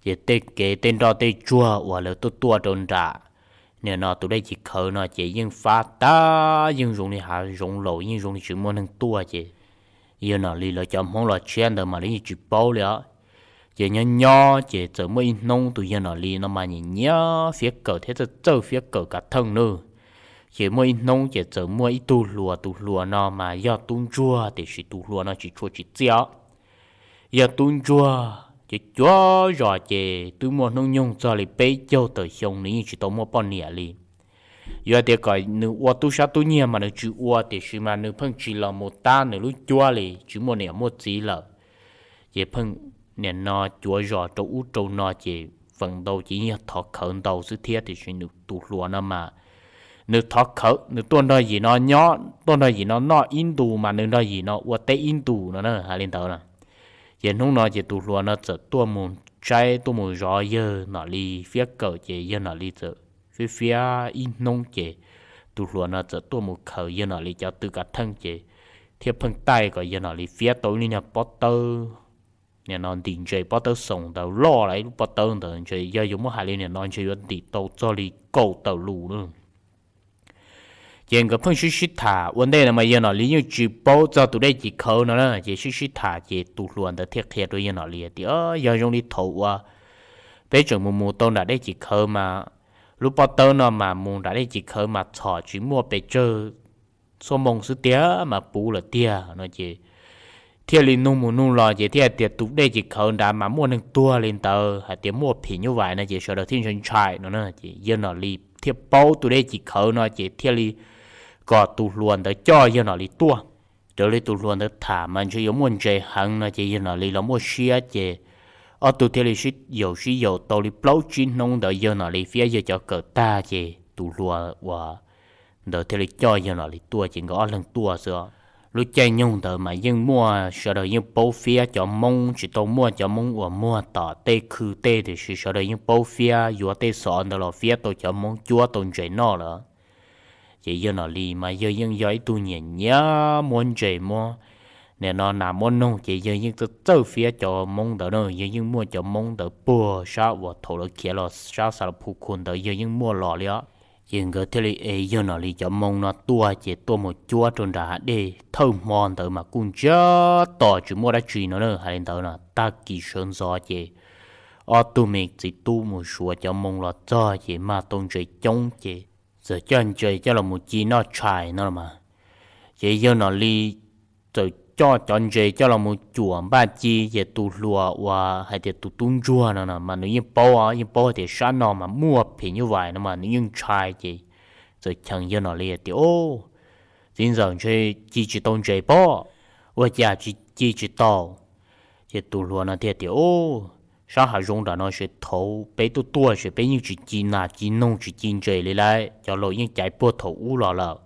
Ces tej kev tej nroj tej tsuag uas lawv tuaj tuaj rau nram nim no tus dej Cim Khawv no ces yeej fab tag yeej zoo li hav zoov laus yeej zoo li tsis muaj neeg tuaj ces yawg Nom Lis lawv cov Hmoob los tshiab ntawd mas lawv yeej tsis paub li os. Ces nyob nyob ces txawm muaj ib hnub tus yawg Nom Lis no mas nyiam nyiam fiab kawm thiab txawj txawj fiab kawm kav theej nawb. Ces muaj ib hnub ces txawm muaj ib tug hluas, tus hluas no mas yog tub ntsuag tiam sis tus hluas no tsis tshua tsim txiaj os. Yog tub ntsuag ces cuav zos ces twb muaj hnub nyoog txog li peb caug tawm xyoo nws yeej tsis tau muaj poj niam li. Yuav tias kom nws ua tub sab tub nyiag mas nws tsis ua tiam sis mas nws pheej tsis los mus tab nws lub cuab li tsis muaj niam muaj txiv lawm. Ces pheej nim no cuav zos rau ub rau no ces feem ntau ces yog thov khawv ntau xwb thiab tiam sis nws tus hluas no mas nws thov khawv nws tuaj nrog yim no nyob tuaj nrog yim no noj ib ntus mas nws nrog yim no ua teb ib ntus no na hais li ntawd na. Ces hnub no ces tus hluas no txawm tuaj mus saib tuaj mus zov yawg Nom Lis fiab kawm ces yawg Nom Lis txawm fiab fiab ib hnub ces tus hluas no txawm tuaj mus khaws yawg Nom Lis cov tw kav theej ces thiaj pheej taij kom yawg Nom Lis fiab tau ib lub niag pob tawb nim no ntim ntses pob tawb xoom ntawd loj lawm ib lub pob tawb ntawd ntshe yog yuav muab hais li nim no ntshe yuav ntim tau txog li kaum tawm lus na. Ces nkawd pheej sib sib tham ua ntej no mas yawg Nom Lis yeej tsis paub txog tus dej Cim Khawv no na ces sib sib tham ces tus hluas ntawd thiaj qhia rau yawg Nom Lis tias yog zoo li thaum uas peb tseem mus mus tau nram dej Cim Khawv mas lub pob tawb no mas mus nram dej Cim Khawv mas txhom tsis muaj pes tsawg xuab moos xwb tiag mas puv lawm tiag no ces thiaj li nug mus nug los ces thiaj hais tias tus dej Cim Khawv nrad mas muaj neeg tuag li ntawd hais tias muaj phim nyuj vais no ces sawv daws thiaj ntshai ntshai no na ces yawg Nom Lis thiaj paub tus dej Cim Khawv no ces thiaj li kom tus hluas ntawd coj yawg Nom Lis tuaj. Raws li tus hluas ntawd tham mas ntshe yuav muaj ntses heev no ces yawg Nom Lis los muaj siab ces ob tug thiaj li sib yaum sib yaum tau li plaub tsib hnub ntawd yawg Nom Lis fiab yawg cov kawm tag ces tus hluas uas ntawd thiaj li coj yawg Nom Lis tuaj ces nkawd ob leeg tuaj xwb. Lub caij nyoog ntawd mas yeej muaj sawv daws yeej paub fiab cov Hmoob tsis tau muaj cov Hmoob uas muag tom tej khw tej tiam sis sawv daws yeej paub fiab yuav tej xov ntawd los fiab tau cov Hmoob cuab tau ntses noj lawm. Ces yawg Nom Lis mas yawg yeej yog ib tug nyiam nyiam muab ntses muab nim no nas muab noog ces yawg yeej txawj txawj fiab cov Hmoob ntawd na yawg yeej muaj cov Hmoob ntawd puag sab uas thaum lawv khiav los sab Xav Laj Phu Khu ntawd yawg yeej muaj los li os. Ces nkawd thiaj li es yawg Nom Lis cov Hmoob no tuaj ces tuaj mus cuab rau nram hav dej thawj hmo ntawd mas kuj ntsiag to tsis muaj dab tsi no na hais li ntawd no tag kis sawv ntxov ces ob tug me txiv tub mus suav cov Hmoob los txog ces mag tau ntses coob ces txawm coj ntses coj los mus ci noj tshais no los mas. Ces yawg Nom Lis txawm coj cov ntses coj los mus cuam npaj ci ces tus hluas uas hais tias tus tub ntsuag no no mas nws yeej paub yeej paub tias sab no mas muaj phim nyuj vais no mas nws yeej ntshai ces txawm cheem yawg Nom Lis tias, Txiv ntxawm, ntshe ci tsis tau ntses pob, ua cas tsis ci tsis tau? Ces tus hluas no thiaj tias, Sab hav zoov nram no ces thaum peb tuaj tuaj ces peb yeej tsis ci nas ci noog tsis ci ntses li lauj, cov laus yeej caiv puag thaum ub los lawm.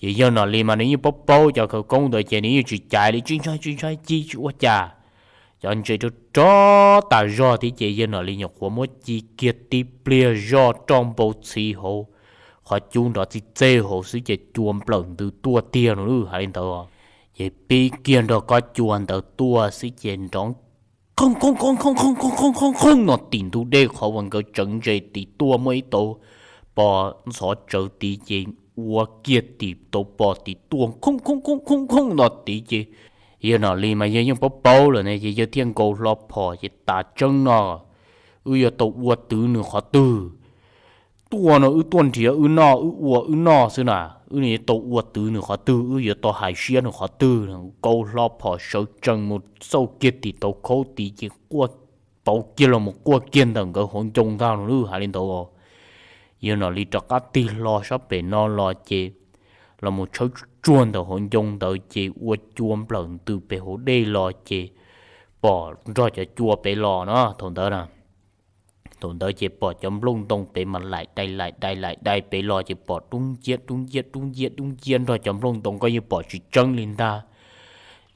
Ces yawg Nom Lis mas nws yeej paub paub cov khawv koob ntawd ces nws yeej tsis caiv li, tsis ntshai tsis ntshai, ci tsis ua cas. Cov ntses rog rog tas zog thiab ces yawg Nom Lis nyuam qhuav muab ci kiag tib pliag zoj roj npau txhiv hauv qhov cub nrov txij txej hauv xwb ces cua nplawm ntws tuaj tiag no hais li ntawd. Ces pib kiag nrog kob cua ntawd tuaj xwb ces nrov qhoo qhoo qhoo qhoo qhoo qhoo qhoo qhoo no tim ntug dej qhov uas nkawd tseev ntses tid tuaj muaj ib tauv pos ntxhov tsawv tid ces ua kiag tim tauv pos tid tuaj khoo khoo khoo khoo khoo no tid ces yawg Nom Lis mas yawg yeej paub paub lawm ne ces yawg thiaj nkaus hlo phom ces tas tseeb no, wb yuav tau ua twv nws qhov twg? tuaj no wb tuaj nrhiav wb noj, wb ua wb noj xwb na. Wb yuav tau ua twv nws qhov twg, wb yuav tau hais siab nws qhov twg. Kaub hlob phom sawv tsees mus xauj kiag tim tau khaub tid ces quaj pauv kiag los mus quaj kiag ntawm nkawd hauv ncoo ntag no lawm, hais li ntawd. Yawg Nom Lis rov qab tig hlo sab pem no los ces los mus tshawb tsuag tsuag ntawm hauv ncoo ntawd ces ua cua nplawm ntws pem hauv dej los ces pom nrog cov cua pem los no thaum ntawd na. Thaum ntawd ces pom cov nplooj ntoo pem mas laim dai laim dai laim dai pem los ces pom dub nciab dub nciab dub nciab dub nciab nrog cov nplooj ntoo, koj yeej pom tsis tseeb li ntag.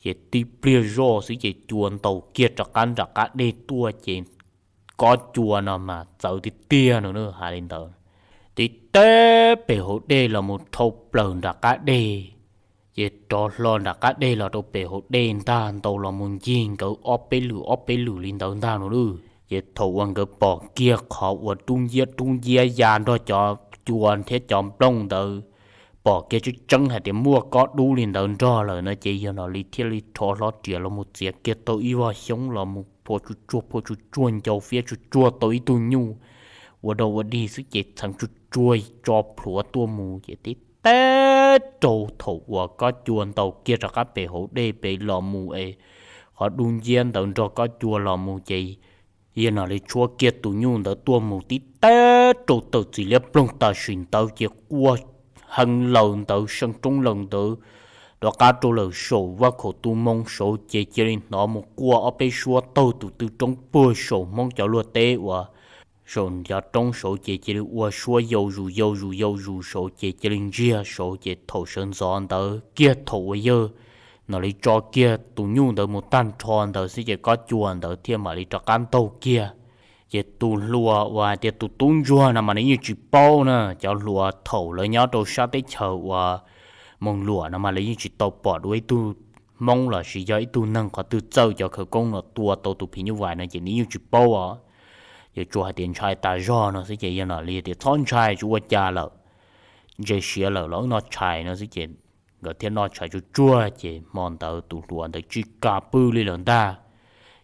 Ces tib pliag zoj xwb ces cua ntaus kiag rov qab nram qab dej tuaj ces kob cua no mas txawv tiag tiag no, hais li ntawd. Tib teb pem hauv dej los mus dhau plaws nram qab dej, ces rov hlo nram qab dej los rau pem hauv dej ntag, ntaus los mus ncig nkawd ob peb lwm ob peb lwm li ntawd ntag no lawm. Ces thaum uas nkawd pom kiag qhov uas dub nciab dub nciab ya nrog cov cua thiab cov nplooj ntawd, pom kiag tseeb tseeb hais tias muaj kob dub li ntawd nrog lawm no ces yawg Nom Lis thiaj li rov hlo riam los mus txiav kiag tau ib voj xyoob los mus phua tsuj tsuag phua tsuj tsuag ncau fiab tsuj tsuag tau ib tug nyuj ua dog ua dig xwb ces txheev tsuj tsuag tso plhuav tuaj mus ces tib teb rau thaum uas kob cua ntaus kiag rov qab pem hauv dej pem los mus es qhov dub nciab ntawd nrog kob cua los mus ces yawg Nom Lis tshuab kiag tus nyuj ntawd tuaj mus tib teb rau tawm txiv liab ploog tam sim ntawd ces quaj heev lawm ntawd seej roob lawm ntawd, rov qab rau lawm saum vaj khaum tu moo saud ces cia li hnov mus quaj ob peb suab taug tus tw roob puag saum Hmoob cov luag teb uas saum cov roob saud ces cia li ua suab yau zus yau zus yau zus saud ces cia li ntsiag saud ces thaum sawv ntxov ntawd kiag thaum uas yawg Nom Lis tso kiag tus nyuj ntawd mus tag nrho ntawd xwb ces kob cua ntawd thiaj mam li rov qab ntaug kiag. Ces tus hluas uas hais tias tus tub ntsuag no mas nws yeej tsis paub na, cov hluas thaum lawv nyob rau sab teb chaws uas Moos Luam no mas lawv yeej tsis tau pom dua ib tug Hmoob los sis yog ib tug neeg qhov twg txawj cov khawv koob no tua tau tus phim nyuj vais no ces nws yeej tsis paub os. Ces tsuas hais tias ntshai tas zog no xwb ces yawg Nom Lis tias txhob ntshai, tsis ua cas lawm, ntses siav lawm los wb noj tshais no xwb ces nkawd thiaj noj tshais tsuag tsuag ces hmo ntawd tus hluas ntawd tsis kam pw li lawm ntag.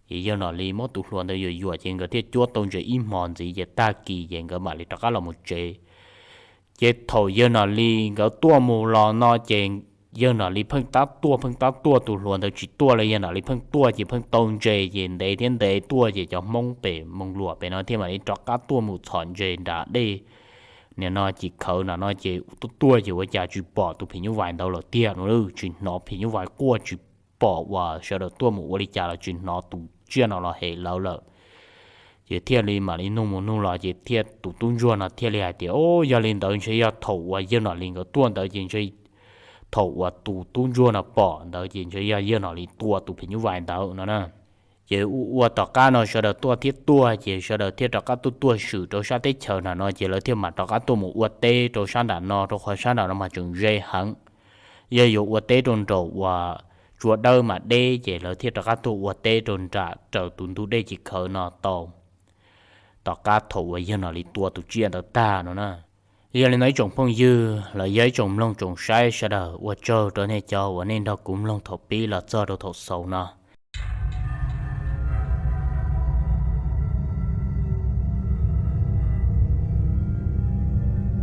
Ces yawg Nom Lis muab tus hluas ntawd yuam yuam ces nkawd thiaj cuab tau ntses ib hmos ntxiv ces tag kis ces nkawd mam li rov qab los mus tsev. Ces thaum yawg Nom Lis nkawd tuaj mus los no ces yawg Nom Lis pheej tab tuaj pheej tab tuaj, tus hluas ntawd tsis tuaj li, yawg Nom Lis pheej tuaj ces pheej tau ntses ces ntev thiab ntev tuaj ces cov Hmoob pem Moos Luam pem no thiaj mam li rov qab tuaj mus txhom ntses nram dej. Nim no ces khawv nram no ces tuaj tuaj ces ua cas tsis pom tus phim nyuj vais ntawd lawm tiag no, tsis hnov phim nyuj vais quaj, tsis pom uas sawv daws tuaj mus ua li cas los tsis hnov tus tsiaj no los hem lawv lawm. Ces thiaj li mam li nug mus nug los ces thiaj tus tub ntsuag no thiaj li hais tias, o, yog li ntawd ntshe yog thaum uas yawg Nom Lis nkawd tuaj ntawd ces ntshe thaum uas tus tub ntsuag no pom ntawd ces ntshe yog yawg Nom Lis tua tus phim nyuj vais ntawd no na. Ces ua ua tom qab no sawv daws tuaj thiab tuaj ces sawv daws thiaj rov qab tuaj tuaj swm rau sab teb chaws nram no ces lawv thiaj mam rov qab tuaj mus ua teb rau sab nram no, rau qhov sab nram no mas tseem ze heev. Yog yuav ua teb rau nraum uas tsua dawb mas deb ces lawv thiaj rov qab tuaj ua teb rau nram raws tus ntug dej Cim Khawv no tau, tom qab thaum uas yawg Nom Lis tua tus tsiaj ntawd tag no na. Yog li no ib tsoom phooj ywg los yog ib tsoom mloog tsoom saib sawv daws, ua tsaug rau nej cov uas nej nrog kuv mloog thaum pib los txog rau thaum xaus no.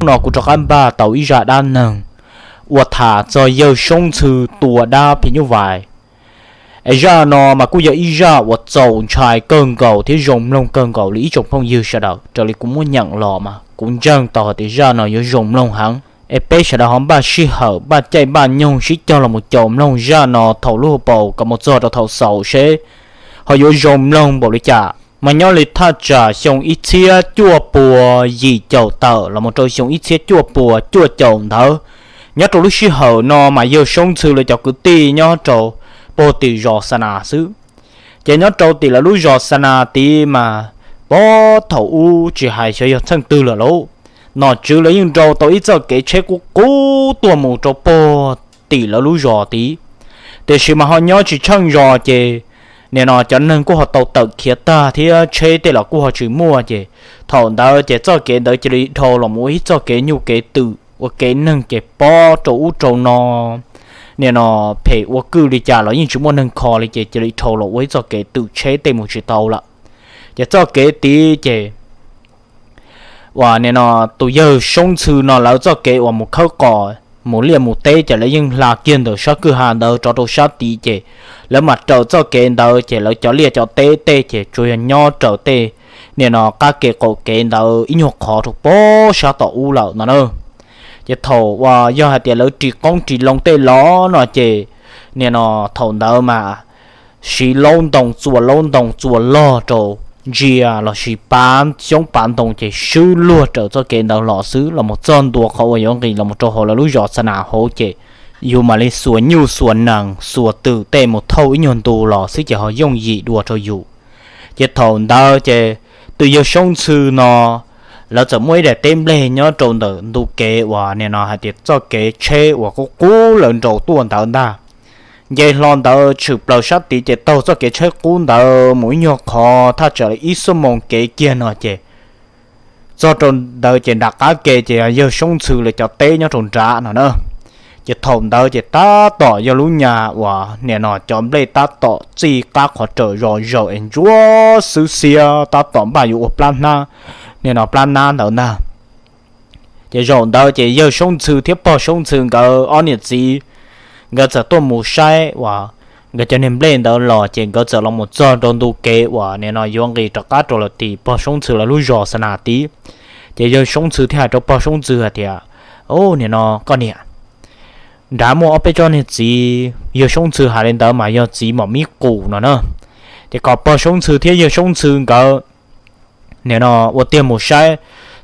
Hnub no kuv rov qab npaj tau ib zaj dab neeg uas tham txog yawg Soob Ntxhw tua dab phim nyuj vais. Es zaj no mas kuj yog ib zaj uas txaus ntshai kawg nkaus thiab zoo mloog kawg nkaus li ib tsoom phooj ywg sawv daws. Raws li kuv muab nyeem los mas kuv ntseeg tau hais tias zaj no yuav zoo mloog heev. Es peb sawv daws ho npaj sij hawm npaj caij npaj nyoog sib cog los mus caum mloog zaj no thaum lub hauv paus kom mus txog rau thaum xaus seb ho yuav zoo mloog npaum li cas. Mas nyob li thaj tsam xyoo ib txhiab cuaj puas yim caum tawm los mus rau xyoo ib txhiab cuaj puas cuaj caum ntawd, nyob rau lub sij hawm no mas yawg Soob Ntxhw lawv cov kwv tij nyob rau puag tim zos Xa Nas xwb. Ces nyob rau tim lawv lub zos Xa Nas tid mas puag thaum ub tsis hais xyov yog txheej twg lawm lauj, nom tswv lawv yeej nrau tau ib txoj kev tsheb qub qub tuaj mus rau puag tim lawv lub zos tid. Tiam sis mas ho nyob tsis tsheej zos ces nim no cov neeg kuj ho tau tawm khiav tag thiab tsheb tej los kuj ho tsis muaj ces thaum ntawd ces txoj kev ntawd cia li dhau los mus ua ib txoj kev nyuj kev twm ua kev neeg ces pob rau ub rau no. Nim no phem ua kwj li cas los yeej tsis muaj neeg kho li ces cia li dhau los ua ib txoj kev twm tsheb tej mus tsis tau lawm. Ces txoj kev tid ces uas nim no tus yawg Soob Ntxhw no lawv txoj kev uas mus khawb qos mus liaj mus teb ces lawv yeej hla kiag ntawm sab kwj ha ntawd rov rau sab tid ces lawv mam raws txoj kev ntawd ces lawv cov liaj cov teb tej ces tsuas yog nyob raws tej nim no qab kev qaum kev ntawd ib nyuag qhov rau pob sab tom ub lawm no na. Ces thaum uas yog hais tias lawv ris qoob ris loo tej los no ces nim no thaum ntawd mas siv laub ntoo txua laub ntoo txua log rau ntsia los sis pav xyoob pav ntoo ces swb luag raws txoj kev ntawd los xwb los mus txog ntua qhov uas yuav nqis los mus rau hauv lawv lub zos xa nas hauv ces yus mam li xuas nyuj xuas nees xuas twm tej mus thauj ib nyuag ntu los xwb ces ho yooj yim dua rau yus. Ces thaum ntawd ces tus yawg Soob Ntxhw no lawv txawm muaj ib daim teb nplej nyob rau ntawm ntu kev uas nim no hais tias txoj kev tsheb uas qub qub lawv nraus tuaj ntawd ntag. Nce hlo ntawd tshwm plaws sab tid ces taug txoj kev tsheb qub ntawd mus ib nyuag qhov thaj tsam li ib xuab moos kev kiag no ces txog rau ntawd ces nram qab ke ces yawg Soob Ntxhw lawv cov teb nyob rau nrad no na. Ces thaum ntawd ces tab tom yog lub nyas uas nim no cov nplej tab tom txij qab qhov raws zos zaum es ntsuab xwb xiab tab tom npaj yuav ua plab hnab, nim no plab nab ntawd ntag. Ces zaum ntawd ces yawg Soob Ntxhw thiab pog Soob Ntxhw nkawd ob niam txiv nkawd txawm tuaj mus saib uas nkawd cov niag nplej ntawd los ces nkawd txawm los mus txog rau ntu kev uas nim no yuav nqis rov qab rau lawm tim pog Soob Ntxhw lawv lub zos xa nas tid. Ces yawg Soob Ntxhw thiaj hais rau pog Soob Ntxhw hais tias, Ub, nim no koj niam, nrad muaj ob peb tsob niag txiv, yawg Soob Ntxhw hais li ntawd mas yog txiv mom mib qus no na. Ces kom pog Soob Ntxhw thiab yawg Soob Ntxhw nkawd nim no ua tiag mus saib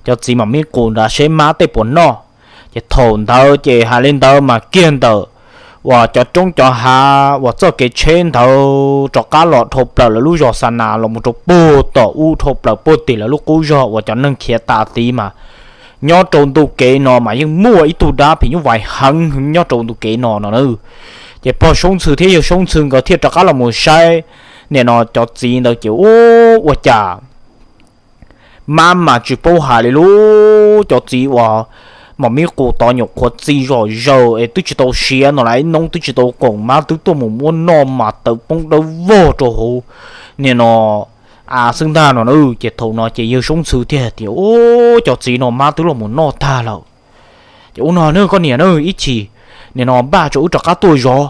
cov txiv mom mib qus nrad seb mab tej puas noj. Ces thaum ntawd ces hais li ntawd mas kiag ntawm uas cov roob cov hav uas txoj kev tsheb ntawd rov qab los dhau plaws lawv lub zos xa nas los mus rau puag tom ub dhau plaws puag tim lawv lub qub zog uas cov neeg khiav tas tid mas nyob rau ntu kev no mas yeej muaj ib tug dab phim nyuj vais heev nyob rau ntu kev no no na. Ces pog Soob Ntxhw thiab yawg Soob Ntxhw nkawd thiaj rov qab los mus saib nim no cov txiv ntawd ces ub, ua cas mab mas tsis paub hais li lub, cov txiv uas mom mib qus tod nyuam qhuav txi zom zaws es twb tsis tau siav no las ib hnub twb tsis tau koom mab twb tuaj mus muab noj mas tawv poob dawb vog rau hauv nim no av xwb ntag no na. Ces thaum no ces yawg Soob Ntxhw thiaj hais tias, Ub, cov txiv no mab twb los mus noj tag lawm. Ces ub no na koj niam na, ib chim nim no npaj rau wb rov qab tuaj zov.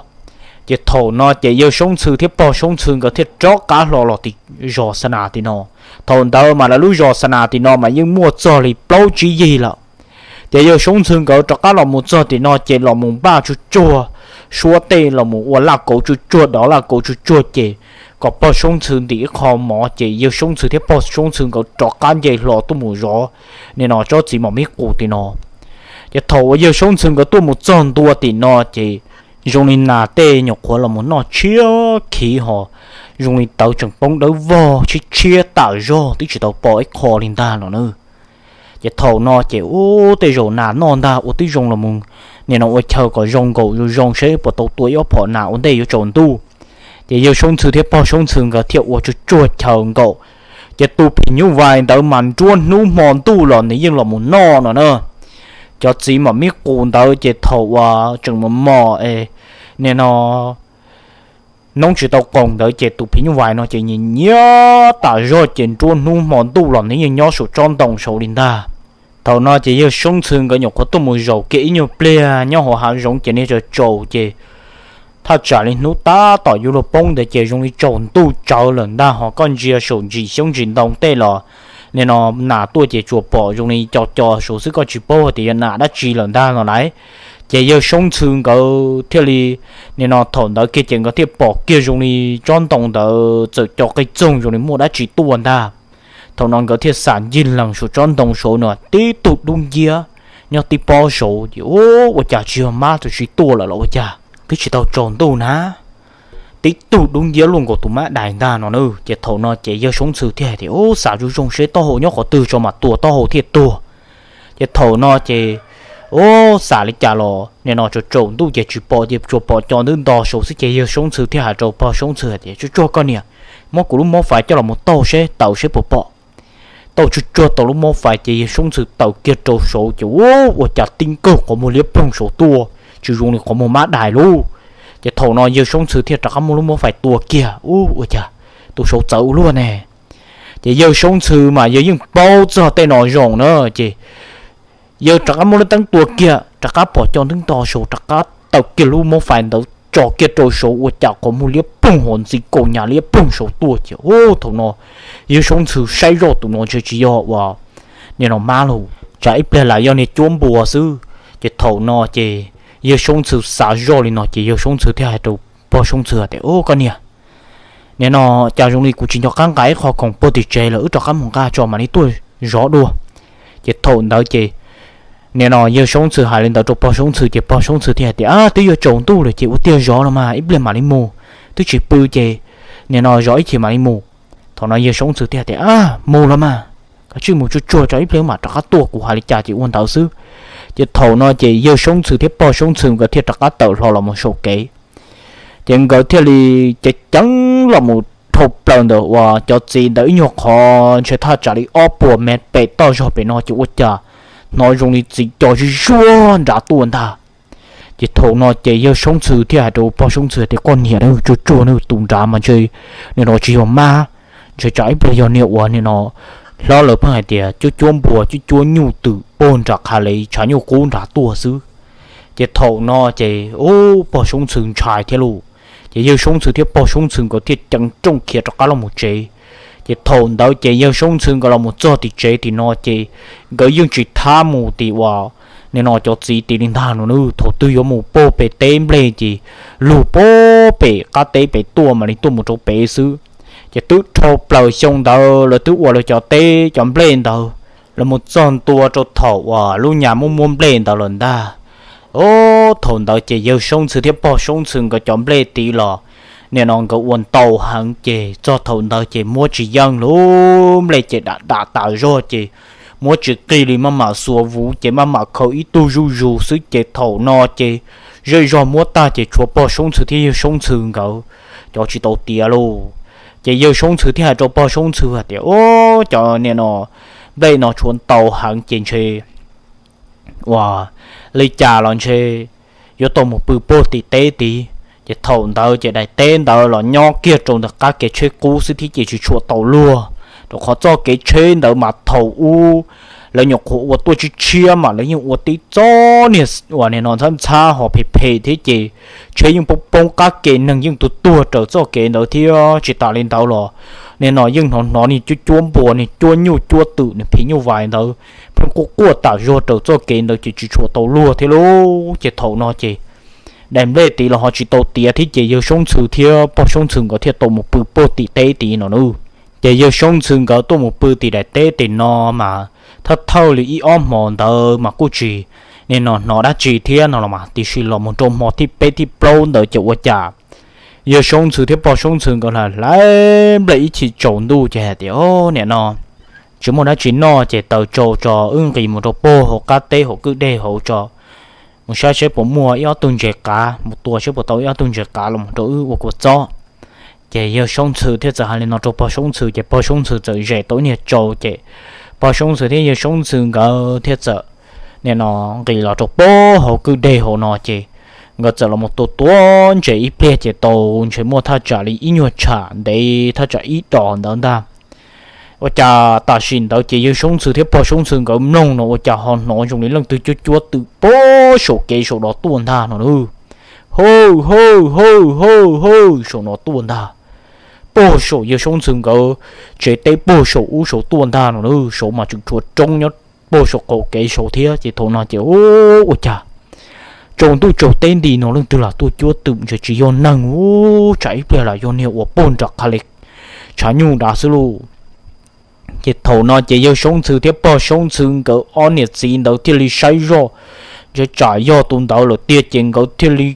Ces thaum no ces yawg Soob Ntxhw thiab pog Soob Ntxhw nkawd thiaj rov qab hlo los tim zos xa nas tim no. Thaum ntawd mas lawv lub zos xa nas tim no mas yeej muaj txog li plaub tsib yig lawm. Ces yawg Soob Ntxhw nkawd rov qab los mus txog tim no ces los mus npaj tsuj tsuag suab tej los mus ua laj kauv tsuj tsuag dov laj kauv tsuj tsuag ces kom pog Soob Ntxhw ntim ib qho mov ces yawg Soob Ntxhw thiab pog Soob Ntxhw nkawd rov qab nce hlo tuaj mus zov nim no tsob txiv mom mib qus tim no. Ces thaum uas yawg Soob Ntxhw nkawd tuaj mus txog ntua tim no ces zoo li nas tej nyuam qhuav los mus noj tshiab khiv ho zoo li tawv tseem poob dawb vog tshiab tshiab tam zog twb tsis tau pom ib qho li ntag no na. Ces thaum no ces ub, tej zaum nas noj ntag ua tib zoo los mus nim no ua chaw kom zoo nkaus zoo zoo seb puas tau tua ib ob phom nas ua ntej yuav tsaus ntuj. Ces yawg Soob Ntxhw thiab pog Soob Ntxhw nkawd thiaj ua tsuj tsuag chaw nkaum. Ces tus phim nyuj vais ntawd mas nruab hnub hmo ntuj los nws yeej los mus noj no na. Cov txiv mom mib qus ntawd ces thaum uas tseem mos mos es nim no hnub tsis tau qoos ntawd ces tus phim nyuj vais no ces nyiam nyiam tas zog ces nruab hnub hmo ntuj los nws yeej nyob saum tsob ntoo saud li ntag. Thaum no ces yawg Soob Ntxhw nkawd nyuam qhuav tuaj mus zaum kiag ib nyuag pliag nyob hauv hav zoov ces niag tsaus tsaus ces thaj tsam li hnub tab tom yuav luag poob ntawd ces zoo li tsaus ntuj tsawv lawm ntag ho koj ntsia saum ntsis xyoob ntsis ntoo tej los nim no nas tuaj ces tsuas pom zoo li co co saud xwb koj tsis paub tias yog nas dab tsi lawm ntag no lauj. Ces yawg Soob Ntxhw nkawd thiaj li nim no thaum ntawd kiag ces nkawd thiaj pom kiag zoo li tsob ntoo ntawd txawm co qig txoog zoo li muaj dab tsi tuaj ntag. Thaum no nkawd thiaj xam ncig lees saum tsob ntoo saud no tib tug dub nciab nyob tib pob saud ces ua cas tsis yog mab tus tsis tuaj lawm los ua cas twb tsis tau tsaus ntuj na. Tib tug dub nciab luaj nkaus tus mab dais ntag no na. Ces thaum no ces yawg Soob Ntxhw thiaj hais tias, Ub, xav zoo zoo seb taub hau nyob qhov twg tso mas tua taub hau thiaj tuag. Ces thaum no ces, ub, xav li cas los nim no tsaus tsaus ntuj ces tsis pom ces tsuas pom co ntub nto saud xwb ces yawg Soob Ntxhw thiaj hais rau pog Soob Ntxhw hais tias, Tsuj tsuag koj niam, muab kuv lub mob fais coj los mus taug seb taws seb puas pom. Taug tsuj tsuag tau lub mob fais ces yawg Soob Ntxhw taws kiag rau saud ces ua cas tib nkaug qhov muag liab ploog saud tuaj tsis zoo li qhov muag mab dais lauj. Ces thaum no yawg Soob Ntxhw thiaj rov qab muab lub mob fais tua kiag, ub, ua cas tus saud txawv ua luaj ne. Ces yawg Soob Ntxhw mas yawg yeej paub txog tej no zoo na, ces yawg rov qab muab lub teeb tua kiag, rov qab pom cov nteeb nto saud, rov qab tawm kiag lub mov fais ntawd tso kiag rau saud, ua cas qhov muag liab ploog hos ntxiv kaus nyas liab ploog saud tuaj. Ces ub, thaum no yawg Soob Ntxhw saib zoj tus no ntshe tsis yog ua nim no mab lawm, tsam ib pliag lam yog niag cuab npua xwb. Ces thaum no ces yawg Soob Ntxhw xav zoj li no ces yawg Soob Ntxhw thiaj hais rau pog Soob Ntxhw tias, Ub, koj niam, nim no cas zoo li kuv tsis nco qab nqa ib qho khoom puag tim tsev lawm, wb rov qab mus nqa tso mam li tuaj zov dua. Ces thaum ntawd ces nim no yawg Soob Ntxhw hais li ntawd rau pog Soob Ntxhw ces pog Soob Ntxhw thiaj hais tias, Ab, twb yuav tsaus ntuj lawm ces ua tiag zov los mas ib pliag mam li mus, twb tsis pw ces nim no zov ib chim mam li mus. Thaum no yawg Soob Ntxhw thiaj tias, Ab, mus los mas, koj tsij mus tsuag tsuag tso ib pliag mam rov qab tuaj, kuv hais li cas ces ua ntawd xwb. Ces thaum no ces yawg Soob Ntxhw thiab pog Soob Ntxhw nkawd thiaj rov qab tawm hlo los mus saum kev. Ces nkawd thiaj li ceev ceev los mus dhau plaws ntawm uas cov txiv ntawd ib nyuag qhov ntshe thaj tsam li ob puas mev pem toj zog pem no ces ua cas hnov zoo li txiv co zuj zuag nrad tuaj ntag. Ces thaum no ces yawg Soob Ntxhw thiaj hais rau pog Soob Ntxhw tias, Koj niam, tsuag tsuag na, tus nrad mas ntshe nim no tsis yog mab, ntshe tsam ib pliag yog niag uas nim no hlob lawv pheej hais tias cuab cuab npua cuab cuab nyuj twm puag nram qha li tshav nyuj qub nrad tuaj xwb. Ces thaum no ces ub, pog Soob Ntxhw ntshai thiab lauj. Ces yawg Soob Ntxhw thiab pog Soob Ntxhw nkawd thiaj ceev rooj khiav rov qab los mus tsev. Ces thaum ntawd ces yawg Soob Ntxhw nkawd los mus txog tim tsev tim no ces nkawd yeej tsis thab mus tim uas nim no cov txiv tim li ntag no na. Thaum twg yuav mus puag pem teb nplej ces lug puag pem qab teb pem tuaj mam li tuaj mus rau pem xwb. Ces twb dhau plaws xyoo ntawd lawv twb ua lawv cov teb cov nplej ntawd los mus txog ntua rau thaum uas lub nyas muaj muaj nplej ntawd lawm ntag. Ub, thaum ntawd ces yawg Soob Ntxhw thiab pog Soob Ntxhw nkawd cov nplej tid los nim no nkawd ua ntau heev ces txog thaum ntawd ces muab tsis yeej lub nplej ces dam dam tas zog ces muab tsis qig li, maj mam xuas vuv ces maj mam khaws ib tug zuj zus xwb. Ces thaum no ces zej zog muab tag ces tshuav pog Soob Ntxhw thiab yawg Soob Ntxhw nkawd cov tsis tau tiav lauj. Ces yawg Soob Ntxhw thiaj hais rau pog Soob Ntxhw hais tias, Ub, cov nim no nplej no tshuav ntau heev ces ntshe ua li cas los ntshe yuav tau mus pw puag tim teb tid. Ces thaum ntawd ces daim teb ntawd los nyob kiag rau ntawm qab kev tsheb qub xwb thiab ces tsis tshua tau luag, rau qhov txoj kev tsheb ntawd mas thaum ub lawv nyuam qhuav ua tuaj tshiab tshiab mas lawv yeej ua tib txoj niag uas nim no ntxhab ntxhab ho phem phem thiab ces tsheb yeej poob poob qab ke, neeg yeej tuag tuag raws txoj kev ntawd thiab. Tsis tas li ntawd los nim no yeej hnov hnov niag cuab cuab npua niag cuab nyuj cuab twm niag phim nyuj vais ntawd pheej quaj quaj tas zog raws txoj kev ntawd ces tsis tshua tau luag thiab lauj. Ces thaum no ces daim nplej tid los ho tsis tau tiav thiab ces yawg Soob Ntxhw thiab pog Soob Ntxhw nkawd thiaj tau mus pw puag tim teb tid no na. Ces yawg Soob Ntxhw nkawd tuaj mus pw tim daim teb tim no mas thawj thawj li ib ob hmo ntawd mas kuj tsis nim no hnov dab tsi thiab no los mas, tiam sis los mus rau hmo thib peb thib plaub ntawd ces ua cas yawg Soob Ntxhw thiab pog Soob Ntxhw nkawd hlais nplej ib chim tsaus ntuj ces hais tias, Ub, nim no tsis muaj dab tsi noj ces taws tsau tso wb nqis mus rau puag hauv qab teb hauv kwj deg hauv tso, mus saib seb puas muaj ib ob tug ntses qav, mus tua seb puas tau ib ob tug ntses qav los mus rau wb ua kua txob. Ces yawg Soob Ntxhw thiaj txawm hais li no rau pog Soob Ntxhw ces pog Soob Ntxhw txawm zes tau ib niag tsau ces pog Soob Ntxhw thiab yawg Soob Ntxhw nkawd thiaj txawm nim no nqis los rau puag hauv kwj deg hauv no ces nkawd txawm los mus tua tua ntses ib pliag ces tau ntshe muaj thaj tsam li ib nyuag tsham ntev thaj tsam ib dos ntawd ntag. Ua cas tam sim ntawd ces yawg Soob Ntxhw thiab pog Soob Ntxhw nkawd mloog no ua cas ho hnov zoo li leej twg cuab cuab twm puag saum kev saum no tuaj ntag no na. Hawj hawj hawj hawj hawj, saum no tuaj ntag. Puag saum yawg Soob Ntxhw nkawd tsev teb puag saum ub saud tuaj ntag no na. Saud mas tseem tshuav roob nyob puag saum qaum kev saud thiab ces thaum no ces ub, ua cas tsaus ntuj tsaus teb nti no leej twg lam tuaj cuab twm, ntshe tsis yog neeg, ub, tsam ib pliag lam yog niag uas puag nram qha li tshav nyuj dav xwb lauj. Ces thaum no ces yawg Soob Ntxhw thiab pog Soob Ntxhw nkawd ob niam txiv ntawd thiaj li saib zoj, ntshe tsam yog tus ntawd lawm tiag ces nkawd thiaj li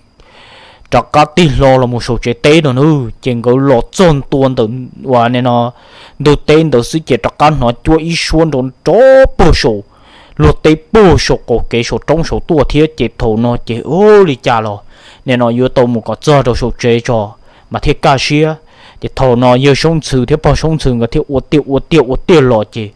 rov qab tig hlo los mus saum tsev teb no na. Ces nkawd los txog ntua ntawm uas nim no ntug teb ntawd xwb ces rov qab hnov cuab ib suab nrov nrov puag saum luag teb puag saum qaum kev saum roob saud tuaj thiab ces thaum no ces ub, li cas los nim no yuav tau mus kom txog rau saum tsev tso mas thiaj kaj siab. Ces thaum no yawg Soob Ntxhw thiab pog Soob Ntxhw nkawd thiaj ua tiag ua tiag ua tiag los ces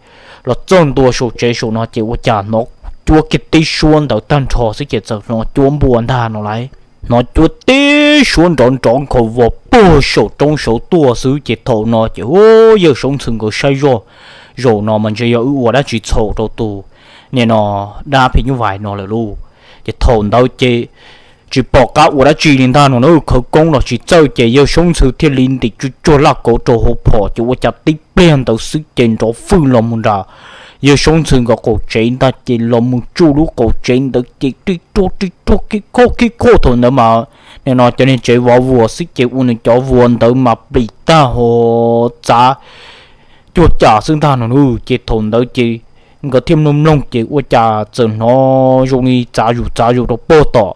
los txog ntua saum tsev saum no ces ua cas hnov cuab kiag tib suab ntawd tag nrho xwb ces txawm hnov cuab npua ntag no lauj. hnov cuab tib suab nrov nrov nkhaus vos puag saum roob saud tuaj xwb ces thaum no ces yawg Soob Ntxhw nkawd saib zoj, zaum no mas ntshe yog wb ua dab tsi txhaum rau tus nim no dab phim nyuj vais no lawm lauj. Ces thaum ntawd ces tsis pom qab ua dab tsi li ntag no na, khawv koob los tsis txawj ces yawg Soob Ntxhw thiaj li ntim tsuj tsuag laj kauv rau hauv phom ces ua cas tib pliag ntawd xwb ces nrov fwj los mus nram yawg Soob Ntxhw nkawd qaum tsev ntag ces los mus tsuj lub qaum tsev ntawd ces ri ruaj ri ruaj khib kho khib kho thaum ntawd mas nim no cov niag tsev vov vuas xwb ces ua nws cov vuas ntawd mas plis tag ho txav cuag cas xwb ntag no na. Ces thaum ntawd ces nkawd thiaj mloog mloog ces ua cas txawm hnov zoo li txav zus txav zus rau pog tom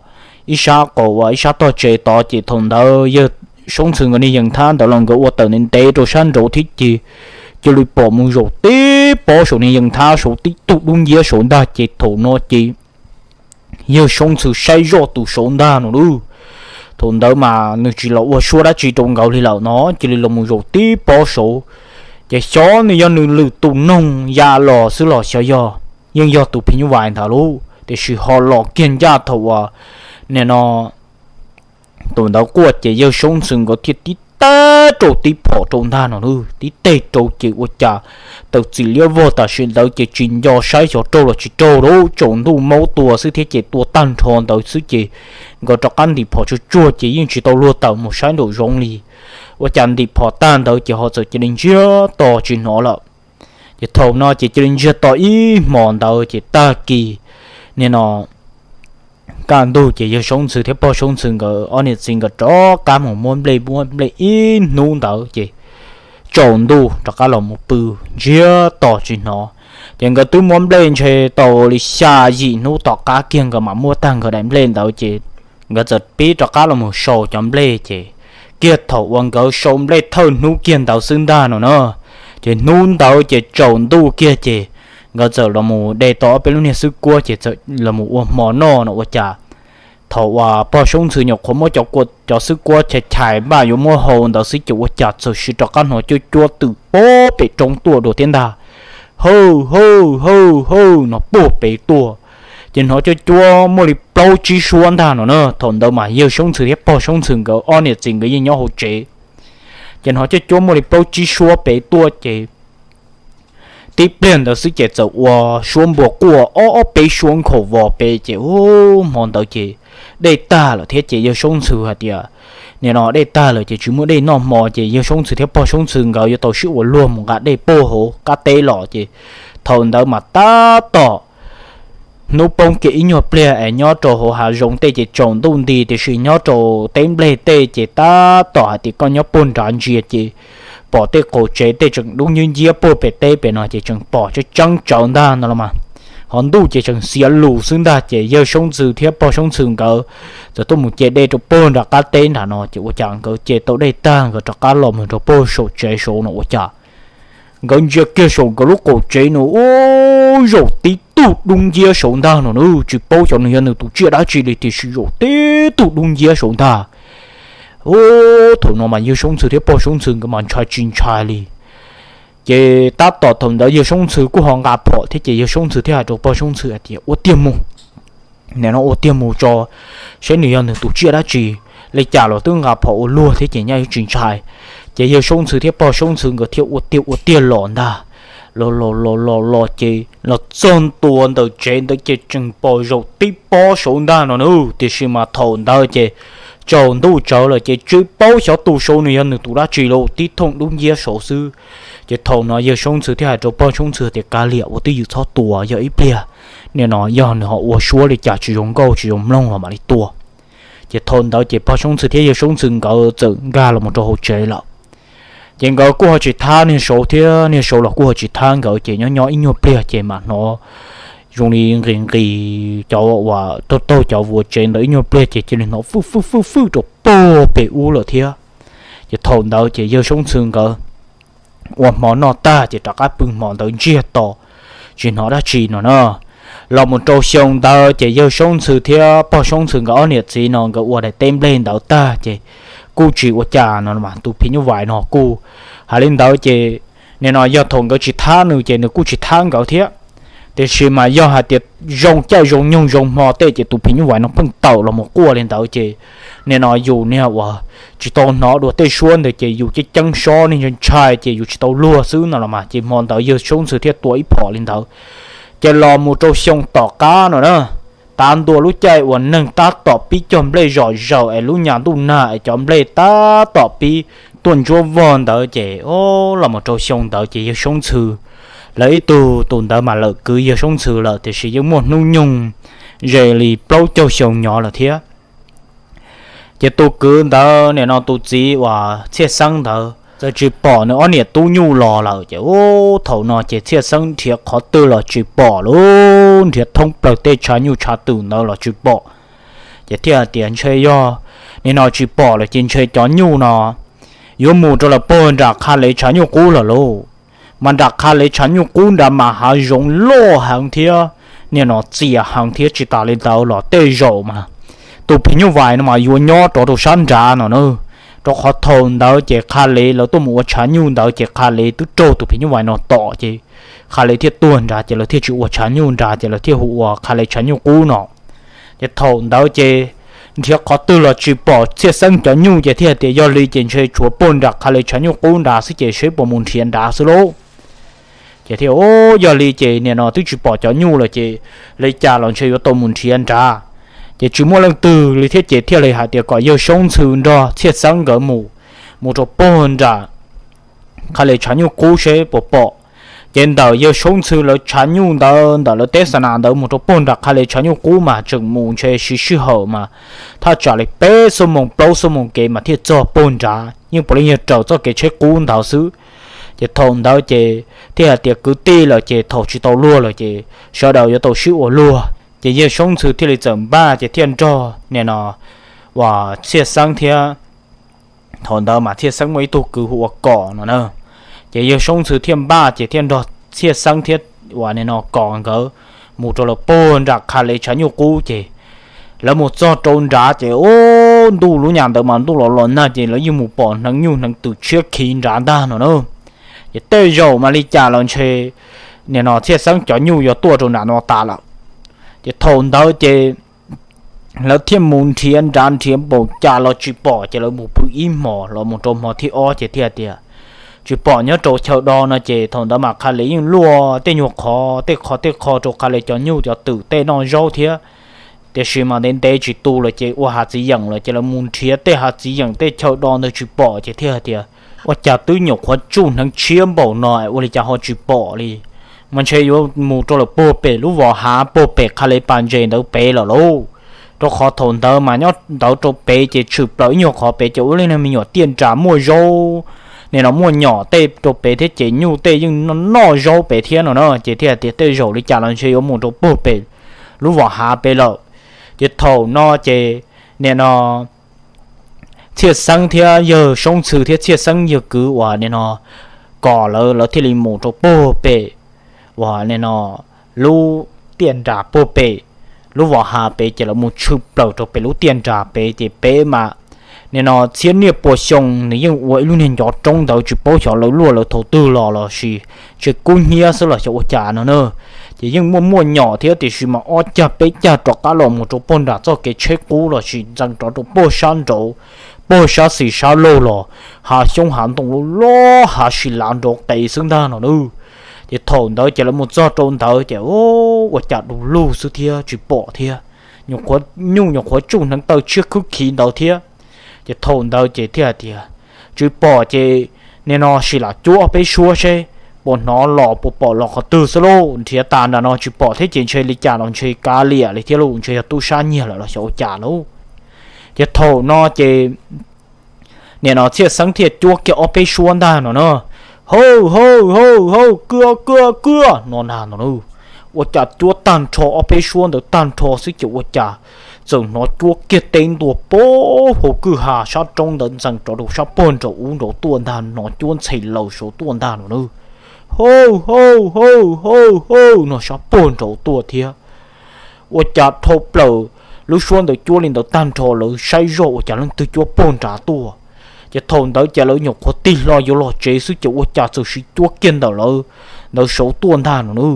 ib sab qaum uas ib sab tog tsev tod ces thaum ntawd yawg Soob Ntxhw nkawd niag yees thab ntawd los nkawd ua tawm ntev ntev rau sab nraud thiab ces cia li pom mus zaum tib pob saum niag yees thab saud tib tug dub nciab saud ntag ces thaum no ces yawg Soob Ntxhw saib zoj tus saud ntag no lauj. Thaum ntawd mas nws tsis los ua suab dab tsi rau nkawd li lawm no cia li los mus zaum tib pob saud. Ces xyov nws yog nws lwm tus noog ya los xwb los xyov yog, yeej yog tus phim nyuj vais ntawd lauj tiam sis ho los kiag ncaj thaum uas nim no tus ntawd quaj ces yawg Soob Ntxhw nkawd thiaj tib tag rau tib phom rau ntag no lauj, tib teg rau ces ua cas tawm txim liab vog tam sim ntawd ces tsis nco saib xyov raug los tsis raug lauj, tsaus ntuj maub tua xwb thiab ces tua tag nrho ntawd xwb ces nkawd rov qab ntim phom tsuag tsuag ces yeej tsis tau luag tawm mus saib nraum zoov li. Ua cas ntim phom tag ntawd ces ho txawm cia li ntsiag to tsis hnov lawm. Ces thaum no ces cia li ntsiag to ib hmos ntawd ces tag kis nim no kaj ntug ces yawg Soob Ntxhw thiab pog Soob Ntxhw nkawd ob niam txiv nkawd rov qab mus muab nplej, muab nplej ib hnub ntawd ces tsaus ntuj rov qab los mus pw ntsiag to tsis hnov. Ces nkawd twb muab nplej ntshe tau li xya yim hnub tom qab kiag nkawd mam muab tag nkawd daim nplej ntawd ces nkawd txawm pib rov qab los mus sau cov nplej ces kiag thaum uas nkawd sau nplej thawj hnub kiag ntawd xwb ntag no na, ces hnub ntawd ces tsaus ntuj kiag ces nkawd txawm los mus de tau ob peb lub niag xwb kuab ces txawm los mus ua hmo noj no ua cas thaum uas pog Soob Ntxhw nyuam qhuav muab cov kua, cov xwb kuab chais chais npaj yuav muab hau ntawd xwb ces ua cas txawm sis rov qab hnov cuab cuab twm puag pem roob tuaj dua thiab ntag. Hawj hawj hawj hawj no puag pem tuaj. Ces hnov cuab cuab muaj li plaub tsib suab ntag no na. Thaum ntawd mas yawg Soob Ntxhw thiab pog Soob Ntxhw nkawd ob niam txiv nkawd yeej nyob hauv tsev. Ces hnov cuab cuab muaj li plaub tsib suab pem tuaj ces tib pliag ntawd xwb ces txawm ua suab npua quaj ob ob peb suab nkhaus vos pem ces u, hmo ntawd ces dej tag lawm thiab ces yawg Soob Ntxhw hais tias nim no dej tag lawm ces tsis muaj dej noj hmo ces yawg Soob Ntxhw thiab pog Soob Ntxhw nkawd yuav tau sib ua luag mus nqa dej puag hauv qab teb los ces thaum ntawd mas tab tom hnub poob kiag ib nyuag pliag es nyob rau hauv hav zoov tej ces tsaus ntuj nti tiam sis nyob rau teb nplej tej ces tab tom hais tias koj nyob puag nrad ntsia ces pom tej qaum tsev tej tseem dub nciab nciab puag pem teb pem no ces tseem pom tseeb tseeb tsawv ntag no los mas. Ho ntuj ces tseem xiav lus xwb ntag ces yawg Soob Ntxhw thiab pog Soob Ntxhw nkawd txawm tuaj mus ce dej rau puag nram qab teb nram no ces ua cas nkawd ce tau dej tag nkawd rov qab los mus rau puag saum tsev saud no ua cas nkawd ntsia kiag saum nkawd lub qaum tsev no u, zaum tib tug dub nciab saud ntag no na, tsis paub xyov nws yog nws tus tsiaj dab tsi li tiam sis zaum tib tug dub nciab saud ntag. U, thaum no mas yawg Soob Ntxhw thiab pog Soob Ntxhw nkawd mas ntshai tsis ntshai li. Ces tab tom thaum ntawd yawg Soob Ntxhw kuj ho nqa phom thiab ces yawg Soob Ntxhw thiaj hais rau pog Soob Ntxhw hais tias ua tiag mus, nim no ua tiag mus tso saib nws yog nws tus tsiaj dab tsi. Li cas los twb nqa phom ua luag thiab ces nyaj yuav tsis ntshai. Ces yawg Soob Ntxhw thiab pog Soob Ntxhw nkawd thiaj ua tiag ua tiag los ntag. Los los los los los ces los txog ntua ntawm tsev ntawd ces tseem pom zaum tib pob saud ntag no na, tiam sis mas thaum ntawd ces tsaus ntuj tsawv lawm ces tsis paub xyov tus saud nws yog nws tus dab tsi lauj, tib thooj dub nciab saud xwb. Ces thaum no yawg Soob Ntxhw thiaj hais rau pog Soob Ntxhw tias kav liam ua twj ywm txhob tua, yog ib pliag nim no yog nws ho ua suab li cas tsis zoo nkauj tsis zoo mloog los mam li tua. Ces thaum ntawd ces pog Soob Ntxhw thiab yawg Soob Ntxhw nkawd txawm nkag los mus rau hauv tsev lawm. Ces nkawd kuj ho tsis thab niag saud thiab niag saud los kuj ho tsis thab nkawd ces nyob nyob ib nyuag pliag ces mam hnov zoo li nqis nqis cov uas taug taug cov vuas tsev ntawd ib nyuag pliag ces cia li hnov fwj fwj fwj fwj rau puag pem ub lawm thiab. Ces thaum ntawd ces yawg Soob Ntxhw nkawd ua hmo noj tag ces rov qab pw hmo ntawd ntsiag to tsis hnov dab tsi no na. Los mus rau xyoo ntawd ces yawg Soob Ntxhw thiab pog Soob Ntxhw nkawd ob niam txiv no nkawd ua daim teb nplej ntawd tag ces kuj tsis ua cas no mas tus phim nyuj vais no kuj hais li ntawd ces nim no yog thaum nkawd tsis thab nws ces nws kuj tsis thab nkawd thiab. Tiam sis mas yog hais tias zoo caij zoo nyoog zoo hmo tej ces tus phim nyuj vais no pheej tawm los mus quaj li ntawd ces nim no yus niag uas tsis tau hnov dua tej suab ntawd ces yus ceeb ceeb sob ne ntshai ces yus tsis tau luag xwb no los mas ces hmo ntawd yawg Soob Ntxhw thiaj tua ib phom li ntawd. Ces los mus rau xyoo tom qab no na, tav ntua lub caij uas neeg tab tom pib cog nplej zom zaws es lub nyas ntuj nag es cov nplej tab tom pib tuaj ntsuab vog ntawd ces o, los mus rau xyoo ntawd ces yawg Soob Ntxhw lawv ib tug tus ntawd mas lawm kwv yawg Soob Ntxhw lawm tiam sis yeej muaj hnub nyoog ze li plaub caug xyoo nyob lawm thiab. Ces tus kwv ntawd nim no tus txiv uas Txhiaj Xeeb ntawd txawm tsis pom nws ob niam tub nyuj los lawm ces ub thaum no ces Txhiaj Xeeb nrhiav qhov twg los tsis pom lauj, nrhiav thoob plaws tej tshav nyuj tshav twm ntawd los tsis pom. Ces thiaj hais tias ntshe yog nim no tsis pom lawm ces ntshe cov nyuj no yuav mus rau lawm puag nram Qha Lev tshav nyuj qub lawm lauj. Mas nram Qha Lev tshav nyuj qub nrad mas hav zoov loj heev thiab nim no txias heev thiab tsis tas li ntawd los tej zaum mas tus phim nyuj vais no mas yuav nyob rov rau sab nrad no na. Rau qhov thaum ntawd ces Qha Lev lawv tuaj mus ua tshav nyuj ntawd ces Qha Lev twb raug tus phim nyuj vais no tom ces Qha Lev thiaj tuag nrad ces lawv thiaj tsis ua tshav nyuj nrad ces lawv thiaj hu ua Qha Lev tshav nyuj qub no. Ces thaum ntawd ces nrhiav qhov twg los tsis pom Txhiaj Xeeb cov nyuj ces thiaj tias yog li ces ntshe tshuav puag nram Qha Lev tshav nyuj qub nrad xwb ces seb puas mus nrhiav nrad xwb lauj. Ces thiaj, yog li ces nim no twb tsis pom cov nyuj lawm ces li cas los ntshe yuav tau mus nrhiav nrad. Ces tsis muaj leej twg li thiab ces thiaj li hais tias kom yawg Soob Ntxhw nrog Txhiaj Xeeb nkawd mus, mus rau puag nram Qha Lev tshav nyuj qub seb puas pom. Ces ntawm yawg Soob Ntxhw lawv tshav nyuj ntawd ntawm lawv teb xa nas ntawd mus rau puag nram Qha Lev tshav nyuj qub mas tseem mus ntshe siv sij hawm mas thaj tsam li peb xuab moos plaub xuab moos kev mas thiaj txog puag nrad, yeej puav leej yog raws txoj kev tsheb qub ntawd xwb. Ces thaum ntawd ces thiaj hais tias kwv tij lawm ces thaum tsis tau luag lawm ces sawv daws yuav tau sib ua luag. Ces yawg Soob Ntxhw thiaj li txawm npaj ces thiaj nrog nim no uas Txhiaj Xeeb thiab, thaum ntawd mas Txhiaj Xeeb muaj ib tug kwv hu ua Kom no na. Ces yawg Soob Ntxhw thiaj npaj ces thiaj nrog Txhiaj Xeeb thiab uas nim no Kom nkawd mus rau lawm puag nram Qha Lev tshav nyuj qub ces lawv mus txog rau nrad ces ub ntuj lub nyas ntawd mas ntuj los los nag ces lawv yeej mus pom hneev nyuj hneev twm tshiab khiv nrad ntag no na. Ces tej zaum mas li cas los ntshe nim no Txhiaj Xeeb cov nyuj yuav tuaj rau nram no tas lawm. Ces thaum ntawd ces lawv thiaj mus nrhiav nrad nrhiav npaum cas los tsis pom ces lawv mus pw ib hmos los mus rau hmo thib ob ces thiaj tias tsis pom nyob rau chaw do no ces thaum ntawd mas Qha Lev yeej luaj tej nyuag qhov tej qho tej qho rau Qha Lev cov nyuj cov twm tej noj zaub thiab. Tiam sis mas ntev ntev tsis tu lawm ces ua hav txiv yeem lawm ces lawv mus nrhiav tej hav txiv yeem tej chaw do ntawd tsis pom ces thiaj hais tias ua cas twb nyuam qhuav tsuj hneev tshiab npaum no ua li cas ho tsis pom li. Mas ntshe yuav mus rau lawm puag pem lub vos hav puag pem Qha Lev pas ntses ntawd pem lawm lauj. Rau qhov thaum ntawd mas nyob ntawd rau pem ces tshwm plaws ib nyuag qhov pem ces ua li neeg me nyuam tiaj nras muaj zaub, nim no muaj nyom tej rau pem thiab ces nyuj tej yeej noj zaub pem thiab no na ces thiaj tias tej zaum li cas los ntshe yuav mus rau puag pem lub vos hav pem lawm. Ces thaum no ces nim no Txhiaj Xeeb thiab yawg Soob Ntxhw thiab Txhiaj Xeeb yawg kwv uas nim no Kom lawv lawv thiaj li mus rau puag pem uas nim no lub tiaj nras puag pem lub vos hav pem ces lawv mus tshwm plaws rau pem lub tiaj nras pem ces pem mas nim no txhiab niaj pua xyoo nws yeej ua ib lub niag ncov roob ntawd tsis paub xyov lawv luaj lawv thaum twg los los sis tsis kub hnyiab xwb los xyov ua cas no na. Ces yeej muaj muaj nyom thiab tiam sis mas ob cag peb cag rov qab los mus rau puag nram txoj kev tsheb qub los sis ntxees rov rau puag sab nraud, puag sab xis sab laug los hav xyoob hav ntoo loj loj hav si lav nrov qees xwb ntag no na. Ces thaum ntawd ces lawv mus txog rau ntawd ces ua cas du lug xwb thiab tsis pom thiab, nyuam qhuav nyuj nyuam qhuav tsuj hneev taw tshiab khwb khiv ntawd thiab. Ces thaum ntawd ces thiaj hais tias tsis pom ces nim no sim lam cuab peb suab seb puas hnov los puas pom los qhov twg xwb lauj. Nrhiav tas nram no tsis pom thiab ces ntshe li cas los ntshe kav liam li thiab lauj, ntshe yog tub sab nyiag lawm los xyov ua cas lauj. Ces thaum no ces nim no Txhiaj Xeeb thiaj cuab kiag ob peb suab ntag no na, hawj hawj hawj hawj, kwj kwj kwj no ntag no na. Ua cas cuab tag nrho ob peb suab ntawd tag nrho xwb ces ua cas txawm hnov cuab kiag teb ntua pem hauv kwj ha sab roob ntawd ntxees rov rau sab puag nraum ub nraud tuaj ntag, hnov cuab ntxhe laws saud tuaj ntag no na. Hawj hawj hawj hawj hawj no sab puag nraud tuaj thiab. Ua cas dhau plaws lub suab ntawd cuab li ntawd tag nrho lawv saib zoj ua cas leej twg cuab puag nrad tuaj. Ces thaum ntawd ces lawv nyuam qhuav tig hlo yuav los tsev xwb ces ua cas txawm siv cuab kiag ntawm lawv ntawd saud tuaj ntag no na.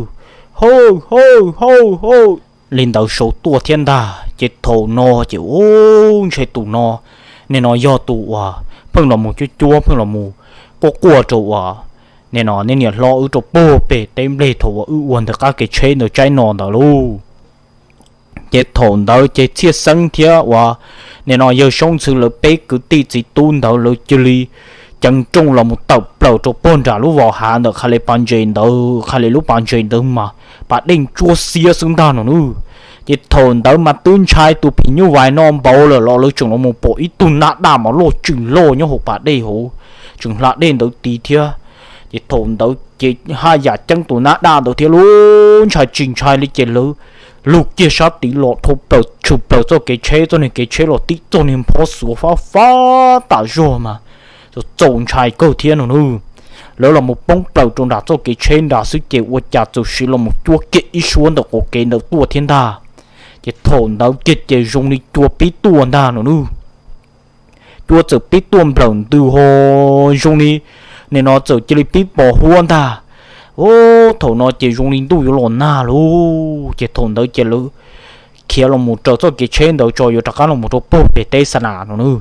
Hauj, hauj, hauj, hauj li ntawd saud tuaj thiab ntag. Ces thaum no ces ub, ntshe tus no, nim no yog tus uas pheej los mus cuab cuab, pheej los mus quaj quaj rau uas nim no nej niam hlob wb rau puag pem teb nplej thaum uas wb ua ntawm qab kev tsheb ntawd tsaib no ntawd lauj. Ces thaum ntawd ces Txhiaj Xeeb thiab uas nim no yawg Soob Ntxhw lawv peb kwv tij txiv tub ntawd lawv cia li ceev nrooj los mus tawm plaws rau puag nram lub vos hav ntawm Qha Lis pas ntses ntawd. Qha Lis lub pas ntses ntawd mas pas dej ntsuab xiab xwb ntag no nawb. Ces thaum ntawd mas twb ntshai tus phim nyuj vais no npaum lawm los lawv tseem los mus pom ib tug nab daj mas loj tseem loj nyob hauv pas dej hauv, tseem hla dej ntawd tid thiab. Ces thaum ntawd ces haj yam ceeb tus nab daj ntawd thiab lauj, ntshai tsis ntshai li ces lawv lug kiag sab tid los dhau plaws tshwm plaws txoj kev tsheb, txoj niag kev tsheb los tib txoj niag nphob xuav fab fab tas zog mas txaus ntshai kawg thiab no nawb. Lawv los mus poob plaws rau nram txoj kev tsheb nrad xwb ces ua cas txawm sim los mus cuab kiag ib suab ntawm qab kev ntawd tuaj thiab ntag. Ces thaum ntawd kiag ces zoo li cua pib tuaj ntag no nawb. Cua txawm pib tuaj nplawm ntws ho zoo li, nim no txawm cia li pib pos huab ntag. Ub, thaum no ces zoo li ntuj yuav los nag lauj. Ces thaum ntawd ces lawv khiav los mus raws txoj kev tsheb ntawd tso yuav rov qab los mus rau puag pem teb xa nas no nawb.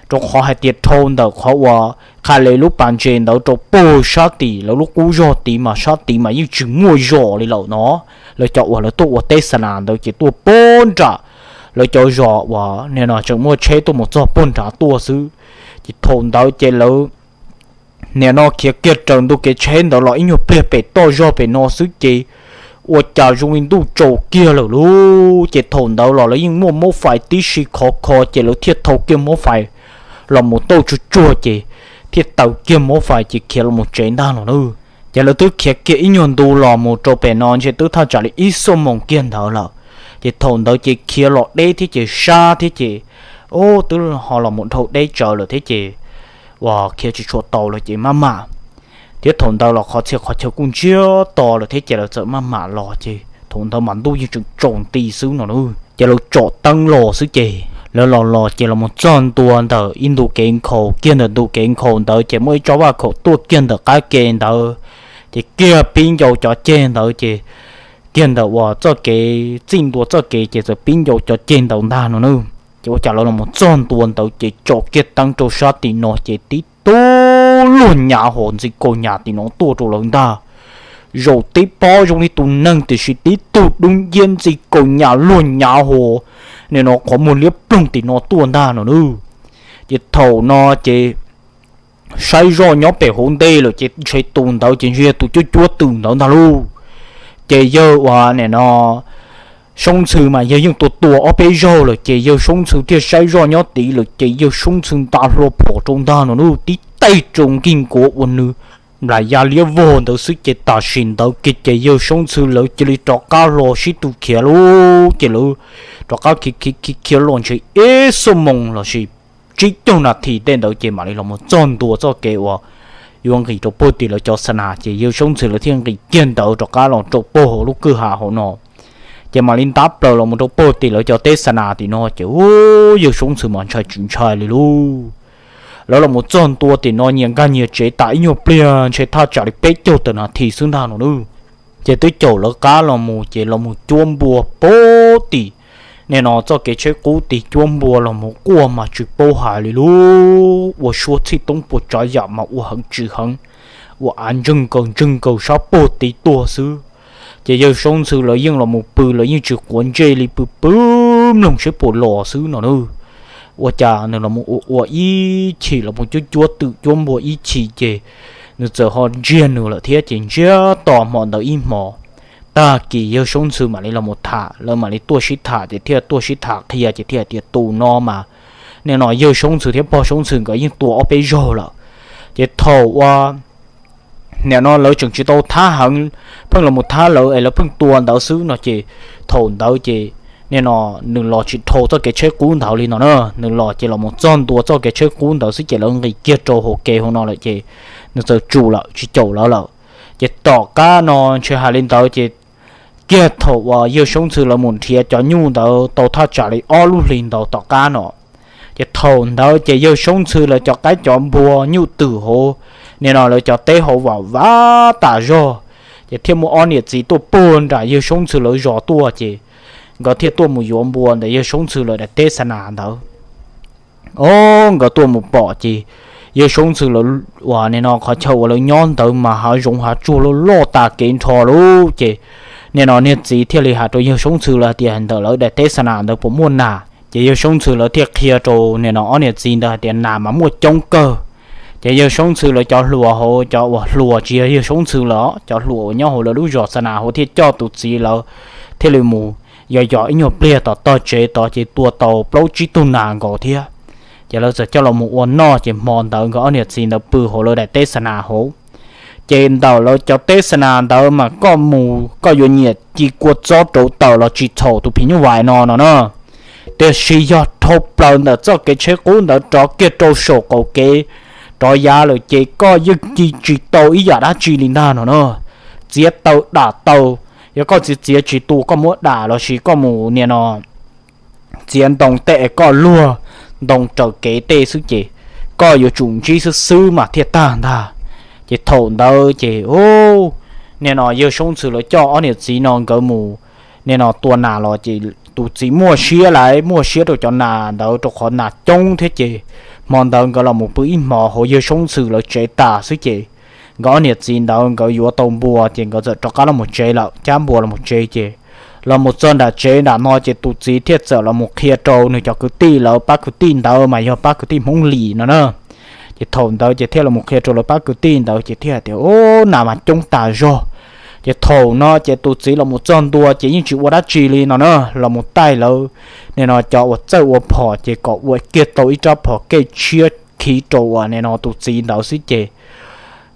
Rau qhov hais tias dhau ntawm qhov uas Qha Lis lub pas ntses ntawd rau puag sab tim lawv lub qub zog tid mas sab tid mas yeej tsis muaj zos li lawm no. Lawv cov uas lawv tuaj ua teb xa nas ntawd ces tuaj puag nram lawv cov zos uas nim no tseem muaj tsheb tuaj mus txog puag nrad tuaj xwb. Ces thaum ntawd ces lawv nim no khiav kiag raws ntu kev tsheb ntawd los ib nyuag pliag pem toj zog pem no xwb ces ua cas zoo li ntuj tsaus kiag lawm lauj. Ces thaum ntawd los lawv yeej muaj mab fais tib si khov kho ces lawv thiaj thau kiag mab fais los mus tauj tsuag tsuag ces thiaj taws kiag mab fais ces khiav los mus tsev ntag no nawb. Ces lawv twb khiav kiag ib nyuag ntu los mus rau pem no ntshe twb thaj tsam li ib xuab moos kiag ntawd lawm. Ces thaum ntawd ces khiav los deb thiab ces sab thiab ces ub, twb ho los mus dhau deb tsawv lawm thiab ces uas khiav tsis tshua tau lawm ces maj mam. Thiab thaum ntawd los qhov txhia qhov chaw kuj ntsiag to lawm thiab ces lawv txawm maj mam los ces thaum ntawd mas ntuj yeej tseem tsaus nti xwb no nawb. Ces lawv tsom teeb los xwb ces lawv los los ces los mus txog ntua ntawm ib ntu kev nkhaus, kiag ntawm ntu kev nkhaus ntawd ces muaj ib tsob vaj khaum tuaj kiag ntawm qab ke ntawd. Ces kiag pib ncau cov ceg ntawd ces kiag ntawm uas txoj kev txij ntua txoj kev ces txawm pib ncau cov ceg ntawd ntag no nawb. Ces ua cas lawv los mus txog ntua ntawd ces tsom kiag teeb rau sab tim no ces tib tug luag nyav hos ntxi kaus nyas tim no tuaj rau lawv ntag. Zaum tib pob zoo li tus neeg tiam sis tib tug dub nciab ntxi kaus nyas luag nyav hos, nim no qhov muag liab ploog tim no tuaj ntag no nawb. Ces thaum no ces saib zoj nyob pem hauv ntej lawm ces ntshe tus ntawd ces ntshe yog tus cuab cuab twm ntawd ntag lauj. Ces yawg uas nim no Soob Ntxhw mas yawg yeej tua tua ob peb zaug lawm ces yawg Soob Ntxhw thiaj saib zoj nyob tid lawm ces yawg Soob Ntxhw nta hlo phom rau ntag no nawb, tib teg rau nkig nkuav uas nws nplas ya liab vog ntawd xwb ces tam sim ntawd kiag ces yawg Soob Ntxhw lawv cia li rov qab hlo sib tw khiav lauj. Ces lawv rov qab khiav khiav khiav los ntshe ib xuab moos lossis tsib caug nas this tej ntawd ces mam li los mus txog ntua txoj kev uas yuav nqis rau puag tim lawv cov xa nas ces yawg Soob Ntxhw lawv thiaj nqis kiag ntawd rov qab los rau puag hauv lub kwj ha hauv no. Ces mam li ntab plaws los mus rau puag tim lawv cov teb xa nas tim no ces ub, yawg Soob Ntxhw mas ntshai tsis ntshai li lauj. Lawv los mus txog ntua tim no nyias nkag nyias tsev tas ib nyuag pliag ntshe thaj tsam li peb caug tawm nas this xwb ntag no nawb. Ces twb caum lawv qab los mus ces los mus cuab npua puag tim nim no txoj kev tsheb qub tid, cuab npua los mus quaj mas tsis paub hais li lauj, ua suab txhij toob puas tsav yam mas ua heev tsis heev, ua av ntseeg nkaus ntseeg nkaus sab puag tid tuaj xwb. Ces yawg Soob Ntxhw lawv yeej los mus pw, lawv yeej tsis quav ntsej li, pw pw mloog seb puas los xwb no nawb. Ua cas nws los mus ua ua ib chim, los mus cuab cuab twm cuab npua ib chim ces nws txawm ho ntsiag nws lawm thiab ces ntsiag to hmo ntawd ib hmos. Tag kis yawg Soob Ntxhw mam li los mus tham, lawv mam li tuaj sib tham ces thiaj tuaj sib tham qhia ces thiaj tias tus no mas nim no yawg Soob Ntxhw thiab pog Soob Ntxhw nkawd yeej tua ob peb zaug lawm. Ces thaum uas nim no lawv tseem tsis tau thab heev, pheej los mus thab lawv es lawv pheej tua ntawd xwb no ces thaum ntawd ces nim no nws los tsis dhau txoj kev tsheb qub ntawd li no na, nws los ces los mus txog ntua txoj kev tsheb qub ntawd xwb ces lawv nqis kiag rau hauv kev hauv no lawm ces nws txawm tsum lawm tsis caum lawv lawm. Ces tom qab no ntshe hais li ntawd ces kiag thaum uas yawg Soob Ntxhw lawv mus nrhiav cov nyuj ntawd tau thaj tsam li ob lub hlis ntawd tom qab no, ces thaum ntawd ces yawg Soob Ntxhw lawv cov qaib cov npua nyuj twm hauv nim no lawv cov teb hauv vam vam tas zog. Ces thiaj muaj ob niam txiv tuaj puag nram yawg Soob Ntxhw lawv zos tuaj ces nkawd thiaj tuaj mus yuav npua ntawm yawg Soob Ntxhw lawv daim teb xa nas ntawd. Ob nkawd tuaj mus pom ces yawg Soob Ntxhw lawv uas nim no qhov chaw uas lawv nyob ntawd mas hav zoov hav tsuag loj loj tas kev nrho lawm ces nim no niag txiv thiaj li hais rau yawg Soob Ntxhw lawv tias ntawm lawv daim teb xa nas ntawd puas muaj nas. Ces yawg Soob Ntxhw lawv thiaj qhia rau nim no ob niam txiv ntawd hais tias nas mas muaj coob kawg. Ces yawg Soob Ntxhw lawv cov hluas hauv, cov uas hluas tsis yog yawg Soob Ntxhw lawm, cov hluas uas nyob hauv lawv lub zos xa nas hauv thiaj coj tus txiv lawv thiaj li mus yos yos ib nyuag pliag tom tog tsev tod ces tua tau plaub tsib tug nas nkaus thiab. Ces lawv txawm coj los mus ua noj ces hmo ntawd nkawd ob niam txiv ntawd pw hauv lawv daim teb xa nas hauv. Ces ntawm lawv cov teb xa nas ntawd mas koj mus koj yuav nyiam ci kua txob rauv taws los tsis txhaum tus phim nyuj vais no no na. Tiam sis yog dhau plaws ntawm txoj kev tsheb qub ntawd rov kiag rau saum qaum kev rov yav lawm ces koj yeej ci tsis tau ib yam dab tsi li ntag no na. Txiav taw dam taw, yog koj txiav txiav tsis tu koj muab dam los sis koj mus nim no txiav ntoo tej es koj luag ntoo raws kev tej xwb ces koj yuav tsum ntsib xwb xwb mas thiaj tag ntag. Ces thaum ntawd ces nim no yawg Soob Ntxhw lawv coj ob niam txiv no nkawd mus nim no tua nas los ces tus txiv muaj siab lawm, muaj siab rau cov nas ntawd rau qhov nas coob thiab ces hmo ntawd nkawd los mus pw ib hmos hauv yawg Soob Ntxhw lawv tsev tas xwb ces nkawd ob niam txiv ntawd nkawd yuav tau npua ces nkawd txawm rov qab los mus tsev lawm, cab npua los mus tsev ces los mus txog nram tsev nram no ces tus txiv thiaj txawm los mus qhia rau nws cov kwv tij lawv, pab kwv tij ntawd mas yog pab kwv tij Hmoob Lis no na. Ces thaum ntawd ces thiaj los mus qhia rau lawv pab kwv tij ntawd ces thiaj hais tias, Ub, nas mas coob tas zog. Ces thaum no ces tus txiv los mus txog ntua ces yeej tsis ua dab tsi li no na, los mus taij lawv nim no cov uas txawj ua phom ces kom ua kiag tau ib rab phom kej tshiab khiv rau uas nim no tus txiv ntawd xwb ces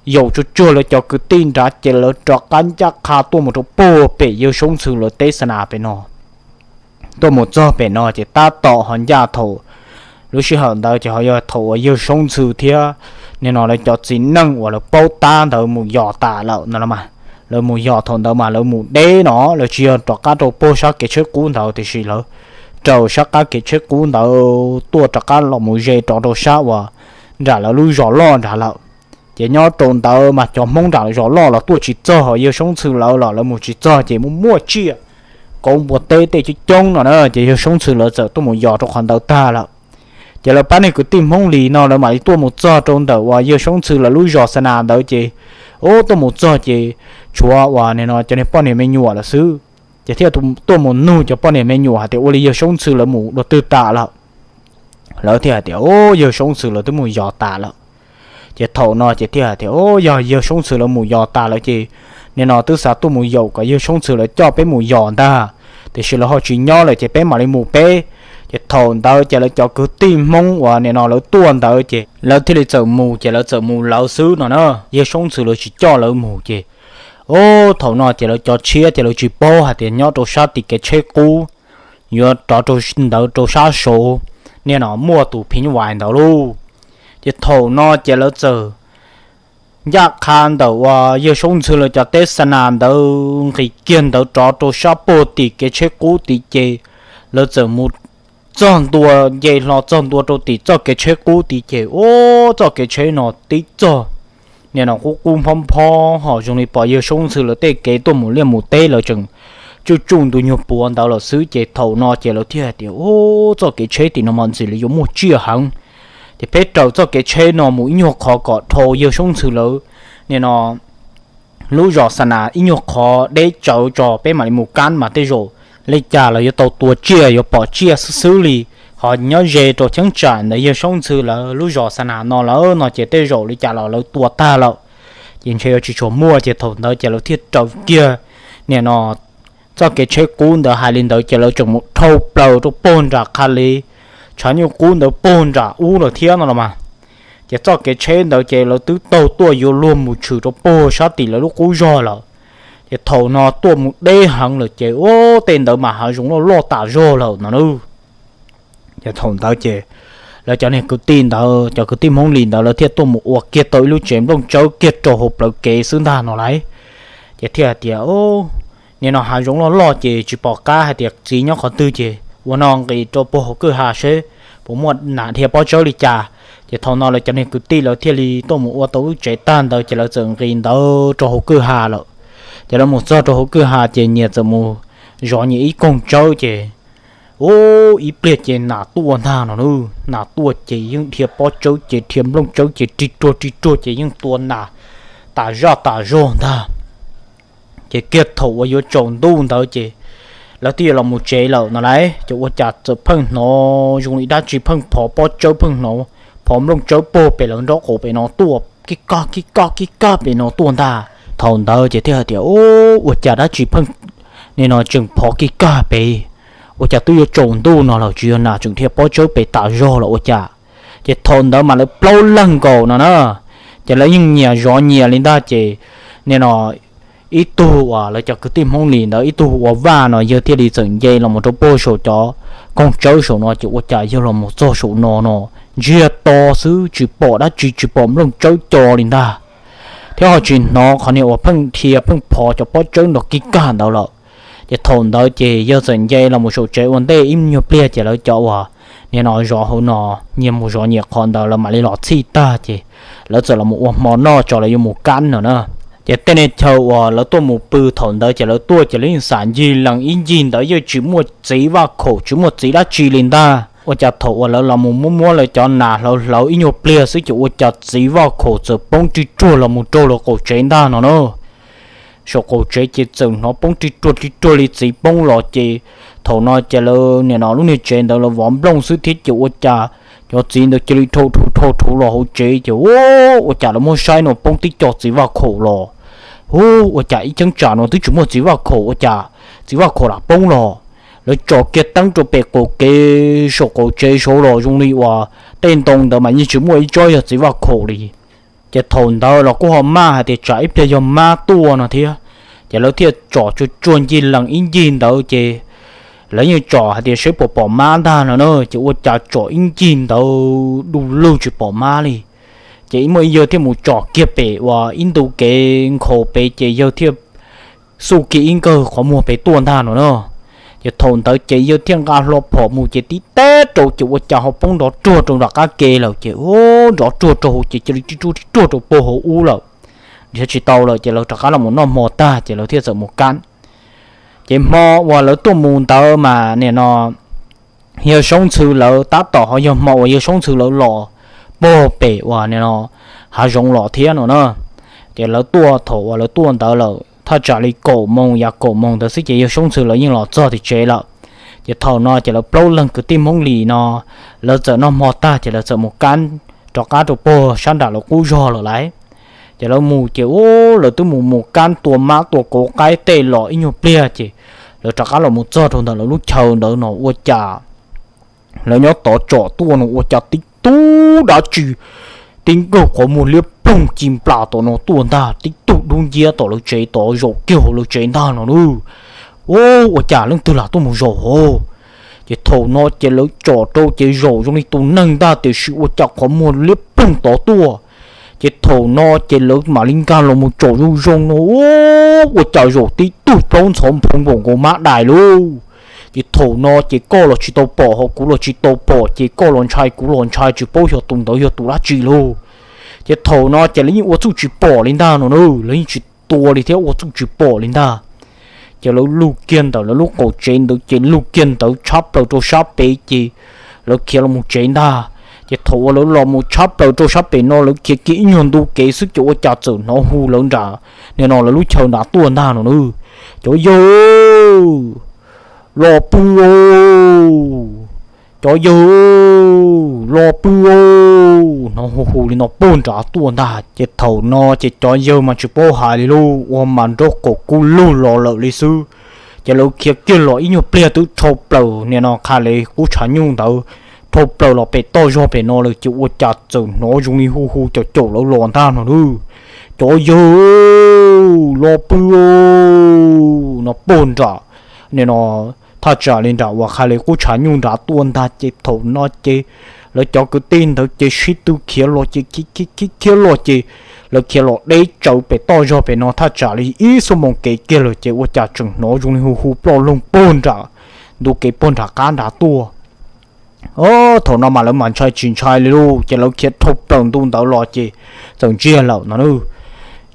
yaum tsuag tsuag lawv cov kwv tij nrad ces lawv rov qab ncaj qha tuaj mus rau puag pem yawg Soob Ntxhw lawv teb xa nas pem no. Tuaj mus txog pem no ces tab tom ho ncaj thaum lub sij hawm ntawd ces ho yog thaum uas yawg Soob Ntxhw thiab nim no lawv cov txiv neej uas lawv paub tab ntawd mus yos tas lawm no los mas. Lawv mus yos thaum ntawd mas lawv mus deb no, lawv tsis yog rov qab rau puag sab kev tsheb qub ntawd tiam sis lawv raws sab qab kev tsheb qub ntawd tuaj rov qab los mus ze rov rau sab uas nram lawv lub zos loj nrad lawm. Ces nyob rau ntawd mas cov Hmoob nram zos loj los tuaj tsis txog, ho yawg Soob Ntxhw lawv los lawv mus tsis txog ces muaj muaj tsiaj, kauv npua teb tej coob coob no na, ces yawg Soob Ntxhw lawv txawm tuaj mus yos rau qhov ntawd tag lawm. Ces lawv pab niag kwv tij Hmoob Lis no lawv mam li tuaj mus txog rau ntawm uas yawg Soob Ntxhw lawv lub zos xa nas ntawd ces, ub, tuaj mus txog ces tshuav uas nim no cov niag poj niam me nyuam lawm xwb. Ces thiaj tuaj mus nug cov poj niam me nyuam hais tias ua li yawg Soob Ntxhw lawv mus dua twg tas lawm. Lawv thiaj hais tias, Ub, yawg Soob Ntxhw lawv twb mus yos tas lawm. Ces thaum no ces thiaj hais tias, Ub, yog yawg Soob Ntxhw lawv mus yos tas lawm ces nim no twb xav tuaj mus yaum kom yawg Soob Ntxhw lawv coj peb mus yos ntag, tiam sis lawv ho tsis nyob lawm ces peb mam li mus peb. Ces thaum ntawd ces lawv cov kwv tij Hmoob uas nim no lawv tuaj ntawd ces lawv thiaj li txawm mus, ces lawv txawm mus lawv xwb no na, yawg Soob Ntxhw lawv tsis coj lawv mus ces, ub, thaum no ces lawv cov tshiab ces lawv tsis paub hais tias nyob rau sab tim kev tsheb qub yuav rov rau ntawd rau sab saud nim no muaj tus phim nyuj vais ntawd lauj. Ces thaum no ces lawv txawm ncaj qha ntawm uas yawg Soob Ntxhw lawv cov teb xa nas ntawd nqis kiag ntawd rov rau sab puag tim kev tsheb qub tid ces lawv txawm mus txog ntua, nce hlo txog ntua rau tim txoj kev tsheb qub tid ces, ub, txoj kev tsheb no tib txoj nim no qub qub nphob nphob ho zoo li pom yawg Soob Ntxhw lawv tej kev tuaj mus liaj mus teb lawv tseem tsuj tsuj ntu nyuag puav ntawd lawm xwb ces thaum no ces lawv thiaj hais tias, Ub, txoj kev tsheb tim no mas ntxim li yuav muaj tsiaj heev. Ces peb raws txoj kev tsheb no mus ib nyuag qhov kom dhau yawg Soob Ntxhw lawv nim no lub zos xa nas ib nyuag qhov deb tsawv tso peb mam li mus kab mas tej zaum li cas los yuav tau tua tsiaj yuav pom tsiaj xwb xwb li. Ho nyob ze rau cheeb tsam ntawd yawg Soob Ntxhw lawv lub zos xa nas no lawm no ces tej zaum li cas los lawv tua tag lawm, ces ntshe yuav tsis tshua muaj. Ces thaum ntawd ces lawv thiaj raws kiag nim no txoj kev tsheb qub ntawd hais li ntawd ces lawv tseem mus dhau plaws rau puag nram qha li tshav nyuj qub ntawd puag nram ub lawm thiab no los mas. Ces txoj kev tsheb ntawd ces lawv twb taug tuaj yuav luag mus tshwm rau puag sab tim lawv lub qub zog lawm. Ces thaum no tuaj mus deb heev lawm ces ub tej ntawd mas hav zoov loj loj tas zog lawm no na. Ces thaum ntawd ces lawv cov niag kwv tij ntawd, cov kwv tij Hmoob Lis ntawd lawv thiaj tuaj mus ua kiag tau ib lub tsev nplooj tsawb kiag rau hauv plawv kev xwb ntag no lauj. Ces thiaj hais tias, Ub, nim no hav zoov loj loj ces tsis pom qab hais tias txiv nyob qhov twg ces ua no nqis rau puag hauv kwj ha seb puas muaj nas dhia pob tsawb li cas. Ces thaum no lawv cov niag kwv tij lawv thiaj li tuaj mus ua tau lub tsev tag ntawd ces lawv txawm nqis ntawd rau hauv kwj ha lawm. Ces lawv mus txog rau hauv kwj ha ces nyias txawm mus zov nyias ib koog tsawb ces, u, ib pliag ces nas tuaj ntag no na. Nas tuaj ces yeej dhia pob tsawb ces dhia nplooj tsawb ces ri ruag ri ruag ces yeej tua nas tas zaj tas zog ntag. Ces kiag thaum uas yuav tsaus ntuj ntawd ces lawv twb yuav los mus tsev lawm no lauj, ces ua cas txawm pheej hnov zoo li dab tsi pheej phov pob tsawb pheej hnov phov nplooj tsawb puag pem lawv nraub qaum pem no tuaj kib kaj kib kaj kib kaj pem no tuaj ntag. Thaum ntawd ces thiaj hais tias, u, ua cas dab tsi pheej, nim no tseem phov kib kaj pem, ua cas twb yuav tsaus ntuj no lawm tsis yog nas tseem dhia pob tsawb pem tas zog los ua cas. Ces thaum ntawd mas lawv plaub leeg nkaus no na, ces lawv yeej nyias zov nyias li ntag ces, nim no ib tug uas lawv cov kwv tij Hmoob Lis ntawd ib tug hu ua Vaj no yawg thiaj li txawm nce los mus rau puag saum cov koog tsawb saum no ces ua cas yawg los mus txog saum no no, ntsiag to xwb tsis pom dab tsi tsis pom nplooj tsawb co li ntag, thiab ho tsis hnov qhov niag uas pheej dhia pheej phov cov pob tsawb nrov kib kaj ntawd lawm. Ces thaum ntawd ces yawg txawm nce los mus saum tsev ua ntej ib nyuag pliag ces lawv cov uas, nim no zov hauv no, nyias mus zov nyias qhov ntawd lawv mam li los txhij tag ces lawv txawm los mus ua hmo noj tso lawv yuav mus kab no na. Ces tej niag chaw uas lawv tuaj mus pw thaum ntawd ces lawv tuaj ces lawv yeej xam ncig lees ib ncig ntawd yeej tsis muaj txiv vaj khaum tsis muaj txiv dab tsi li ntag. Ua cas thaum uas lawv los mus muab muab lawv cov nas hlawv hlawv ib nyuag pliag xwb ces ua cas txiv vaj khaum txawm poob ri ruag los mus rau lawv qaum tsev ntag no na. Saum qaum tsev ces txawm hnov poob ri ruag ri ruag li txiv poob los ces thaum no ces lawv nim no lub niag tsev ntawd lawv vov nplooj xwb thiab ces ua cas cov txiv ntawd cia li dhau rhuv dhau rhuv los hauv tsev ces, u, ua cas lawv muab saib no poob tib co txiv vaj khaum los. U, ua cas ib cheeb tsam no twb tsis muaj txiv vaj khaum ua cas txiv vaj khaum lam poob los. Lawv tsom kiag teeb rau pem qaum kev saum qaum tsev saud los zoo li uas tej ntoo ntawd mas yeej tsis muaj ib tsob yog txiv vaj khaum li. Ces thaum ntawd los kuj ho maj hais tias tsam ib pliag yog mab tuaj no thiab. Ces lawv thiaj tsom tsuag tsuag ncig lees ib ncig ntawd ces lawv yeej tsom hais tias seb puas pom mab ntag no na, ces ua cas tsom ib ncig ntawd du lug tsis pom mab li. Ces muaj ib yawg thiaj mus tsom kiag pem uas ib ntu kev nkhaus pem ces yawg thiaj xuj kiag ib nkawg qhov muag pem tuaj ntag no na. Ces thaum ntawd ces yawg thiaj nqa hlo phom mus ces tib teb rau ces ua cas ho poob nrov ruag rau nram qab ke lawm ces, u, nrov ruag rau hauv ces cia li tib ruag tib ruag rau puag hauv ub lawm. Nrhiav tsis tau lawm ces lawv rov qab los mus noj hmo tag ces lawv thiaj txawm mus kab. Ces hmo uas lawv tuaj mus ntawd mas nim no yawg Soob Ntxhw lawv tab tom ho yog hmo uas yawg Soob Ntxhw lawv los puag pem uas nim no hav zoov los thiab no na. Ces lawv tuaj thaum uas lawv tuaj ntawd lawm thaj tsam li kaum moos yav kaum moos ntawd xwb ces yawg Soob Ntxhw lawv yeej los txog tim tsev lawm. Ces thaum no ces lawv plaub leeg kwv tij Hmoob Lis no lawv txawm noj hmo tag ces lawv txawm mus kab rov qab rau puag sab nram lawv qub zog lawm lauj. Ces lawv mus ces, u, lawv twb mus mus kab tua mab tua kauv qaib tej los ib nyuag pliag ces lawv rov qab los mus txog rau ntawm lawv lub chaw ntawd no ua cas lawv nyob tod tsom tuaj no ua cas tib tug dab tsi tib nkawg qhov muag liab ploog ci nplas tom no tuaj ntag, tib tug dub nciab tom lawv tsev tod zaum kiag hauv lawv tsev ntag no na. U, ua cas leej twg lam tuaj mus zaum hauv. Ces thaum no ces lawv tsom rau ces zaum zoo li tus neeg ntag tiam sis ua cas qhov muag liab ploog tod tuaj. Ces thaum no ces lawv mam li nkag los mus tsom zoo zoo no, u, ua cas zaum tib tug plaub ntxhov nphoo npaum nkaus mab dais lauj. Ces thaum no ces koj los tsis tau pom ho kuv los tsis tau pom ces koj los ntshai kuv los ntshai tsis paub xyov tus ntawd yog tus dab tsi lauj. Ces thaum no ces lawv yeej ua txuj tsis pom li ntag no na, lawv yeej tsis tua li thiab ua txuj tsis pom li ntag. Ces lawv lug kiag ntawm lawv lub qaum tsev ntawd ces lug kiag ntawd tshab plaws rau sab pem ces lawv khiav los mus tsev ntag. Ces thaum uas lawv los mus tshab plaws rau sab pem no lawv khiav kiag ib nyuag ntu kev xwb ces ua cas txawm hnov hu lawv nram, nim no lawv lub chaw nrad tuaj ntag no na. Cov yawg, los pw os! Cov yawg, los pw os! Hnov hu hu li no puag nrad tuaj ntag ces thaum no ces cov yawg mas tsis paub hais li lauj, ua mas nraub qaum kub lug los lawm li xwb. Ces lawv khiav kiag los ib nyuag pliag twb rhau plaws nim no qha li qub tshav nyuj ntawd, rhau plaws los pem toj zog pem no lawm ces ua cas txawm hnov zoo li hu hu caum caum lawv los ntag no na. Cov yawg, los pw os! No puag nram, nim no thaj tsam li nram uas qha li qub tshav nyuj nrad tuaj ntag ces thaum no ces lawv cov kwv tij ntawd ces sib tw khiav los ces khiav khiav khiav los ces lawv khiav los deb tsawv pem toj zog pem no thaj tsam li ib xuab moos kev kiag lawm ces ua cas tseem hnov zoo li hu hu ploj loog puag nram ntu kev puag nram qab nrad tuaj. Thaum no mas lawv mas ntshai tsis ntshai li lauj ces lawv khiav rhau plaws ntu ntawd los ces txawm ntsiag lawm no na.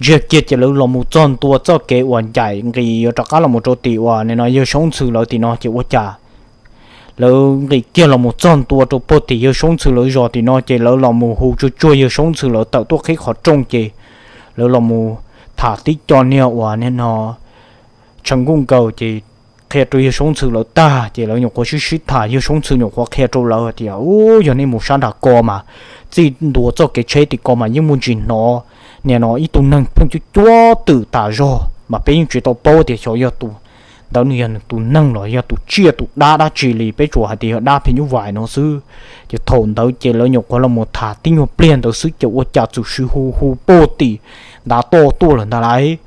ntsiag kiag ces lawv los mus txog ntua txoj kev uas ncaim nqis yuav rov qab los mus rau tim uas nim no yawg Soob Ntxhw lawv tim no ces ua cas lawv nqis kiag los mus txog ntua rau puag tim yawg Soob Ntxhw lawv zos tim no ces lawv los mus hu tsuag tsuag yawg Soob Ntxhw lawv tawm tuaj qhib qhov rooj ces lawv los mus tham tib co niag uas nim no tshee nkuj nkaus ces qhia rau yawg Soob Ntxhw lawv tag ces lawv nyuam qhuav sib sib tham, yawg Soob Ntxhw nyuam qhuav qhia rau lawv tias, u, yog nej mus sab nram ko mas txij ntua txoj kev tsheb tim ko mas yeej muaj ntsis hnov nim no ib tug neeg pheej cuab cuab twm tas zog mas peb yeej tsis tau paub tias xyov yog tus ntawd nws yog nws tus neeg los yog tus tsiaj tus dab dab tsi li, peb tsuas hais tias yog dab phim nyuj vais no xwb. Ces thaum ntawd ces lawv nyuam qhuav los mus tham tib nyuag pliag ntawd xwb ces ua cas txawm hu hu puag tim ntav toj tuaj lawm ntag lauj.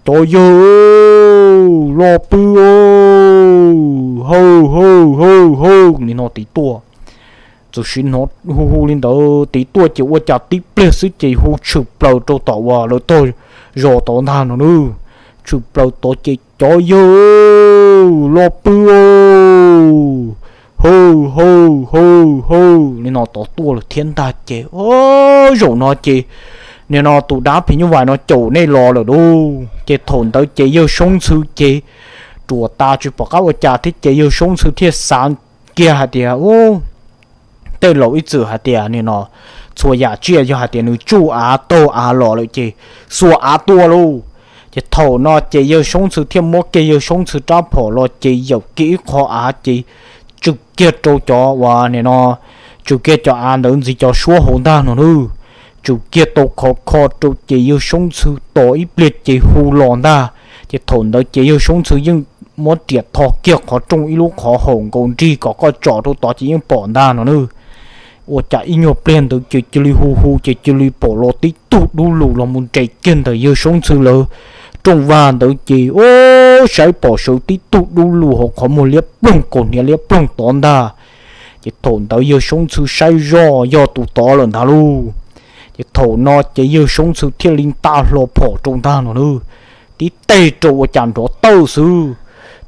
Cov yawg, los pw, hau hau hau hau li no tid tuaj. Txawm sim hnov hu hu li ntawd tid tuaj ces ua cas tib pliag xwb ces hu tshwm plaws rau tom uas lawv tog zos tod ntag no nawb. Tshwm plaws tod ces cov yawg, los pw, hau hau hau hau li no tod tuaj lawm thiab ntag ces, o, zaum no ces nim no tus dab phim nyuj vais no caum nej los lawm lauj. Ces thaum ntawd ces yawg Soob Ntxhw ces ruam tas tsis pom qab ua cas thiab ces yawg Soob Ntxhw thiaj xav kiag hais tias, u, tej laus ib txwm hais tias nim no txhua yam tsiaj yog hais tias nws tsuj av taug av los lawm ces xuas av tua lauj. Ces thaum no ces yawg Soob Ntxhw thiaj muab kiag yawg Soob Ntxhw rab phom los ces yaum kiag ib qho av ces tswm kiag rau cov uas nim no, tswm kiag cov av ntawd ntxiv cov suab hauv ntag no nawb. Tswm kiag tau khov kho rau ces yawg Soob Ntxhw tos ib pliag ces hu los ntag. Ces thaum ntawd ces yawg Soob Ntxhw yeej muab riam tho kiag qhov rooj ib lub qhov haum nkaus nrig kom koj tsom rau tod ces yeej pom ntag no nawb. Ua cas ib nyuag pliag ntawd ces cia li hu hu ces cia li pom los tib tug dub lug los mus nres kiag ntawm yawg Soob Ntxhw lawv rooj vag ntawd ces, o, saib pom sawv tib tug dub lug hauv qhov muag liab ploog kaus hniav liab ploog tod ntag. Ces thaum ntawd yawg Soob Ntxhw saib zoj yog tus tod lawm ntag lauj. Ces thaum no ces yawg Soob Ntxhw thiaj li nta hlo phom rau ntag no nawb. Tib teg rau ua cas nrov tawj xwb.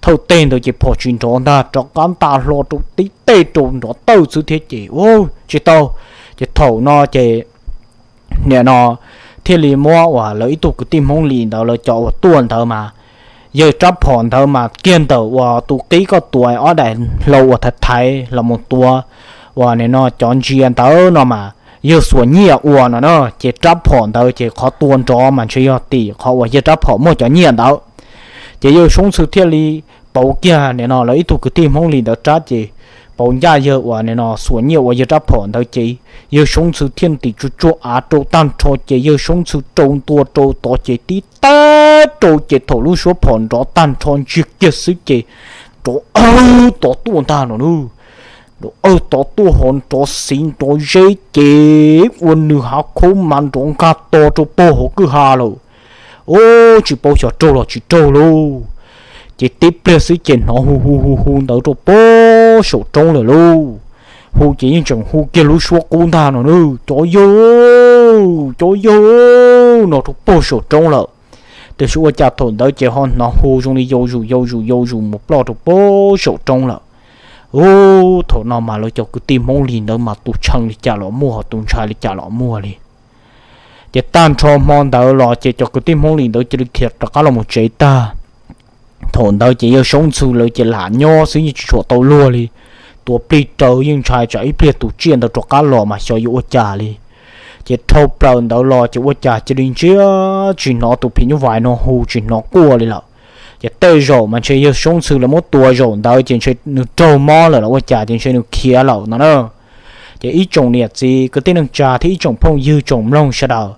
Thawj teg ntawd ces phom tsis nrov ntag, rov qab nta hlo rau tib teg rau nrov tawj xwb thiab ces, u, tsis tau. Ces thaum no ces nim no thiaj li muab uas lawv ib tug kwv tij Hmoob Lis ntawd lawv cov uas tuaj ntawd mas, yawg rab phom ntawd mas kiag ntawm uas tus qib koj tuav ob daim hlau uas thaiv thaiv los mus tuav uas nim no cov ntsia ntawd no mas yawg xuas nyiaj ua no na, ces rab phom ntawd ces qhov tua nrov mas ntshe yog tim qhov uas yawg rab phom muaj cov nyiaj ntawd. Ces yawg Soob Ntxhw thiaj li pauv kiag nim no lawv ib tug kwv tij Hmoob Lis ntawd rab ces pauv ncaj yawg uas nim no xuas nyiaj ua yawg rab phom ntawd ces yawg Soob Ntxhw thiaj ntim tsuag tsuag av rau tag nrho ces yawg Soob Ntxhw rau ntua rau tod ces tib teg rau ces thaum lub suab phom nrov tag nrho ntsiag kiag xwb ces nrov awg tod tuaj ntag no nawb. Nrov awg tod tuaj ho nrov xiv nrov zeb ces ua nws hav khaub mas nrov nkag to rau puag hauv kwj ha lawm. U, tsis paub xyov raug los tsis raug lauj. Ces tib pliag xwb ces hnov hu hu hu hu ntawd rau puag saum roob lawm lauj. Hu ces yeej tseem hu kiag lub suab qub ntag no nawb, cov yawg, cov yawg, no rau puag saum roob lawm. Tiam sis ua cas thaum ntawd ces ho hnov hu zoo li yau zus yau zus yau zus mus ploj rau puag saum roob lawm. U, thaum no mas lawv cov kwv tij Hmoob Lis ntawd mas tus tshee li cas los muaj ho tus ntshai li cas los muaj li. Ces tag nrho hmo ntawd los ces cov kwv tij Hmoob Lis ntawd cia li khiav rov qab los mus tsev tag. Thaum ntawd ces yawg Soob Ntxhw lawv ces lam nyob xwb yeej tsis tshua tau luag li. Tuav plig raws yeej ntshai tsam ib pliag tus tsiaj ntawd rov qab los mas xyov yuav ua cas li. Ces dhau plaws ntawd los ces ua cas cia li ntsia tsis hnov tus phim nyuj vais no hu tsis hnov quaj li lawm. Ces tej zaum mas ntshe yawg Soob Ntxhw lawv muab tua zaum ntawd ces ntshe nws raug mob lawm los ua cas ces ntshe nws khiav lawm no na. Ces ib tsoom niam txiv kwv tij neej tsa thiab ib tsoom phooj ywg tsoom mloog sawv daws,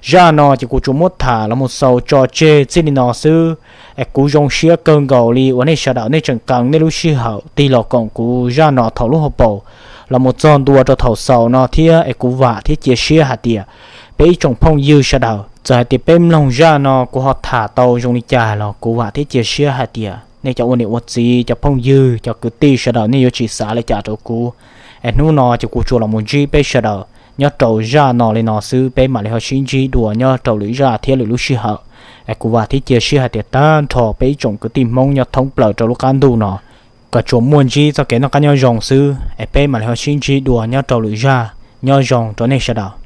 zaj no ces kuv tsuas muab tham los mus xaus tso tseg txij li no xwb. Es kuv zoo siab kawg nkaus li uas nej sawv daws nej tseem kheev nej lub sij hawm tig los koom kuv zaj no thaum lub hauv paus los mus txog ntua rau thaum xaus no thiab es kuv vam thiab cia siab hais tias peb ib tsoom phooj ywg sawv daws txawm hais tias peb mloog zaj no kuv ho tham tau zoo li cas los kuv vam thiab cia siab hais tias nej cov ua niam ua txiv cov phooj ywg cov kwv tij sawv daws nej yuav tsis xav li cas rau kuv. Es hnub no ces kuv tsuas los mus ntsib peb sawv daws nyob rau zaj no li no xwb, peb mam li ho sib ntsib dua nyob rau lwm zaj thiab lwm lub sij hawm. Es kuv vam thiab cia siab hais tias tag nrho peb ib tsoom kwv tij Hmoob nyob thoob plaws rau lub qab ntuj no kom tsuas muaj ntsib txoj kev noj qab nyob zoo xwb, es peb mam li ho sib ntsib dua nyob rau lwm zaj. Nyob zoo rau nej sawv daws.